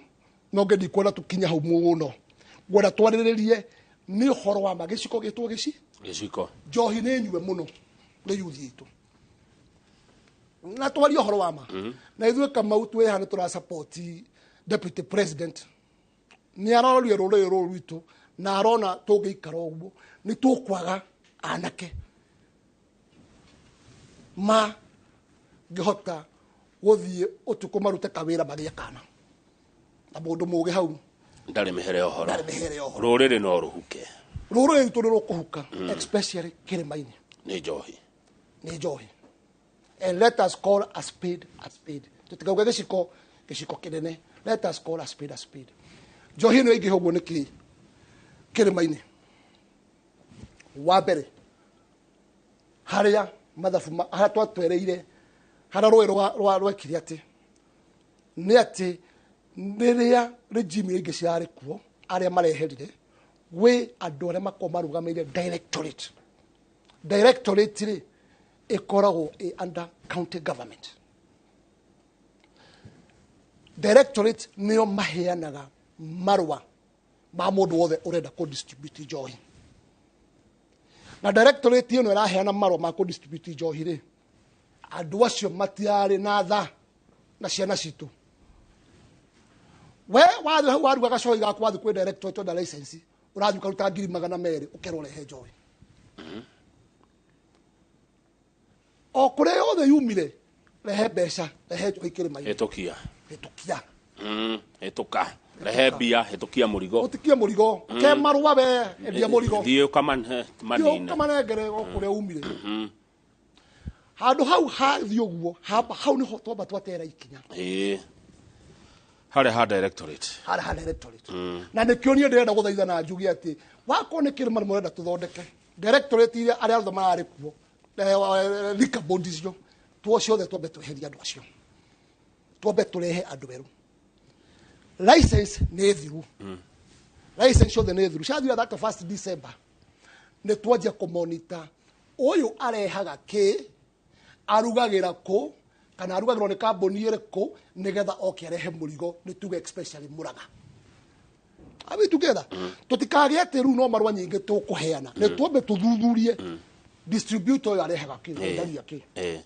No ngĩ ndikuona tũkinye hau mũno, ngwenda twarĩrĩrie nĩ ũhoro wa ma gĩciko gĩtwo gĩci Gĩciko. Njohi nĩ nyue mũno nĩ yuthi itũ, na twarie ũhoro wa ma. Na ithuĩ Kamau twĩ haha nĩ tũra support deputy president. Nĩ aroria rũrĩrĩ rũrũ rwitũ na arona tũngĩikara ũguo nĩ tũkwaga anake ma ngĩhota gũthiĩ ũtukũ marute kawĩra magĩe kana na mũndũ mũgĩ hau. Ndarĩ mĩhere ya ũhoro. Ndarĩ mĩhere ya ũhoro. Rũrĩrĩ no rũhuke. Rũrĩrĩ rwitũ nĩ rũkũhuka, especially kĩrĩma-inĩ. Nĩ njohi. Nĩ njohi. And let us call a spade a spade. Tũtikauge gĩciko gĩciko kĩnene. Let us call a spade a spade. Njohi ĩno ĩingĩha ũguo nĩkĩ kĩrĩma-inĩ? Wa mbere, harĩa mathabu harĩa twatwereire, harĩa rũĩ rwekire atĩ nĩ atĩ rĩrĩa regime ingĩ ciarĩ kuo, arĩa mareherire gwĩ andũ arĩa makoragwo marũgamĩrĩire directorate. Directorate rĩ ĩkoragwo ĩ under county government. Directorate nĩo maheanaga marũa ma mũndũ wothe ũrenda kũ distribute njohi. Na directorate ĩno ĩraheana marũa ma kũ distribute njohi rĩ, andũ acio matiarĩ na tha na ciana citũ. We wathiĩ hau waruga gacohi gaku, wathiĩ kwĩ directorate wenda license, ũrathiĩ ũkaruta 200,000 ũkerwo ũrehe njohi. O kũrĩa yothe yumire, rehe mbeca, rehe njohi kĩrĩma-inĩ. Hĩtũkia. Hĩtũkia. Hĩtũka. Rehe mbia, hĩtũkia mũrigo. Ũtikie mũrigo. Ke marũa we, endia mũrigo. Thiĩ ũkamane Thiĩ manine. ũkamanengere o kũrĩa umire. Handũ hau hathiĩ ũguo, hau nĩho twamba twatera ikinya. Ĩĩ. Harĩa ha directorate. Harĩa ha directorate. Na nĩkĩo niĩ ndĩrenda gũthaitha na njuge atĩ wakorwo nĩ kĩrĩma nĩ mũrenda tũthondeke directorate iria arĩa othe mararĩ kuo, liquor board icio tuo ciothe twambe tweherie andũ acio, twambe tũrehe andũ erũ. License nĩ thiru. License ciothe nĩ thiru, ciathira that first December. Nĩ twanjia kũmonita ũyũ arehaga kĩ, arugagĩra kũ, kana arugagĩrwo nĩ kambuni ĩrĩkũ, nĩgetha oke arehe mũrigo, nĩ tuge especially Murang'a. Are we together? Tũtikagĩe atĩ rĩu no marũa nyingĩ tũkũheana, nĩ twambe tũthuthurie distributor ũyũ arehaga kĩ, endagia kĩ.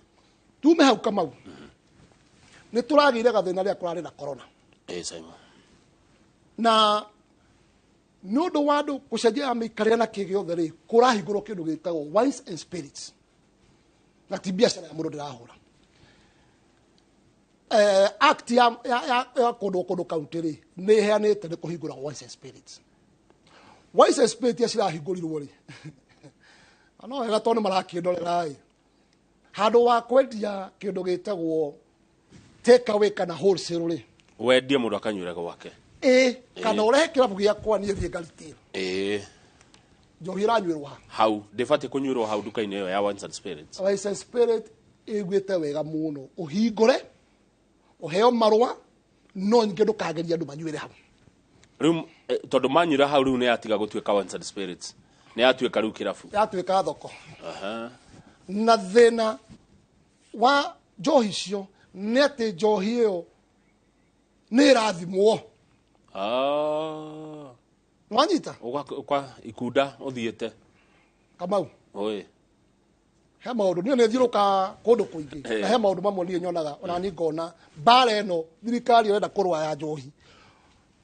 Tume hau Kamau, nĩ tũragĩire gathĩna rĩrĩa kũrarĩ na corona. Simon. Na nĩ ũndũ wa andũ gũcenjia mĩikarĩre na kĩ gĩothe rĩ, kũrahingũrwo kĩndũ gĩtagwo wines and spirits, na ti biacara ya mũndũ ndĩrahũra. Act ya kũndũ kũndũ county rĩ, nĩ ĩheanĩte nĩ kũhingũra wines and spirits. Wines and spirits iria cirahingũrirwo rĩ, no wega tondũ nĩ marakĩndorera ĩ, handũ wa kwendia kĩndũ gĩtagwo take away kana wholesale rĩ, wendie mũndũ akanyuĩra gwake. Ĩ, kana ũrehe kĩrabu gĩakwa niĩ thiĩ ngaretail. Njohi ĩranyuĩrwo ha? Hau ndĩbatiĩ kũnyuĩrwo hau nduka-inĩ ĩyo ya wines and spirits. Wines and spirit ĩiguĩte wega mũno, ũhingũre ũheo marũa, no nyingĩ ndũkageria andũ manyuĩre hau. Rĩu tondũ manyuĩra hau rĩu nĩ yatiga gũtuĩka wines and spirits, nĩ yatuĩka rĩu kĩrabu, yatuĩka thoko. Na thĩna wa njohi icio nĩ atĩ njohi ĩyo nĩ ĩrathimwo. Wanyita? Kwa ikunda ũthiĩte. Kamau. Oi. He maũndũ niĩ nĩ thiũrũka kũndũ kũingĩ. Na he maũndũ mamwe niĩ nyonaga ona niĩ ngona mbara ĩno thirikari ĩrenda kũrũa ya njohi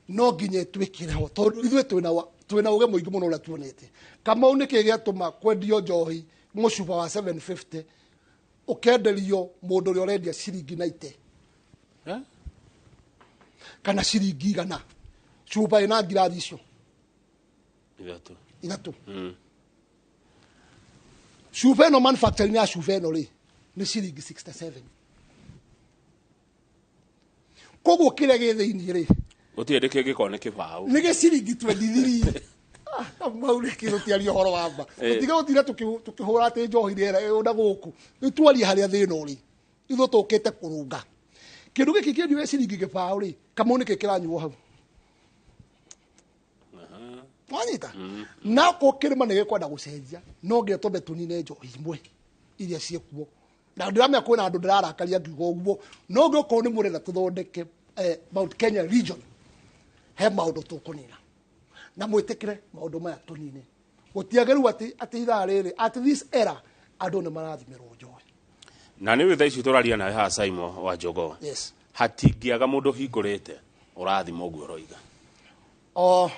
no nginya ĩtwĩkĩre ho, tondũ ithuĩ twĩna ũgĩ mũingĩ mũno ũrĩa tuonete. Kamau nĩkĩ gĩatũma kwendio njohi mũcuba wa 750 ũkenderio mũndũ ũrĩa ũrendia ciringi 90 kana ciringi 100, cuba ĩna ngirathi icio ithatũ. Cuba ĩno manufacturing ya cuba ĩno rĩ nĩ ciringi 67. Koguo kĩrĩa gĩ thĩinĩ rĩ gũtirĩ ndĩ kĩngĩkorwo nĩ kĩbaũ, nĩ gĩciringi 23. Kamau nĩ kĩndũ tiaria ũhoro wa ma. Tũtige gũtinda tũkĩhũra atĩ njohi rĩera ona gũkũ. Rĩu twarie harĩa thĩna ũrĩ, ithuĩ tũkĩte kũrũnga kĩndũ gĩkĩ kĩendio gĩa ciringi gĩbaũ rĩ, Kamau nĩkĩ kĩranyuo hau? Wanyita? Na ko kĩrĩma nĩ gĩkwenda gũcenjia, no nginya twambe tũnine njohi imwe iria ciĩkuo. Na ndĩramenya kwĩna andũ ndĩrarakaria ngiuga ũguo, no ngĩkorwo nĩ mũrenda tũthondeke Mount Kenya region, he maũndũ tũkũnina na mwĩtĩkĩre maũndũ maya tũnine. Gũtiagĩrĩirwo atĩ ithaa rĩrĩ, at this era, andũ nĩ marathimĩrwo njohi. Na nĩ thaa ici tũraria nawe haha Simon wa Jogoo. Yes. Hatingĩaga mũndũ ũhingũrĩte ũrathima ũguo ũroiga. O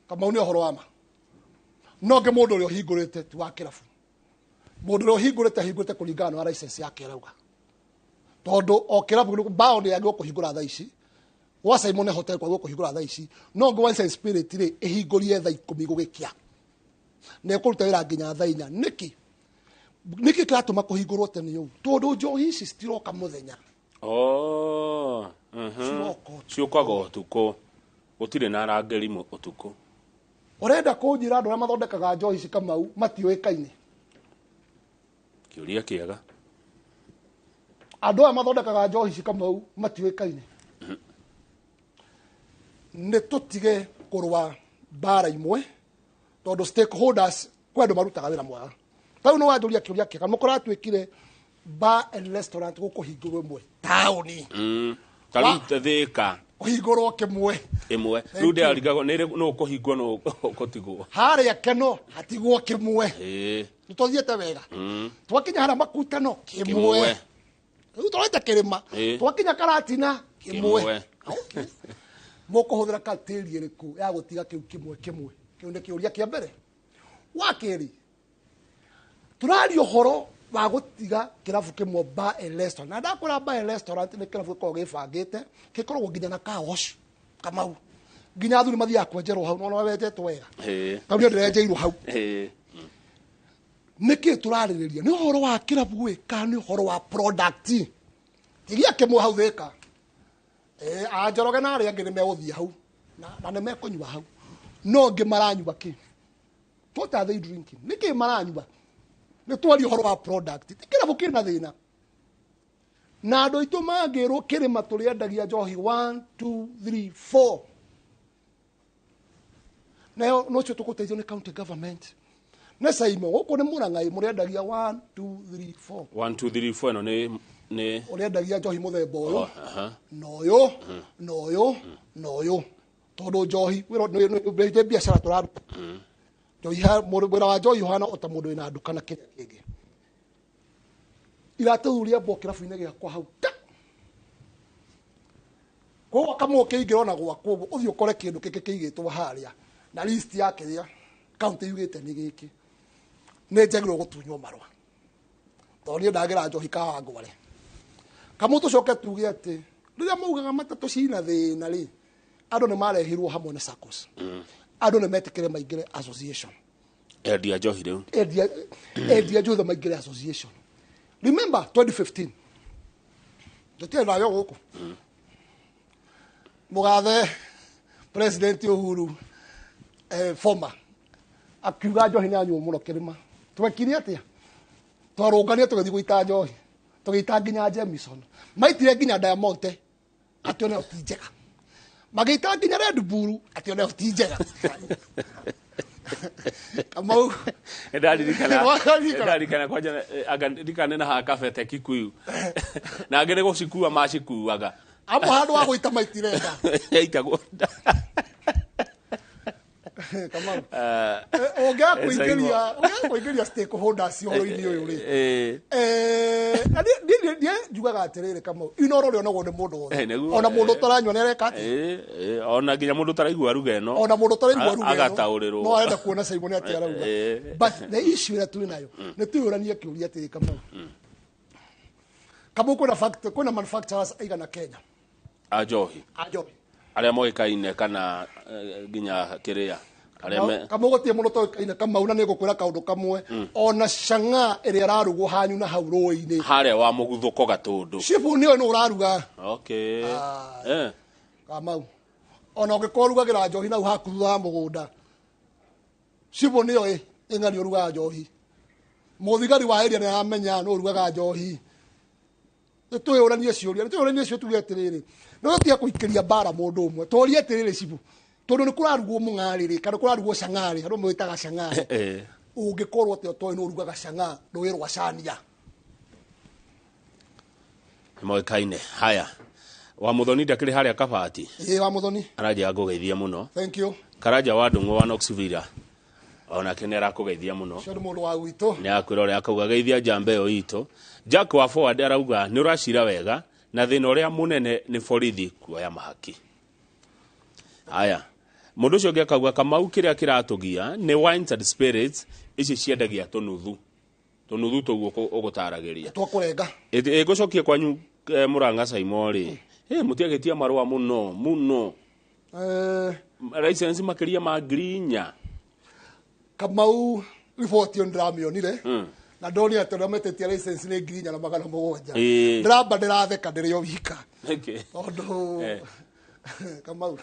Kamau nĩ ũhoro wa ma. No ngĩ mũndũ ũrĩa ũhingũrĩte ti wa kĩrabu. Mũndũ ũrĩa ũhingũrĩte ahingũrĩte kũringana na license yake ĩrauga. Tondũ o kĩrabu bao nĩ yagĩrĩirwo kũhingũra thaa ici, Gwa Simon Hotel kwa kũhingũra thaa ici no ngũ Wines and Spirit rĩ ĩhingũrie thaa 10 gũgĩkĩa na ĩkũruta wĩra nginya thaa 4. Nĩkĩ nĩkĩ kĩratũma kũhingũrwo tene ũũ? Tondũ njohi ici citiroka mũthenya. Oh, ciũkaga ũtukũ, gũtirĩ na arangĩri ũtukũ. Ũrenda kũnjĩra andũ arĩa mathondekaga njohi ici Kamau matiũĩkaine? Kĩũria kĩega. Andũ aya mathondekaga njohi ici Kamau matiũĩkaine. Nĩ tũtige kũrũa mbara imwe tondũ stakeholders kwĩ andũ marutaga wĩra mwega. Tau nĩ wanjũria kĩũria kĩega, mũkũratuĩkire bar and restaurant gũkũhingũrwo ĩmwe taũni. Ta rĩu Thĩka kũhingũrwo kĩmwe ĩmwe. Rĩu ndĩrarigagwo nĩ nũ ũkũhingwo nũ ũgũtigwo. Harĩa Keno hatigwo kĩmwe. Ĩĩ. Nĩ tũthiĩte wega. Twakinya harĩa Makutano kĩmwe. Rĩu tũrete kĩrĩma. Twakinya Karatina kĩmwe. Mũkũhũthĩra criteria ĩrĩkũ ya gũtiga kĩu kĩmwe kĩmwe? Kĩu nĩ kĩũria kĩa mbere. Wa kerĩ, tũraria ũhoro wa gũtiga kĩrabu kĩmwe bar and restaurant. Na ndakwĩra bar and restaurant nĩ kĩrabu gĩkoragwo gĩbangĩte, gĩkoragwo nginya na car wash Kamau. Nginya athuri mathiaga kwenjerwo hau, nĩwona wenjetwo wega. Tondũ niĩ ndĩrenjeirwo hau. Nĩkĩ tũrarĩrĩria? Nĩ ũhoro wa kĩrabu gwĩka, nĩ ũhoro wa product. Tigia kĩmwe hau Thĩka. Anjoroge na arĩa angĩ nĩ megũthiĩ hau na nĩ mekũnyua hau. No angĩ maranyua kĩ? What are they drinking? Nĩkĩ maranyua? Nĩ twaria ũhoro wa product. Ti kĩrabu kĩna thĩna. Na andũ aitũ mangĩrwo kĩrĩma tũrĩendagia njohi 1 2 3 4. Nayo no cio tũgũteithio nĩ county government. Nĩ Saimo gũkũ nĩ Mũrang'ai mũrĩendagia 1 2 3 4. 1 2 3 4 ĩno nĩ ũrĩendagia njohi mũthemba ũyũ na ũyũ na ũyũ na ũyũ. Tondũ njohi nĩ biacara tũraruta. Njohi wĩra wa njohi ũhana o ta mũndũ wĩna nduka na kĩrĩa kĩngĩ. Iratũthuria mbɔ kĩrabu-inĩ gĩakwa hau ta. Koguo kamwe ũkĩingĩra ona gwakwa ũguo ũthiĩ ũkore kĩndũ kĩngĩ kĩigĩtwo harĩa na list ya kĩrĩa county yugĩte nĩ gĩkĩ. Nĩ njagĩrĩirwo gũtunywo marũa. Tondũ niĩ ndagĩra njohi Kawangware. Kamwe tũcoke tuge atĩ rĩrĩa maugaga matatũ cina thĩna rĩ, andũ nĩ marehirwo hamwe na SACCOS. Andũ nĩ metĩkĩre maingĩre association. Endia njohi rĩu. Endia njohi maingĩre association. Remember 2015. Tũtirĩ nayo gũkũ. Mũgathe President Uhuru former akiuga njohi nĩ anyuo mũno kĩrĩma. Twekire atĩa? Twarũngania tũgĩthiĩ gũita njohi. Tũgĩita nginya Jameson. Maitire nginya Diamond atĩ onayo ti njega. Magĩita nginya Red Bull atĩ onayo ti njega. Kamau. Ndarikana kwanja anga ndirikane na haha kabete Kikuyu. Na angĩ nĩ gũcikua macikuaga. Amwe handũ wa gũita maitirenda. Yaitagwo. Kamau. Ũngĩaga kũingĩria stakeholders ũhoro-inĩ ũyũ rĩ. Na niĩ njugaga atĩrĩrĩ Kamau, inoro rĩonagwo nĩ mũndũ wothe. Ona mũndũ ũtaranyua nĩ areka atĩa? Ona nginya mũndũ ũtaraigua ruga ĩno. Ona mũndũ ũtaraigua ruga ĩno. Agataũrĩrwo. No arenda kuona Simon atĩa arauga. But the issue ĩrĩa twĩ nayo nĩ twĩyũranie kĩũria atĩrĩ Kamau. Kamau kwĩna factory, kwĩna manufacturers aigana Kenya? A njohi. A njohi. Arĩa moĩkaine kana nginya kĩrĩa. Kamau gũtirĩ mũndũ ũtoĩkaine Kamau na nĩngũkwĩra kaũndũ kamwe. Ona chang'aa ĩrĩa ĩrarugwo hanyu na hau rũĩ-inĩ. Harĩa wa mũguthũko Gatũndũ. Chifu nĩwe nũ ũraruga. Okay. Kamau. Ona ũngĩkorwo ũrugagĩra njohi nau haku thutha wa mũgũnda. Chifu nĩyo ĩng'ani ũrugaga njohi. Mũthigari wa area nĩaramenya nũ ũrugaga njohi. Nĩ twĩyũranie ciũria, nĩ twĩyũranie ciũria tuge atĩrĩrĩ. Nĩ tũtige kũikĩria mbara mũndũ ũmwe. Tũrie atĩrĩrĩ chifu. Tondũ nĩ kũrarugwo mũng'arĩ rĩ, kana kũrarugwo chang'aa rĩ, andũ mwĩtaga chang'aa. Ũngĩkorwo atĩa ũtoĩ nĩ ũrugaga chang'aa rũĩ rwa Cania. Moĩkaine. Haya. Wa Muthoni ndakĩrĩ harĩa Kabati. Ĩĩ wa Muthoni. Aranjĩra ngũgeithia mũno. Thank you. Karanja wa Ndung'u wa Knoxville. Onake nĩ arakũgeithia mũno. Ũcio nĩ mũndũ wa gwitũ. Nĩ akwĩra ũrĩa akauga geithia njamba ĩyo itũ. Jack wa Forward arauga nĩ ũracira wega na thĩna ũrĩa mũnene nĩ borithi kuoya mahaki. Haya. Mũndũ ũcio ũngĩ akauga Kamau kĩrĩa kĩratũgia nĩ wines and spirits ici ciendagia tũnuthu. Tũnuthu tũguo ũgũtaragĩria. Twakũrenga. Ĩgũcokia kwanyu Mũrang'a Saimo rĩ. Mutiagĩtia marũa mũno mũno. License makĩria ma 4,000. Kamau report yo ndĩramĩonire na ndonire atĩ arĩa metĩtie license nĩ 4,700. Ndĩramba ndĩratheka ndĩrĩ o wika. Tondũ Kamau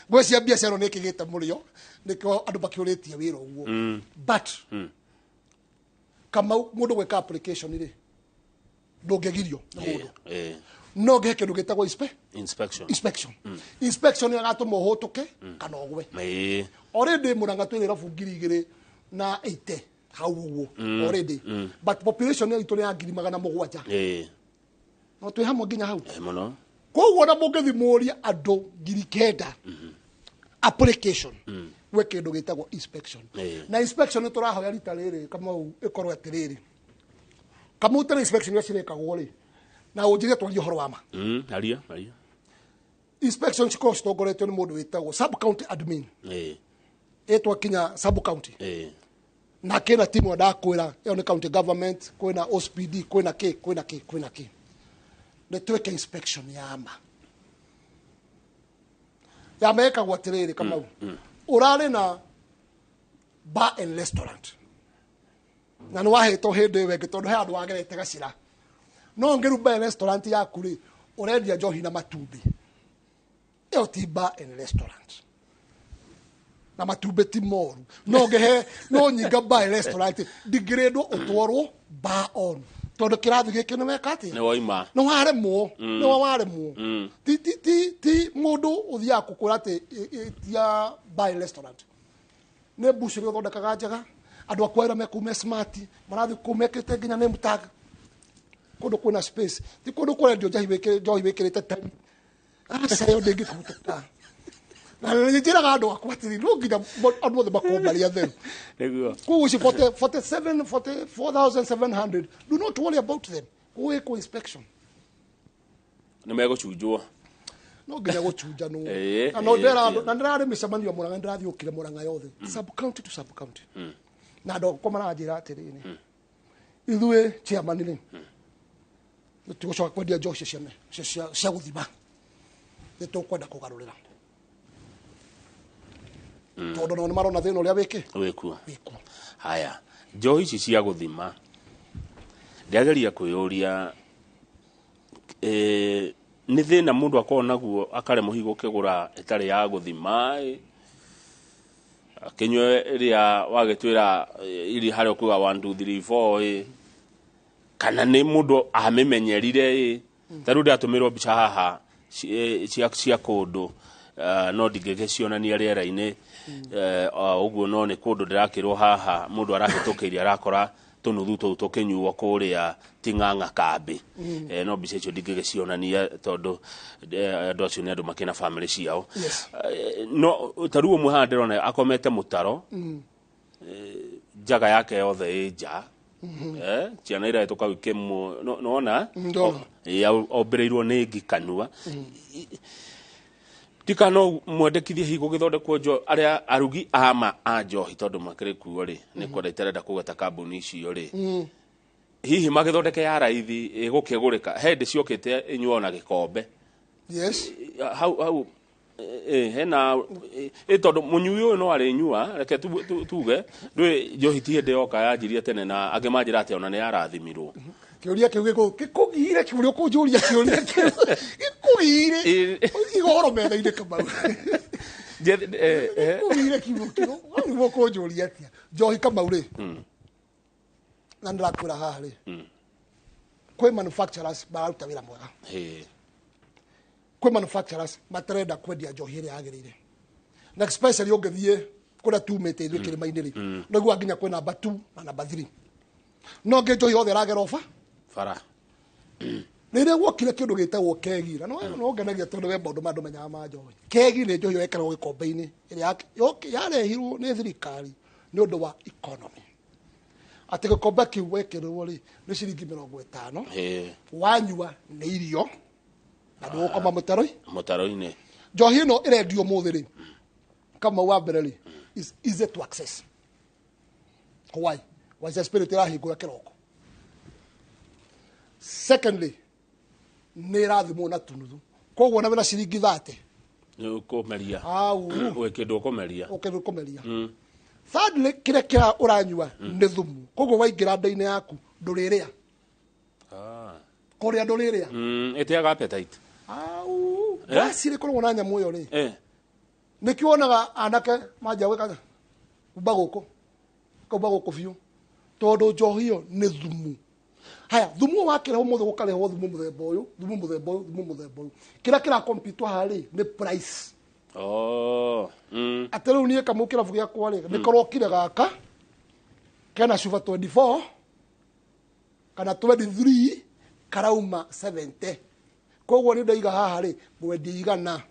ngwĩciria biacara nĩ ĩkĩgĩte mũrĩo nĩkĩo andũ makĩũrĩtie wĩra ũguo. But Kamau mũndũ gwĩka application rĩ ndũngĩgirio nĩ mũndũ. No ngĩhe kĩndũ gĩtagwo inspection. Inspection ĩgatũma ũhũtũke kana ũgwe. Already Murang'a twĩ irabu 2,080 hau ũguo already. But population itũ nĩ ya 700,000. No twĩ hamwe nginya hau. Mũno. Koguo na mũngĩthi mũrie andũ 9,000 application gwĩ kĩndũ gĩtagwo inspection. Na inspection nĩ tũrahoya rita rĩrĩ Kamau ĩkorwo atĩrĩrĩ. Kamau tene inspection iria cirekagwo rĩ na ũnjĩre twarie ũhoro wa ma. Aria. Inspection cikorwo citongoretio nĩ mũndũ wĩtagwo sub county admin. Ĩtwakinya sub county. Na kĩna timu ndakwĩra ĩyo nĩ county government, kwĩna OCPD, kwĩna kĩ, kwĩna kĩ, kwĩna kĩ. Nĩ twĩke inspection ya ma. Ya ma ĩkagwo atĩrĩrĩ Kamau. Ũrarĩ na bar and restaurant. Na nĩ wahetwo hĩndĩ ĩyo ĩngĩ tondũ he handũ wagerete gacĩra. No ngĩru bar and restaurant yaku rĩ ũrendia njohi na matumbĩ. Ĩyo ti bar and restaurant. Na matumbĩ ti moru. No ngĩhe no nyinga bar and restaurant ndingĩrĩndwo ũtwarwo bar on. Tondũ kĩrathi gĩkĩ nĩ weka atĩa? Nĩ waima. Nĩ waremwo. Nĩ waremwo. Ti ti ti ti mũndũ ũthiaga kũkwĩra atĩ tia bar and restaurant. Nĩ mbucĩrĩ ũthondekaga njega. Andũ akwa wĩra mekuu me smart, marathiĩ kũu mekĩrĩte nginya name tag. Kũndũ kwĩna space. Ti kũndũ kũrendio njohi wĩkĩrĩte tag. Aca ĩyo ndĩngĩkũhĩtũka. Na nĩ njĩraga andũ akwa atĩrĩ, no nginya andũ othe makorwo marĩ atheru. Nĩguo. Koguo ici 47, 44,700, do not worry about them. Gwĩkwo inspection. Nĩ megũcunjwo. No nginya gũcunjanwo. Na no ndĩra na ndĩrarĩ mĩcemanio Murang'a, ndĩrathiũkire Murang'a yothe. Sub county to sub county. Na andũ akwa maranjĩra atĩrĩrĩ, ithuĩ chairman rĩ, tũgũcoka kwendia njohi cia gũthima. Nĩ tũkwenda kũgarũrĩra. Tondũ nao nĩ marona thĩna ũrĩa wĩkĩ? Wĩkuo. Haya, njohi ici cia gũthima ndĩageria kwĩyũria nĩ thĩna mũndũ akorwo naguo akaremwo hihi gũkĩgũra ĩtarĩ ya gũthima akĩnyue ĩrĩa wagĩtwĩra iria harĩa ũkuga 1 2 3 4 kana nĩ mũndũ amĩmenyerire. Ta rĩu ndĩratũmĩrwo mbica haha cia kũndũ no ndingĩgĩcionania rĩera-inĩ ũguo, no nĩ kũndũ ndĩrakĩrwo haha mũndũ arahĩtũkĩire arakora tũnuthu tũu tũkĩnyuo kũrĩa Ting'ang'a kambĩ. No mbica icio ndingĩgĩcionania tondũ andũ acio nĩ andũ makĩna famĩlĩ ciao. No ta rĩu ũmwe haha ndĩrona akomete mũtaro, njaga yake yothe ĩ nja. Ciana irahĩtũka ikĩmũ nĩwona ombĩrĩirwo nĩ ngi kanua. Tika no mwendekithie hihi gũgĩthondekwo njo arĩa arugi ama a njohi tondũ makĩrĩ kuo rĩ, nĩ kwenda itarenda kũgweta kambuni icio rĩ, hihi magĩthondeke ya raithi ĩgũkĩgũrĩka. He hĩndĩ ciokĩte ĩnyuo na gĩkombe. Yes. Hau hena tondũ mũnyui ũyũ no arĩnyua, reke tuge ndũĩ njohi ti hĩndĩ yoka yanjirie tene na angĩ manjĩra atĩ ona nĩ yarathimirwo. Kĩũria kĩu gĩkũgire kĩũria ũkũnjũria kĩũria kĩu gĩkũgire igoro metha-inĩ Kamau. Gĩkũgire kiugo kĩu nĩguo ũkũnjũria atĩa njohi Kamau rĩ, na ndĩrakwĩra haha rĩ, kwĩ manufacturers mararuta wĩra mwega. Kwĩ manufacturers matarenda kwendia njohi ĩrĩa yagĩrĩire, na especially ũngĩthiĩ kũrĩa tumĩte ithuĩ kĩrĩma-inĩ rĩ, nĩguo nginya kwĩ namba 2 na namba 3. No ngĩ njohi yothe ĩragera oba bara. Rĩrĩa gwokire kĩndũ gĩtagwo kegi, na no ngenagia tondũ we maũndũ ma andũ menyaga ma njohi. Kegi nĩ njohi yekĩragwo gĩkombe-inĩ ĩrĩa yarehirwo nĩ thirikari nĩ ũndũ wa economy. Atĩ gĩkombe kĩu wekĩrwo rĩ nĩ ciringi 50, wanyua nĩ irio na ndũgũkoma mũtaro-inĩ. Njohi ĩno ĩrendio ũmũthĩ rĩ, Kamau wa mbere rĩ, is easy to access. Why? Why spirit ĩrahingũra kĩroko. Secondly, nĩ ĩrathimwo na tunuthu. Koguo na wĩna ciringi 30 Nĩ ũkũmeria. Au. Wĩ kĩndũ ũkũmeria. Ũkĩndũ ũkũmeria. Thirdly, kĩrĩa kĩra ũranyua nĩ thumu. Koguo waingĩra nda-inĩ yaku ndũrĩrĩa. Kũrĩa ndũrĩrĩa. Ĩteaga appetite. Au. Gasi ĩkoragwo na nyamũ ĩyo rĩ. Nĩkĩo wonaga anake manjia gwĩka kumba gũkũ. Kumba gũkũ biũ. Tondũ njohi ĩyo nĩ thumu. Haya, thumu ũyũ wakĩrehwo mũthĩ gũkarehwo thumu mũthemba ũyũ, thumu mũthemba ũyũ, thumu mũthemba ũyũ. Kĩrĩa kĩrakompitwo haha rĩ nĩ price. Atĩ rĩu niĩ kamũ kĩrabu gĩakwa rĩ, nĩ karokire gaka kena cuba 24 kana 23 karauma 70. Koguo nĩ ndaiga haha rĩ mwendia igana.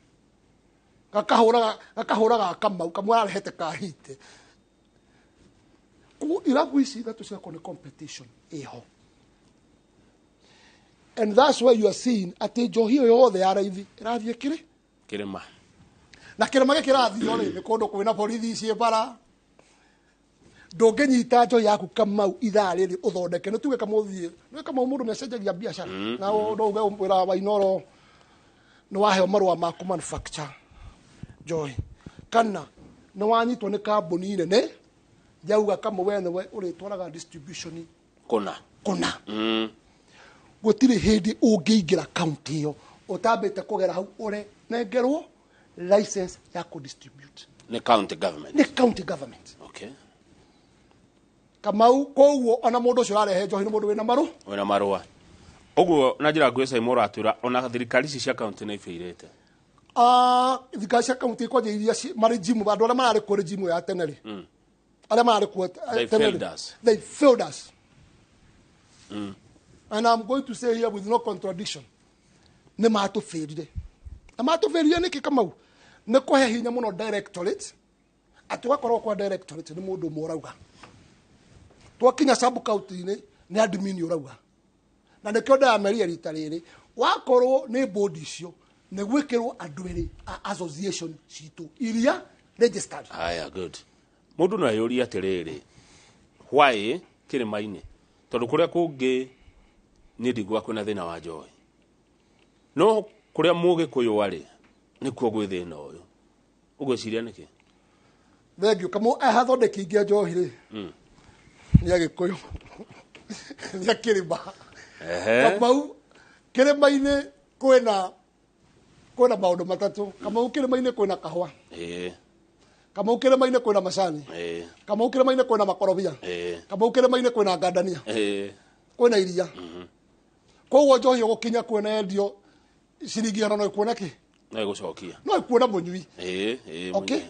Gakahũraga kamau kamwe ararehete kahite. Koguo irabu ici ithatũ cigakorwo nĩ competition ĩho. And that's why you are seeing atĩ njohi ĩyo yothe ya raithi ĩrathiĩ kĩrĩ Kĩrĩma. Na kĩrĩma gĩkĩ kĩrathio rĩ nĩ kũndũ kwĩna borithi ciĩ bara. Ndũngĩnyita njohi yaku kamau ithaa rĩrĩ ũthondeke nĩ tuge kamau ũthiĩ nĩ kamau mũndũ nĩ acenjagia biacara na no uge wĩra wa Inoro nĩ waheo marũa ma kũ manufacture njohi kana nĩ wanyitwo nĩ kambuni nene yauga kamau we nĩwe ũrĩtwaraga distribution Kũna. Kũna. Gũtirĩ hĩndĩ ũngĩingĩra kaunti ĩyo ũtambĩte kũgera hau ũrenengerwo license ya kũ distribute. Nĩ county government. Nĩ county government. Okay. Kamau koguo ona mũndũ ũcio ũrarehe njohi nĩ mũndũ wĩna marũ. Wĩna marũa. Ũguo na njĩra nguhĩ Simon ũratwĩra ona thirikari ici cia county nĩ ibĩirĩte. Thirikari cia county kwanja iria marĩ jimu andũ arĩa mararĩ kuo jimu ya tene rĩ. Arĩa mararĩ kuo They tene failed rĩ. us. They failed us. And I'm going to say here with no contradiction. Nĩ matũbĩrire. Na matũbĩrire nĩkĩ Kamau? Nĩ kũhe hinya mũno directorate. Atĩ ũgakorwo kwa directorate nĩ mũndũ ũmwe ũrauga. Twakinya sub county-inĩ nĩ admin ũrauga. Na nĩkĩo ndĩrameria rita rĩrĩ wakorwo nĩ board icio nĩ gwĩkĩrwo andũ erĩ a association citũ iria registered. Haya, good. Mũndũ no eyũrie atĩrĩrĩ, why kĩrĩma-inĩ? Tondũ kũrĩa kũngĩ niĩ ndiguaga kwĩna thĩna wa njohi. No kũrĩa Mũgĩkũyũ arĩ nĩkuo gwĩ thĩna ũyũ. Ũgwĩciria nĩkĩ? Thengiũ Kamau athondeki ingĩ a njohi rĩ nĩ Agĩkũyũ nĩ a kĩrĩma. Kamau kĩrĩma-inĩ kwĩna maũndũ matatũ. Kamau kĩrĩma-inĩ kwĩna kahũa. Kamau kĩrĩma-inĩ kwĩna macani. Kamau kĩrĩma-inĩ kwĩna makorobia. Kamau kĩrĩma-inĩ kwĩna ngandania. Kwĩna iria. Koguo njohi ũgũkinya kuona endio ciringi igana no ĩkuona kĩ? No ĩgũcokia. No ĩkuona mũnyui. Okay.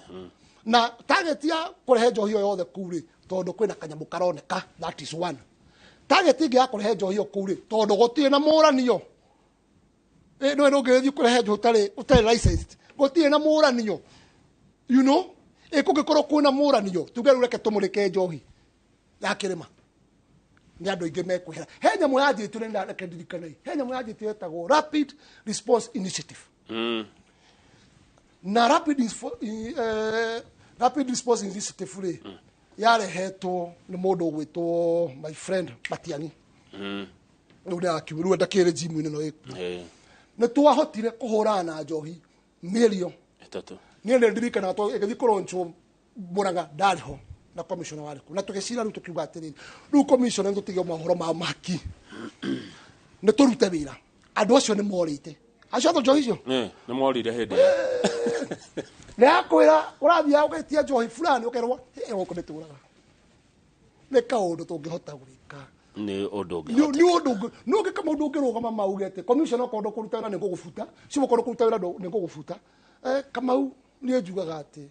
Na target ya kũrehe njohi ĩyo yothe kũu rĩ tondũ kwĩna kanyamũ karoneka, that is one. Target ĩngĩ ya kũrehe njohi ĩyo kũu rĩ tondũ gũtirĩ na mũranio. Nĩwe ndũngĩthiĩ kũrehe njohi ũtarĩ licensed. Gũtirĩ na mũranio. You know? Kũngĩkorwo kwĩna mũranio, tuge rĩu reke tũmũrĩke njohi ya kĩrĩma. Nĩ andũ aingĩ mekwĩhera. He nyamũ yanjĩtio nĩ reke ndirikane. He nyamũ yanjĩtio ĩtagwo Rapid Response Initiative. Na Rapid Response Initiative rĩ yarehetwo nĩ mũndũ ũgwĩtwo my friend Matiang'i. Rĩu nĩ akiu, rĩu ndakĩrĩ gym-inĩ no ĩkuo. Nĩ twahotire kũhũrana na njohi mĩerio Ĩtatũ. Niĩ nĩ ndirikanaga ĩgĩthiĩ kũronchwo Mũrang'a ndarĩ ho na commissioner warĩ kuo. Na tũgĩcira rĩu tũkiuga atĩrĩrĩ, rĩu commissioner nĩ tũtige mohoro ma maki. Nĩ tũrute wĩra. Andũ acio nĩ morĩte. Acio andũ njohi icio? Nĩ morire hĩndĩ ĩyo. Nĩ akwĩra ũrathiĩ ũgetia njohi fulani ũkerwo, "Ĩ, gũkũ nĩ tũraga." Nĩ kaũndũ tũngĩhota gwĩka. Nĩ ũndũ ũngĩ. Nĩ ũndũ ũngĩ. Nĩ ũngĩ kama ũndũ ũngĩrũgama mauge atĩ commissioner okorwo ndũkũruta wĩra nĩ ngũgũbuta, cio okorwo ndũkũruta wĩra nĩ ngũgũbuta. Kamau niĩ njugaga atĩ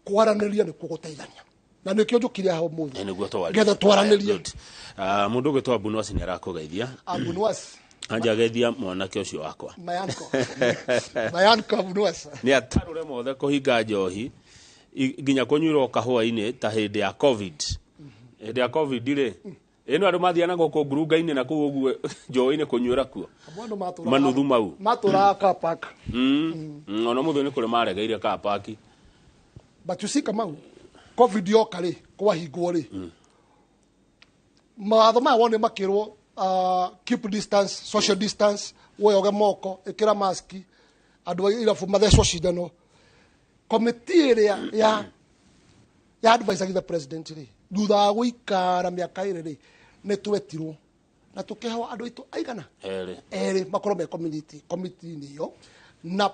kwaranĩria nĩkuo gũteithania. Na nĩkĩo njũkire haha ũmũthĩ. Nĩguo twarie. Ngetha twaranĩrie. Mũndũ ũgwĩtwo Abunuasi nĩ arakũgeithia. Abunuasi. Anja geithia mwanake ũcio wakwa. Mayanko. Mayanko Abunuasi. Nĩ atarũre mothe kũhinga njohi nginya kũnyuĩrwo kahũa-inĩ ta hĩndĩ ya COVID. Hĩndĩ ya COVID rĩ, ĩno andũ mathiaga na gũkũ ngurunga-inĩ na kũu ũguo njohi-inĩ kũnyuĩra kuo. Manuthu mau. Matũraga car park. Ona mũthĩ nĩ kũrĩ maregeire car park. But you see Kamau, COVID yoka rĩ, kwahingwo rĩ. Mawatho maya wone makĩrwo keep distance, social distance, woyoge moko, ĩkĩra maski. Andũ a irabu mathecwo cindano. Committee ĩrĩa ya advisor the president rĩ, thutha wa gũikara mĩaka ĩrĩ rĩ, nĩ twetirwo na tũkĩheo andũ aitũ aigana erĩ makorwo me committee-inĩ ĩyo, na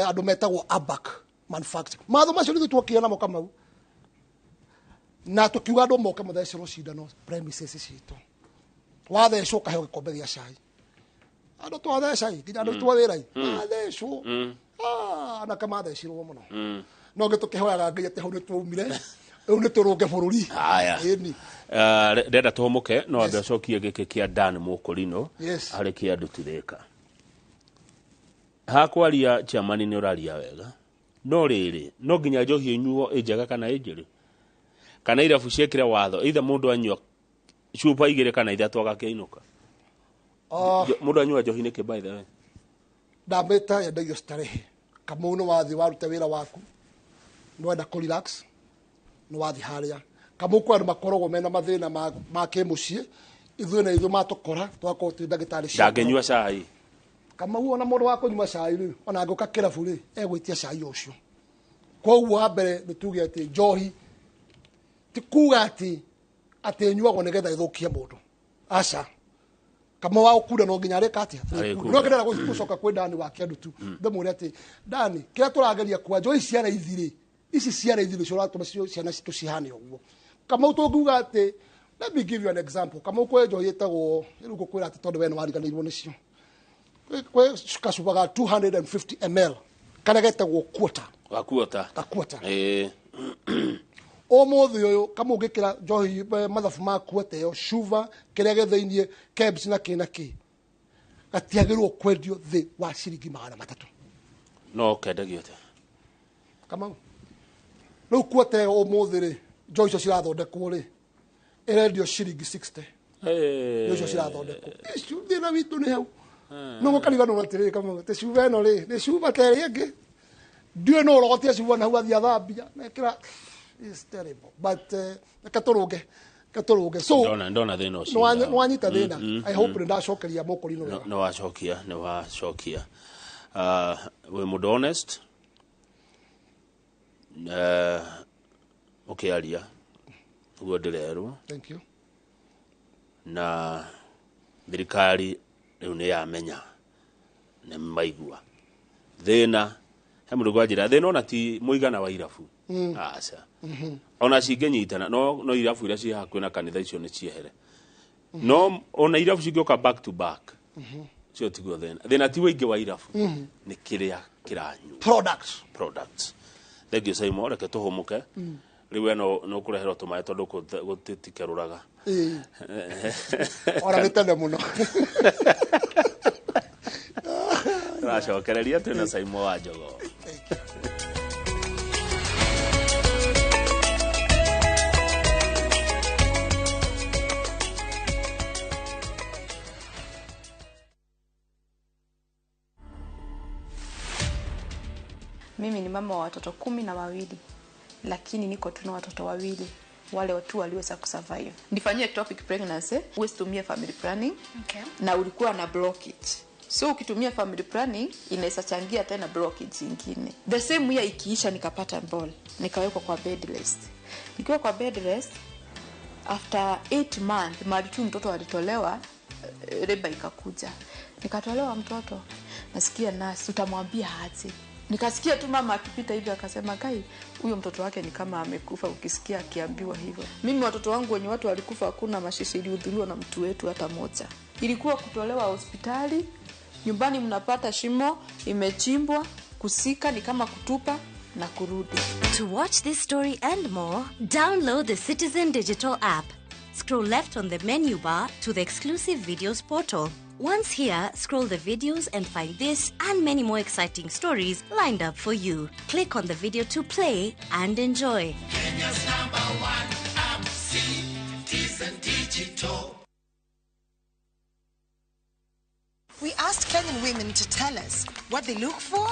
andũ metagwo ABAC manufacture. Matho macio nĩ twokire namo Kamau, na tũkiuga andũ moke mathecerwo cindano premises citũ. Wathecwo ũkaheo gĩkombe gĩa cai. Andũ twatheca nginya andũ twa wĩra mathecwo, anake mathecirwo mũno. No ngĩ tũkĩhoyaga Ngai atĩ hau nĩ twaumire, rĩu nĩ tũrũnge bũrũri. Haya. Ndenda tũhũmũke, no ambe ũcokie gĩkĩ kĩa Dan Mũkũrinũ harĩ kĩa Nduturĩka. Hakwaria chairman nĩ ũraria wega, no rĩrĩ no nginya njohi ĩnyuo ĩ njega kana ĩ njũru, kana irabu ciĩkĩre watho either mũndũ anyua cuba igĩrĩ kana ithatũ agakĩinũka. Mũndũ anyua njohi nĩkĩ by the way? Ndambĩta yendagio starehe. Kamau nĩ wathiĩ waruta wĩra waku, nĩ wenda kũ relax, nĩ wathiĩ harĩa. Kamau kwĩ andũ makoragwo mena mathĩna ma kĩmũciĩ, ithuĩ na ithuĩ matũkora twakorwo twĩ ndagĩtarĩ cia Ndangĩnyua cai. Kamau ona mũndũ wa kũnyua cai rĩ, ona angĩũka kĩrabu rĩ, egwĩtia cai ũcio. Koguo wa mbere nĩ tuge atĩ njohi ti kuga atĩ ĩnyuagwo nĩgetha ĩthũkie mũndũ. Aca. Kamau wa gũkunda no nginya arĩka atĩa? No kĩndĩra gũcoka kwĩ Dani wa Kĩandutu. Ndĩmwĩre atĩ Dani, kĩrĩa tũrageria kuga njohi cia raithi rĩ, ici cia raithi nĩcio ũratũma ciana citũ cihane ũguo. Kamau tũngiuga atĩ, let me give you an example. Kamau kwĩ njohi ĩtagwo, rĩu ngũkwĩra atĩ tondũ we nĩ wariganĩirwo nĩcio. Kwĩ kacuba ga 250 ml karĩa getagwo quarter. Gakuota. Gakuota. Ũmũthĩ ũyũ Kamau ũngĩkĩra njohi mathabu ma quarter ĩyo, cuba kĩrĩa gĩ thĩiniĩ, kebs na kĩ na kĩ, gatiagĩrĩirwo kwendio thĩ wa ciringi 300. No kendagio atĩa? Kamau rĩu quarter ĩyo ũmũthĩ rĩ, njohi icio cirathondekwo rĩ, ĩrendio ciringi 60. Nĩ icio cirathondekwo. Icio thĩna witũ nĩ hau. No gũkariganĩrwo atĩrĩrĩ Kamau, atĩ cuba ĩno rĩ, nĩ cuba ta ĩrĩa ĩngĩ. Ndiũĩ no ũrogotie cuba na hau athiĩ athambia, mekĩra. It's terrible. But reke tũrũnge. So ndona thĩna ũcio. Nĩ wanyita thĩna. I hope nĩ ndacokeria Mũkũrinũ wega. Nĩ wacokia. Wĩ mũndũ honest. Ũkĩaria ũguo ndĩrerwo. Thank you. Na thirikari rĩu nĩ yamenya, nĩ maigua thĩna. He mũndũ kwanjĩra thĩna ona ti mũigana wa irabu. Aca. Ona cingĩnyitana no irabu iria ciĩ hakuhĩ na kanitha icio nĩ ciehere. No ona irabu cingĩũka back to back, cio tiguo thĩna. Thĩna ti ũingĩ wa irabu, nĩ kĩrĩa kĩranyuo. Products. Thank you Simon, reke tũhũmũke. Rĩu we no kũreherwo tũmaĩ tondũ gũtikerũraga. Ona nĩ tene mũno. Tũracokereria twĩna Simon wa Njogoo. Mimi ni mama wa watoto 12, lakini niko tu na watoto wawili wale tu waliweza kusurvive. Nifanyie ectopic pregnancy, usitumie family planning. Okay. Na ulikuwa na blockage. So ukitumia family planning inaweza changia tena blockage nyingine. The same year ikiisha nikapata ball, nikawekwa kwa bed rest. Nikiwa kwa bed rest after 8 months mali tu mtoto alitolewa, reba ikakuja. Nikatolewa mtoto. Nasikia nurse utamwambia aje. Nikasikia tu mama akipita hivi akasema kai huyo mtoto wake ni kama amekufa, ukisikia akiambiwa hivyo. Mimi watoto wangu wenye watu walikufa hakuna mashishi ilihudhuriwa na mtu wetu hata moja. Ilikuwa kutolewa hospitali, nyumbani mnapata shimo imechimbwa, kusika ni kama kutupa na kurudi. To watch this story and more, download the Citizen Digital app. Scroll left on the menu bar to the exclusive videos portal. Once here, scroll the videos and find this and many more exciting stories lined up for you. Click on the video to play and enjoy. Kenya's #1 app, Citizen Digital. We asked Kenyan women to tell us what they look for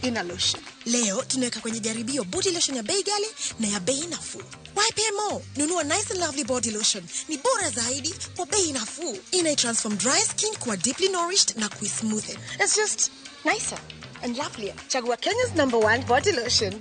in a lotion. Leo tunaweka kwenye jaribio body lotion ya bei ghali na ya bei nafuu. YPMO, nunua Nice and Lovely body lotion. Ni bora zaidi kwa bei nafuu. Ina transform dry skin kuwa deeply nourished na kuismoothen. It's just nicer. and lovelier. Chagua Kenya's #1 body lotion.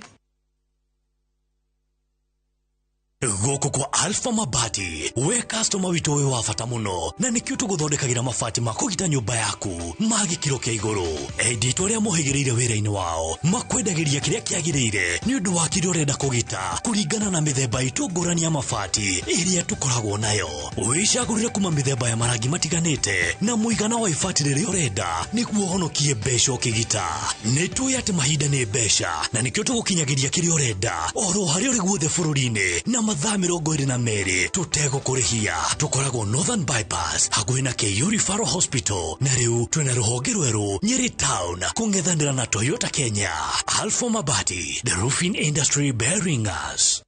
Gũkũ kwa Alpha Mabati we customer witũ wĩ wa bata mũno na nĩkĩo tũgũthondekagĩra mabati ma kũgita nyũmba yaku ma gĩkĩro kĩa igũrũ. Endia itũ arĩa mohĩgĩrĩire wĩra-inĩ wao makwendagĩria kĩrĩa kĩagĩrĩire nĩ ũndũ wa kĩrĩa ũrenda kũgita kũringana na mĩthemba itũ ngũrani ya mabati ĩrĩa tũkoragwo nayo. Wĩcagũrĩre kuma mĩthemba ya marangi matiganĩte na mũigana wa ibati rĩrĩa ũrenda nĩguo ũhonokie mbeca ũkĩgita. Nĩ tũĩ atĩ mahinda nĩ mbeca na nĩkĩo tũgũkinyagĩria kĩrĩa ũrenda oro harĩa ũrĩ guothe bũrũri-inĩ na mathaa 22 tũtegũkũrĩhia. Tũkoragwo Northern Bypass hakuhĩ na KU Referral Hospital na rĩu twĩna rũhonge rwerũ Nyeri Town kũng'ethanĩra na Toyota Kenya. Alpha Mabati, the roofing industry bearing us.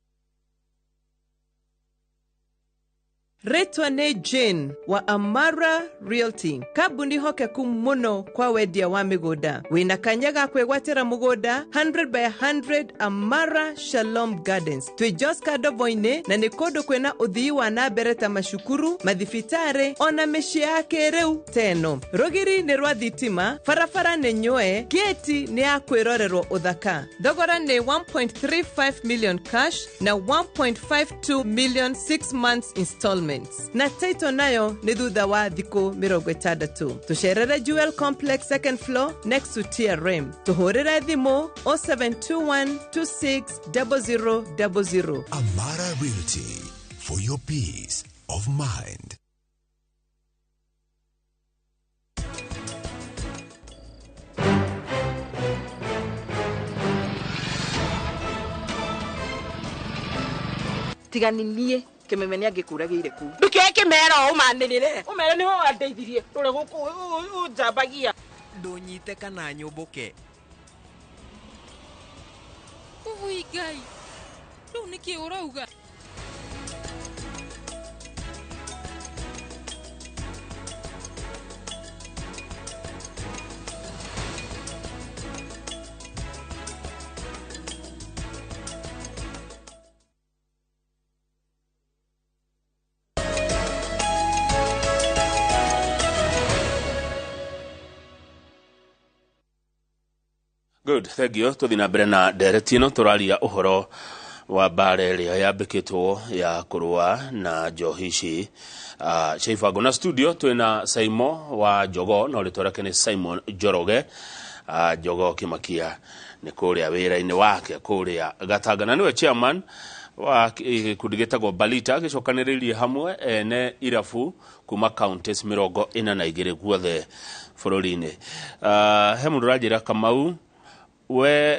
Rĩtwa nĩ Jane wa Amara Realty, kambuni hokeku mũno kwa wendia wa mĩgũnda. Wĩna kanya ga kwĩgwatĩra mũgũnda 100 by 100 Amara Shalom Gardens. Twĩ Joska Ndobo-inĩ na nĩ kũndũ kwĩna ũthii wa na mbere ta macukuru, mathibitarĩ ona mĩciĩ ya kĩrĩu teno. Rũgiri nĩ rwa thitima, barabara nĩ nyoe, gĩti nĩ ya kwĩrorerwo ũthaka. Thogora nĩ 1.35 million cash na 1.52 million 6 months installment. Na title nayo nĩ thutha wa thikũ 60. Tũcerere Jewel Complex second floor next to TRM. Tũhũrĩre thimũ 0721260000. Amara Realty, for your peace of mind. Tiganinie Kimeme nĩ angĩkũragĩire kũu. Ndũkĩoe kĩmera ũmanĩrĩre. Ũmere nĩwe wandeithirie rũrĩa gũkũ ũnjambagia. Ndũnyite kana nyũmbũke. Ũui Ngai, rĩu nĩkĩ ũrauga? Good, thank you. Tuthi na mbere na ndereti ĩno tũraria ũhoro wa mbara ĩrĩa yambĩkĩtwo ya kũrũa na njohi ici cia ibango. Na studio twĩna Saimo wa Jogoo, no rĩtwa rĩake nĩ Simon Njoroge. Jogoo Kĩmakia nĩ kũrĩa wĩra-inĩ wake kũrĩa Gatanga, na nĩwe chairman wa gĩkundi gĩtagwo Balita, gĩcokanĩrĩirie hamwe ene irabu kuma counties 42 guothe bũrũri-inĩ. He mũndũ ũranjĩra Kamau, we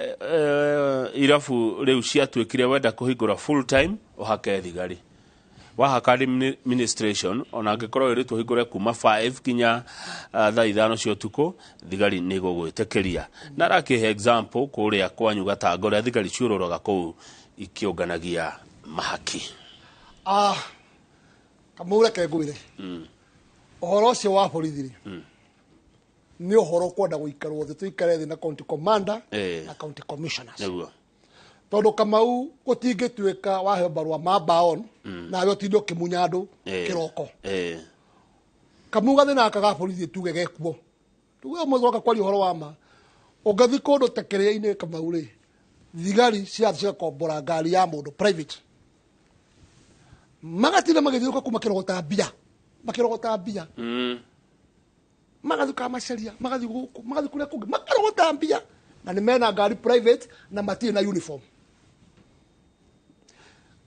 irabu rĩu ciatuĩkire wenda kũhingũra full time ũhake thigari wahaka administration, ona angĩkorwo ĩrĩtwo ũhingũre kuma 5 kinya thaa 5 cia ũtukũ, thigari nĩ igũgwĩtĩkĩria. Na arakĩhe example kũrĩa kwanyu Gatanga ũrĩa thigari ciũrũraga kũu ikĩũnganagia mahaki. Kamau reke ngwĩre ũhoro ũcio wa borithi rĩ nĩ ũhoro kwenda gũikarwo thĩ, tũikare thĩ na county commander na county commissioners. Nĩguo. Tondũ Kamau gũtingĩtuĩka waheo barũa ma baon nawe ũtinde ũkĩmunya andũ kĩroko. Kamau gathĩna gaka ga borithi tuge gekuo, tuge ũmũthĩ woka kwaria ũhoro wa ma, ũngĩthiĩ kũndũ ta kĩrĩa-inĩ Kamau rĩ, thigari ciathiĩ cigakombora ngari ya mũndũ private, magatinda magĩthiũrũrũka kũu makĩrogota mbia, makĩrogota mbia, magathiĩ kamacaria, magathiĩ gũkũ, magathiĩ kũrĩa kũngĩ, makarogota mbia, na nĩ mena ngari private na matirĩ na uniform.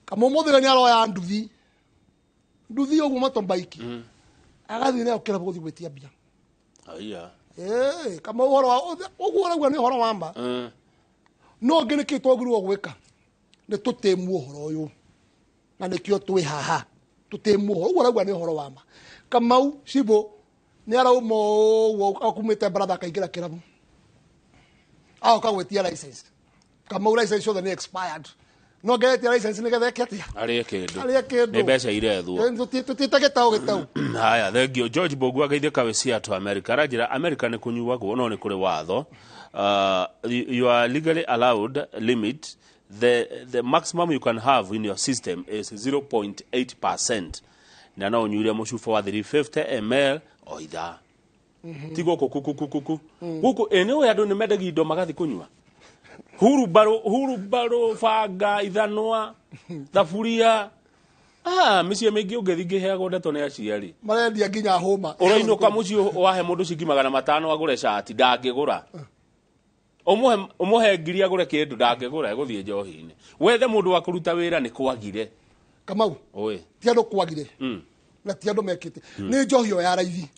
Kamau mũthenya nĩ aroya nduthi, nduthi ũguo motorbike, agathiĩ nayo kĩrabu gũthiĩ gwĩtia mbia. Aya. Kamau ũhoro wa ũguo ũrauga nĩ ũhoro wa ma. No ũngĩ nĩkĩ twagĩrĩirwo gwĩka nĩ tũtĩmu ũhoro ũyũ, na nĩkĩo twĩ haha tũtĩmu ũhoro ũguo ũrauga nĩ ũhoro wa ma. Kamau Cibo nĩ arauma ũguo akumĩte baratha akaingĩra kĩrabu, agoka gwĩtia license. Kamau license ciothe nĩ expired, no ngeretia license nĩgetha eke atĩa? Arĩe kĩndũ. Arĩe kĩndũ. Nĩ mbeca irethwo. Tũtiĩte gĩtaũ gĩtaũ. Haya, thank you. George Bogu ageithĩka wĩ Seattle, America. Aranjĩra America nĩ kũnyuagwo no nĩ kũrĩ watho. You are legally allowed limit. The maximum you can have in your system is 0.8%. Na no ũnyuire mũcuba wa 350 ml o ithaa. Ti gũkũ kukukukuku gũkũ ĩ nĩ ũĩ andũ nĩ mendagia indo magathi kũnyua hurubarũ banga ithanwa thaburia. Mĩciĩ mĩingĩ ũngĩthiĩ ngĩheagwo ndeto nĩ aciari marendia nginya hũma. Ũrainũka mũciĩ wahe mũndũ ciringi 500 agũre cati ndangĩgũra. Ũmũhe 1000 agũre kĩndũ ndangĩgũra, egũthiĩ njohi-inĩ. Wethe mũndũ wa kũruta wĩra nĩ kwagire. Kamau, ti andũ kwagire na ti andũ mekĩte, nĩ njohi ĩyo ya raithi.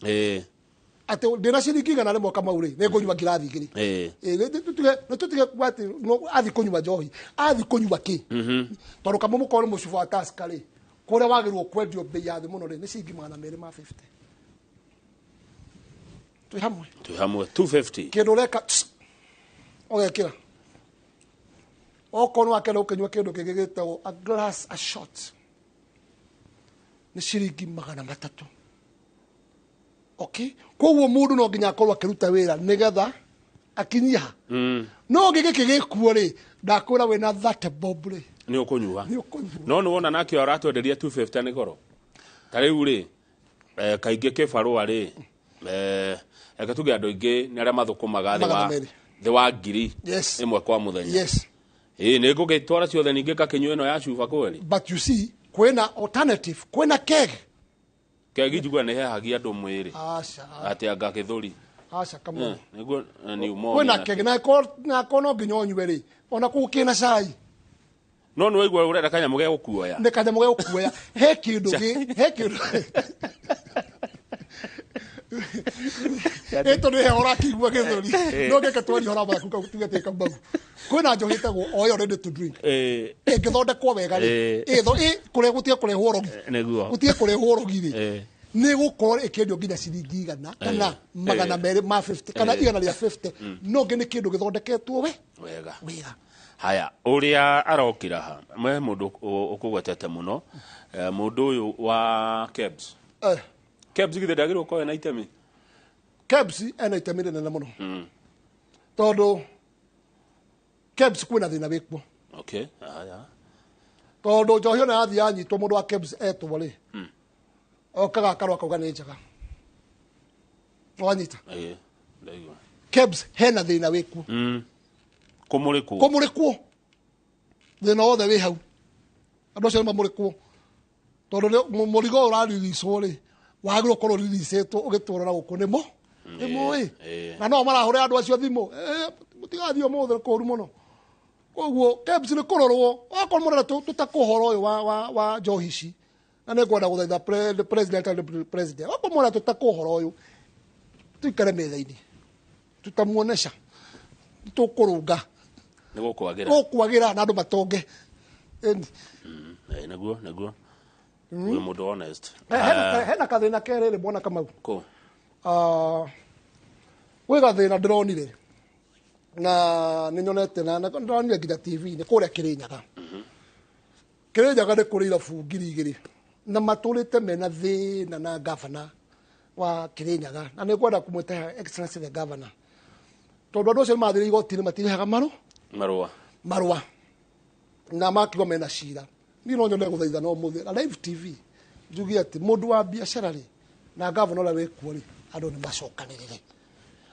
Atĩ ndĩna ciringi 100 Kamau rĩ, nĩ ngũnyua ngirathi 2. Nĩ tũtige kuga atĩ athi kũnyua njohi, athi kũnyua kĩ? Tondũ kamwe mũkorwo nĩ mũcuba wa Tusker rĩ, kũrĩa wagĩrĩirwo kwendio bei ya thĩ mũno rĩ, nĩ ciringi 250. Twĩ hamwe? Twĩ hamwe. 250. Kĩndũ ũreka ũgekĩra okorwo wakenda gũkĩnyua kĩndũ kĩngĩ gĩtagwo a glass, a shot, nĩ ciringi 300. Okay, koguo mũndũ no nginya akorwo akĩruta wĩra nĩgetha akinyie ha. No gĩkĩ gĩkuo rĩ, ndakwĩra wĩna 30 bob rĩ, nĩ ũkũnyua. Nĩ ũkũnyua. No nĩ wona nakĩo aratwenderia 250 nĩ goro. Ta rĩu rĩ, kaingĩ kĩbarũa rĩ, reke tuge andũ aingĩ nĩ arĩa mathũkũmaga thĩ wa 200. Thĩ wa ngiri 1 kwa mũthenya. Ĩ nĩ ngũgĩtwara ciothe ningĩ ngakĩnyua ĩno ya cuba kweli? But you see, kwĩna alternative, kwĩna keg. Kegi njigua nĩ hehagia andũ mwĩrĩ. Aca. Atĩ anga gĩthũri. Aca, Kamau. Nĩguo pneumonia. Kwĩna keg na korwo no nginya ũnyue rĩ, ona kũu kĩna cai. No nĩ waigua ũrenda kanyamũ ge gũkuoya. Nĩ kanyamũ ge gũkuoya. He kĩndũ he kĩndũ ĩ tondũ he ũrakĩigua gĩthũri no ngeke twaria ũhoro wa maku tuge atĩ Kamau kwĩna njohi ĩtagwo o ĩyo ready to drink, ĩngĩthondekwo wega rĩ, ĩ kũrĩa gũtige kũrehwo rogi, gũtige kũrehwo rogi rĩ, nĩ gũkorwo ĩkĩendio nginya ciringi 100 kana 250 kana 150. No ngĩ nĩ kĩndũ gĩthondeketwo we wega. Wega. Haya, ũrĩa arokĩra ha me mũndũ ũkũgwetete mũno, mũndũ ũyũ wa KEBS. KEBS githĩ ndagĩrĩirwo gũkorwo ena itemi? KEBS ena itemi rĩnene mũno, tondũ KEBS kwĩna thĩna wĩkuo. Okay, haya. Tondũ njohi ona yathiĩ yanyitwo, mũndũ wa KEBS etwo rĩ, okaga akarũa akauga nĩ njega. Wanyita? Ĩĩ, ndaigua. KEBS hena thĩna wĩkuo. Kũmũrĩkwo. Kũmũrĩkwo, thĩna wothe wĩ hau. Andũ acio nĩ mamũrĩkwo, tondũ mũrigo ũyũ ũrarilicwo rĩ, wagĩrĩirwo ũkorwo ũriricĩtwo ũgĩtwarwo na gũkũ nĩmo nĩmũĩ na no marahũrĩra andũ acio thimũ, "Mũtigathiĩ ũmũthĩ, kũru mũno." Koguo KEBS nĩ kũrorwo okorwo mũrenda tũtakwo ũhoro ũyũ wa njohi ici, na nĩ ngwenda gũthaitha the president and the president, okorwo mũrenda tũtakwo ũhoro ũyũ, tuikare metha-inĩ, tutamuonesha tũkũrũnga. Nĩ gũkwagĩra. Gũkwagĩra na andũ matonge. Ĩni. Nĩguo wĩ mũndũ honest. Hena kathĩna kerĩ rĩ, mwana Kamau. Kũ? Gwĩ gathĩna ndĩronire na nĩ nyonete na ndĩronire nginya TV-inĩ kũrĩa Kĩrĩnyaga. Kĩrĩnyaga nĩ kũrĩ irabu 2000 na matũrĩte mena thĩna na gavana wa Kĩrĩnyaga, na nĩ ngwenda kũmwĩta Excellency the Governor, tondũ andũ acio nĩ mathire igoti-inĩ, matirĩhaga marũ marũa. Marũa na makiuga mena cira. Niĩ no nyone gũthaitha no mũthĩ na live TV njuge atĩ mũndũ wa biacara rĩ na gavana ũrĩa wĩkuo rĩ, andũ nĩ macokanĩrĩre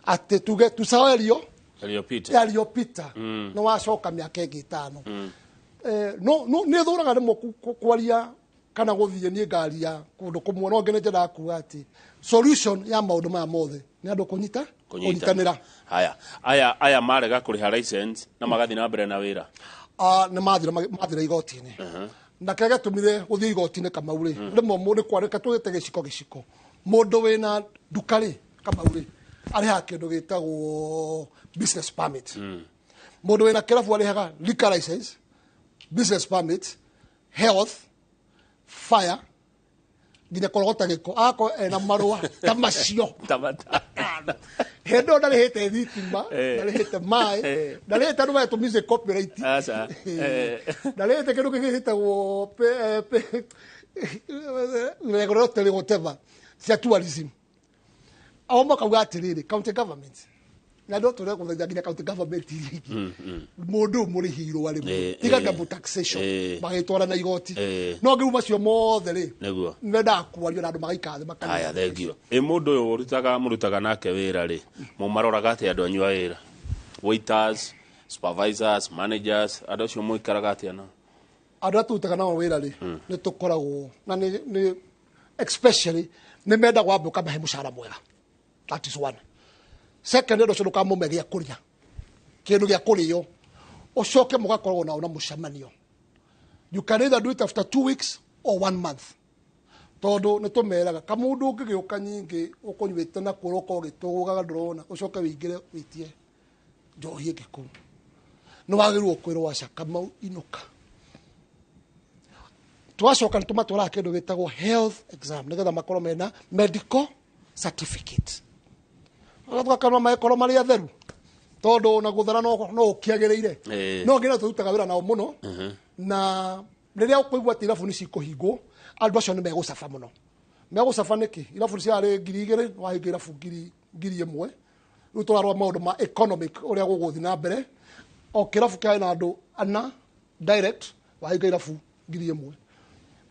atĩ tuge tucaerio Yaliyopita. Yaliyopita. Nĩ wacoka mĩaka ĩngĩ 5. No nĩ thũraga rĩmwe kwaria kana gũthiĩ niĩ ngaria kũndũ kũmwe, no ngene njendaga kuga atĩ solution ya maũndũ maya mothe nĩ andũ kũnyita kũnyitanĩra. Haya, aya marega kũrĩha license na magathiĩ na mbere na wĩra. Ah, nĩ mathira igoti-inĩ na kĩrĩa gĩatũmire gũthiĩ igoti-inĩ, Kamau rĩ, rĩmwe mũndũ kwarĩka tũgĩte gĩciko gĩciko, mũndũ wĩna nduka rĩ, Kamau rĩ, arĩhaga kĩndũ gĩtagwo business permit. Mũndũ wĩna kĩrabu arĩhaga liquor license, business permit, health, fire, nginya kũrogota gĩko, agakorwo ena marũa ta macio. Hĩndĩ ĩyo ndarĩhĩte thitima, ndarĩhĩte maĩ, ndarĩhĩte andũ mahetwo music copyright, Aca. Ndarĩhĩte kĩndũ kĩngĩ gĩtagwo regulatory whatever cia tourism. O makauga atĩrĩrĩ, county government Na no tũrĩa gũthaitha nginya county government iria ingĩ mũndũ ũyũ mũrĩhirwo arĩ tiga double taxation, magĩtwara na igoti. No ngĩu macio mothe rĩ, Nĩguo. Mendaga kwario na andũ magaikara thĩ makania. Haya, thengio. Ĩ mũndũ ũyũ ũrutaga mũrutaga nake wĩra rĩ, mũmaroraga atĩa andũ anyu a wĩra, waiters, supervisors, managers, andũ acio mũikaraga atĩa nao? Andũ arĩa tũrutaga nao wĩra rĩ, nĩ tũkoragwo na nĩ especially nĩ mendaga wambe ũkamahe mũcara mwega. That is one. Second, andũ acio ndũkamũme gĩa kũrĩa, kĩndũ gĩa kũrĩo, ũcoke mũgakoragwo nao na mũcemanio. You can either do it after 2 weeks or one month, tondũ nĩ tũmeraga kamũndũ ũngĩgĩũka nyingĩ ũkũnyuĩte na kũrũka ũgĩtũgũgaga ndũrona, ũcoke wĩingĩre wĩtie njohi ĩngĩ kũu, nĩ wagĩrĩirwo kwĩrwo aca, Kamau, inũka. Twacoka nĩ tũmatwaraga kĩndũ gĩtagwo health exam nĩgetha makorwo mena medical certificate. Tũgakanwo makorwo marĩ atheru, tondũ ona gũthera no ũkĩagĩrĩire. No nginya tũrutaga wĩra nao mũno, na rĩrĩa ũkũigua atĩ irabu nĩ cikũhingwo, andũ acio nĩ megũcaba mũno. Megũcaba nĩkĩ? Irabu ciarĩ 2,000, wahinga irabu 1,000. Rĩu tũrarora maũndũ ma economic ũrĩa gũgũthiĩ na mbere. O kĩrabu kĩarĩ na andũ ana direct, wahinga irabu 1,000.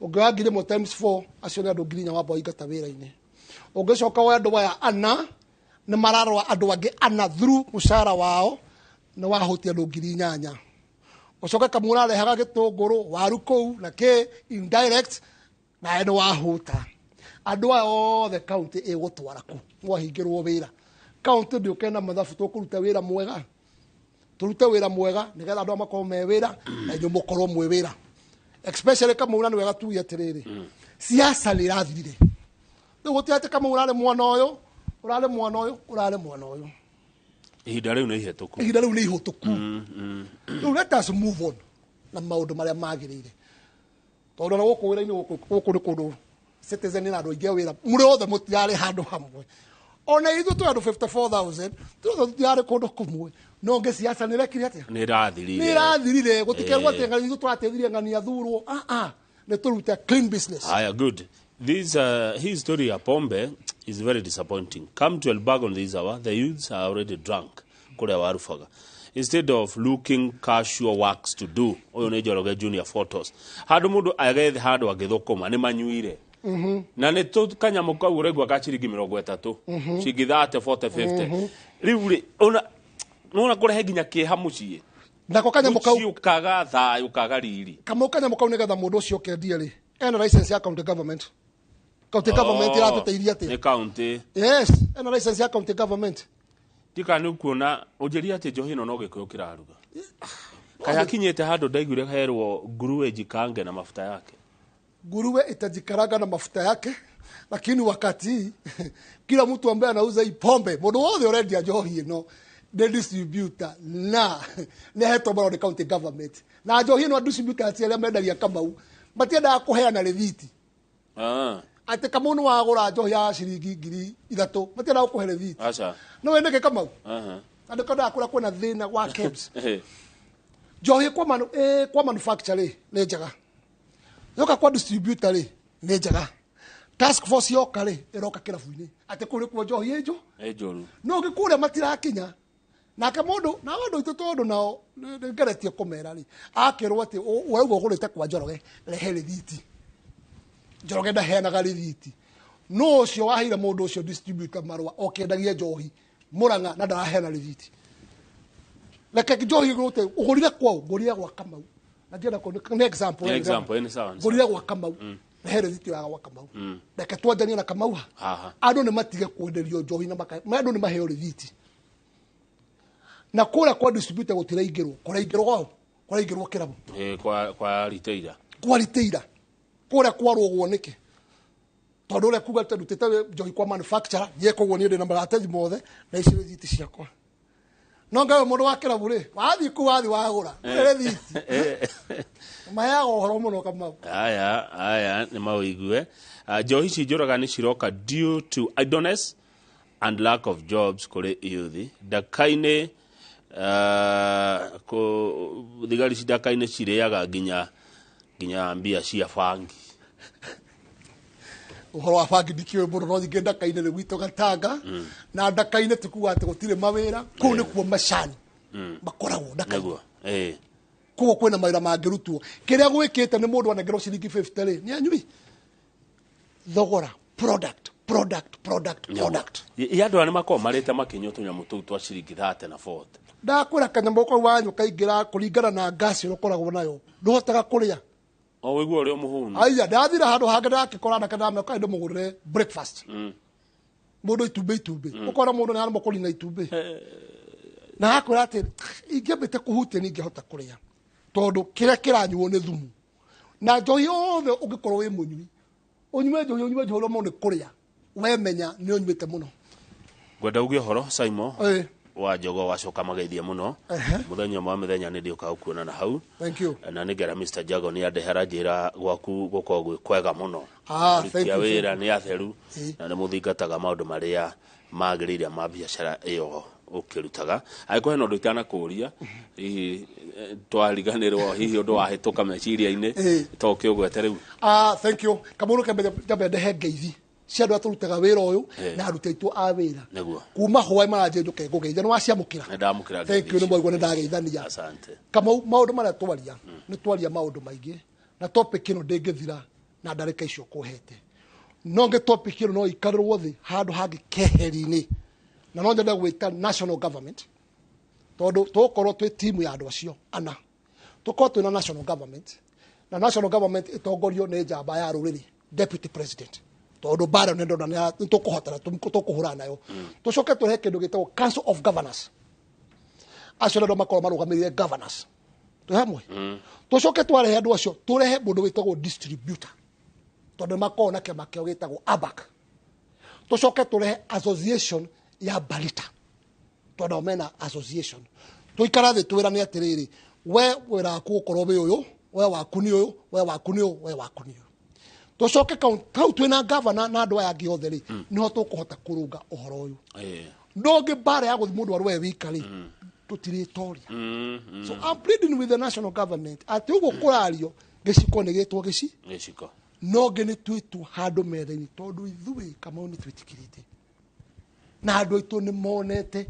Ũngĩoya 1,000 times 4, acio nĩ andũ 4,000 wamba waingata wĩra-inĩ. Ũngĩcoka woe andũ aya ana nĩ mararora andũ angĩ ana through mũcara wao, nĩ wahutia andũ 8,000. Ũcoke kamwe ũrarehaga gĩtũngũrũ, waru kũu na kĩ indirect, nawe nĩ wahuta andũ aya othe. Kaunti ĩgũtwara kũ mwahingĩrwo wĩra? Kaunti ndĩũke na mathabu. Tũkũruta wĩra mwega, tũrute wĩra mwega nĩgetha andũ aya makorwo me wĩra na inyuĩ mũkorwo mwĩ wĩra, especially Kamau. Na nĩ wega tuge atĩrĩrĩ, siasa nĩ irathirire rĩu. Gũtirĩ atĩ Kamau ũrarĩ mwena ũyũ, ũrarĩ mwena ũyũ, ũrarĩ mwena ũyũ. Ihinda rĩu nĩ ihĩtũku. Ihinda rĩu nĩ ihũtũku. Rĩu let us move on na maũndũ marĩa magĩrĩire, tondũ ona gũkũ wĩra-inĩ gũkũ nĩ kũndũ Citizen na andũ aingĩ a wĩra, mũrĩ othe mũtirarĩ handũ hamwe. Ona ithuĩ twĩ andũ 54,000, tũrĩ othe tũtirarĩ kũndũ kũmwe. No ngĩ siasa nĩ rekire atĩa? Nĩ ĩrathirire. Nĩ ĩrathirire. Gũtikerwo atĩ ng'ani ithuĩ tũrateithirie ng'ani athurwo. Ah ah, nĩ tũrute clean business. Haya, good. This his story ya pombe is very disappointing. Come to Elbagon this hour, the youths are already drunk. Kũrĩa warubaga. Instead of looking casual works to do. Ũyũ nĩ Njoroge Junior Photos. Handũ mũndũ agethe handũ agĩthũkũma nĩ manyuire. Na nĩ tũ kanyamũ kau ũraigua ka ciringi 30. Ciringi 30, 40, 50. Rĩu rĩ, ona nona kũrehe nginya kĩeha mũciĩ. Nako kanyamũ kau Mũciĩ ũkaga thayũ, ũkaga riri. Kamau, kanyamũ kau nĩgetha mũndũ ũcio ũkendia rĩ, ena license ya county government. County government ĩratũteithia atĩa? Nĩ county. Yes, ena license ya county government. Ndika nĩ kuona ũnjĩrie atĩ njohi ĩno no gĩkũyũ kĩraruga. Kaĩ hakinyĩte handũ ndaiguire herwo nguruwe jikange na mafuta yake. Nguruwe itajikaranga na mafuta yake, lakini wakati kila mtu ambaye anauza hii pombe, mũndũ wothe ũrendia njohi ĩno nĩ distributor na nĩ ahetwo marũa nĩ county government, na njohi ĩno distributors arĩa mendagia, Kamau, matiendaga kũheana rĩthiti. Atĩ Kamau nĩ wagũra njohi ya ciringi 3,000, matiendaga gũkũhe rĩthiti. Aca. No wendeke, Kamau, na ndĩko ndakũra kwĩna thĩna wa KEBS. Njohi kwa manufacture rĩ nĩ njega, yoka kwa distributor rĩ nĩ njega, task force yoka rĩ ĩroka kĩrabu-inĩ atĩ kũu nĩkuo njohi ĩnjũ. Ĩ njũru. No ngĩ kũrĩa matirakinya nake mũndũ na andũ aitũ, tondũ nao nĩ ngeretie kũmera rĩ, akĩrwo atĩ ũrauga ũgũrĩte kwa Njoroge, rehe rĩthiti. Njoroge ndaheanaga rĩthiti. No ũcio waheire mũndũ ũcio distributor marũa okĩendagia njohi Mũrang'a na ndaraheana rĩthiti. Reke njohi ĩgũrĩte, ũgũrire kwaũ? Ngũrire gwa Kamau. Na ndienda nĩ example. Nĩ example, nĩ sawa, nĩ sawa. Ngũrire gwa Kamau, rehe rĩthiti ya gwa Kamau. Reke twanjanie na Kamau ha. Haha. Andũ nĩ matige kwenderio njohi na maka andũ nĩ maheo rĩthiti. Na kũrĩa kwa distributor gũtiraingĩrwo, kũraingĩrwo gwao, kũraingĩrwo kĩrabu. Kwa retailer. Kwa retailer kũrĩa kwarũgwo nĩkĩ? Tondũ ũrĩa kuga atĩ ndutĩte njohi kwa manufacturer niĩ, koguo niĩ ndĩna maratathi mothe na ici rĩthiti ciakwa. No ngawe mũndũ wa kĩrabu rĩ, wathiĩ kũu, wathiĩ wagũra rĩthiti, maheaga ũhoro mũno, Kamau. Aya, aya nĩ mawĩigue. Njohi ici njũraga nĩ ciroka due to idleness and lack of jobs kũrĩ youth ndaka-inĩ. Thigari ci ndaka-inĩ cirĩaga nginya mbia cia bangi. Ũhoro wa bangi ndikĩũĩ mũno, no nyingĩ ndaka-inĩ nĩ gwitũ Gatanga. Na ndaka-inĩ tikuga atĩ gũtirĩ mawĩra kũu, nĩkuo macani makoragwo ndaka-inĩ. Nĩguo, ĩĩ. Koguo kwĩna mawĩra mangĩrutwo. Kĩrĩa gwĩkĩte nĩ mũndũ anengerwo ciringi 50 rĩ, nĩ anyui thogora product product product product. Ya andũ arĩa makoragwo marĩte makĩnyua tũnyamũ tũu twa ciringi 30 na 40. Ndakwĩra kanyamũ kau wanyua kaingĩra kũringana na ngasi ĩrĩa ũkoragwo nayo, ndũhotaga kũrĩa. O wĩigua ũrĩa mũhũnu. Aya, ndathira handũ hangĩ ndakĩkora anake, ndameka ndĩmũgũrĩre breakfast. Mũndũ itumbĩ itumbĩ. Ũkona mũndũ nĩ aremwo kũnina itumbĩ na akwĩra atĩ ingĩambĩte kũhutia nĩ ingĩhota kũrĩa, tondũ kĩrĩa kĩranyuo nĩ thumu. Na njohi yothe ũngĩkorwo wĩ mũnyui, ũnyue njohi, ũnyue njohi, ũremwo nĩ kũrĩa, wemenya nĩ ũnyuĩte mũno. Ngwenda uge ũhoro Simon Ĩĩ. wa Njogo wacoka mageithie mũno. Mũthenya ũmwe wa mĩthenya nĩ ndĩũka gũkuona na hau. Thank you. Na nĩ ngera Mr. Jago nĩ andehera njĩra gwaku gũkorwo gwĩ kwega mũno. Ah, Aruti thank a you, wĩra thank you. nĩ atheru na nĩ mũthingataga maũndũ marĩa magĩrĩire ma biacara ĩyo ũkĩrutaga. Angĩkorwo hena ũndũ itanakũria, hihi twariganĩrwo, hihi ũndũ wahĩtũka meciria-inĩ, to ũkĩũgwete rĩu. Ah, thank you. Kamũrũ kembe njambe ndehe ngeithi cia andũ arĩa tũrutaga wĩra ũyũ na aruti aitũ a wĩra. Kuma hwaĩ maranjĩ njũke ngũgeithia, nĩ waciamũkĩra? Nĩ ndamũkĩra. Thank you, nĩ mwaigua nĩ ndageithania. Asante. Kamau, maũndũ marĩa twaria, nĩ twaria maũndũ maingĩ, na topic ĩno ndĩngĩthira na ndarĩka icio kũhete. No ngĩ topic ĩno no ikarĩrwo thĩ handũ hangĩ keheri-inĩ, na no nyende gwĩta national government, tondũ tũgũkorwo twĩ timu ya andũ acio ana, tũkorwo twĩna national government, na national government ĩtongorio nĩ njamba ya rũrĩrĩ, deputy president, tondũ mbara nĩ ndona nĩ tũkũhotana, tũkũhũrana nayo. Tũcoke tũrehe kĩndũ gĩtagwo council of governors, acio nĩ andũ makorwo marũgamĩrĩire governors, twĩ hamwe. Tũcoke twarehe andũ acio, tũrehe mũndũ wĩtagwo distributor, tondũ nĩ makoragwo na kĩama kĩao gĩtagwo ABAC. Tũcoke tũrehe association ya Balita, tondũ mena association. Tũikara thĩ twĩrane atĩrĩrĩ, we wĩra waku ũkorwo wĩ ũyũ, we waku nĩ ũyũ, we waku nĩ ũyũ, we waku nĩ ũyũ. Tũcoke hau twĩna gavana na andũ aya angĩ othe rĩ, nĩho tũkũhota kũrũnga ũhoro ũyũ. Ndũngĩ mbara ya gũthiĩ mũndũ arũe wika rĩ, tũtirĩtoria. So I'm pleading with the national government atĩ ũguo kũrario gĩciko nĩ gĩtwo gĩci gĩciko, no ngĩ nĩ twĩtwo handũ metha-inĩ, tondũ ithuĩ Kamau nĩ twĩtĩkĩrĩte na andũ aitũ nĩ monete,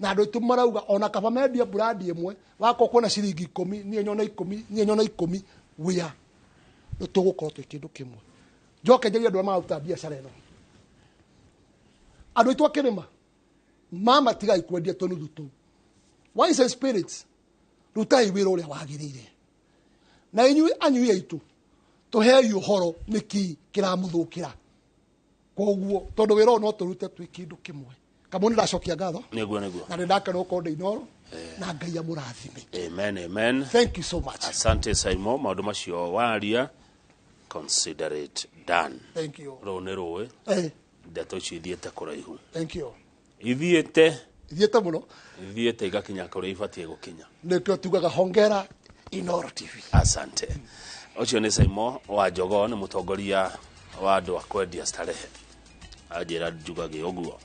na andũ aitũ marauga ona kaba mendia brandi ĩmwe, wakorwo kwĩna ciringi 10, niĩ nyona 10, niĩ nyona 10, wĩa nĩ tũgũkorwo twĩ kĩndũ kĩmwe. Njoke njarie andũ arĩa mararuta biacara ĩno, andũ aitũ akĩrĩma mama, tigai kwendia tũnuthu tũu. Wines and spirits, rutai wĩra ũrĩa wagĩrĩire. Na inyuĩ anyui aitũ, tũhei ũhoro nĩkĩ kĩramũthũkĩra. Koguo tondũ wĩra ũyũ no tũrute twĩ kĩndũ kĩmwe. Kamau, nĩ ndacokia ngatho. Nĩguo, nĩguo. Na nĩ ndakena gũkorwo ndĩ Inooro, na Ngai amũrathime. Amen, amen. Thank you so much. Asante Simon, maũndũ macio waria, consider it done. Thank you. Rũũ nĩ rũĩ. Ndeto icio ithiĩte kũraihu. Thank you. Ithiĩte. Ithiĩte mũno. Ithiĩte igakinya kũrĩa ibatiĩ gũkinya. Nĩkĩo tugaga hongera Inooro TV. Asante. Ũcio nĩ Simon wa Njogoo, nĩ mũtongoria wa andũ a kwendia starehe, anjĩra njugage ũguo.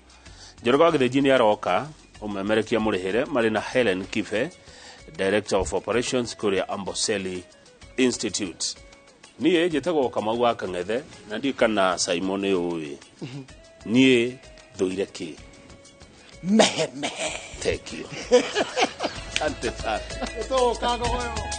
Njoroge wa Gĩthĩnji nĩ aroka ũmemerekia mũrĩhĩre marĩ na Helen Kibe, Director of Operations kũrĩa Amboseli Institute. Niĩ njĩtagwo Kamau wa Kang'ethe, na ndiĩ kana Simon nĩ ũĩ niĩ thũire kĩ. Mehe mehe. Thank you, asante sana. Tũgũka ngogoyo.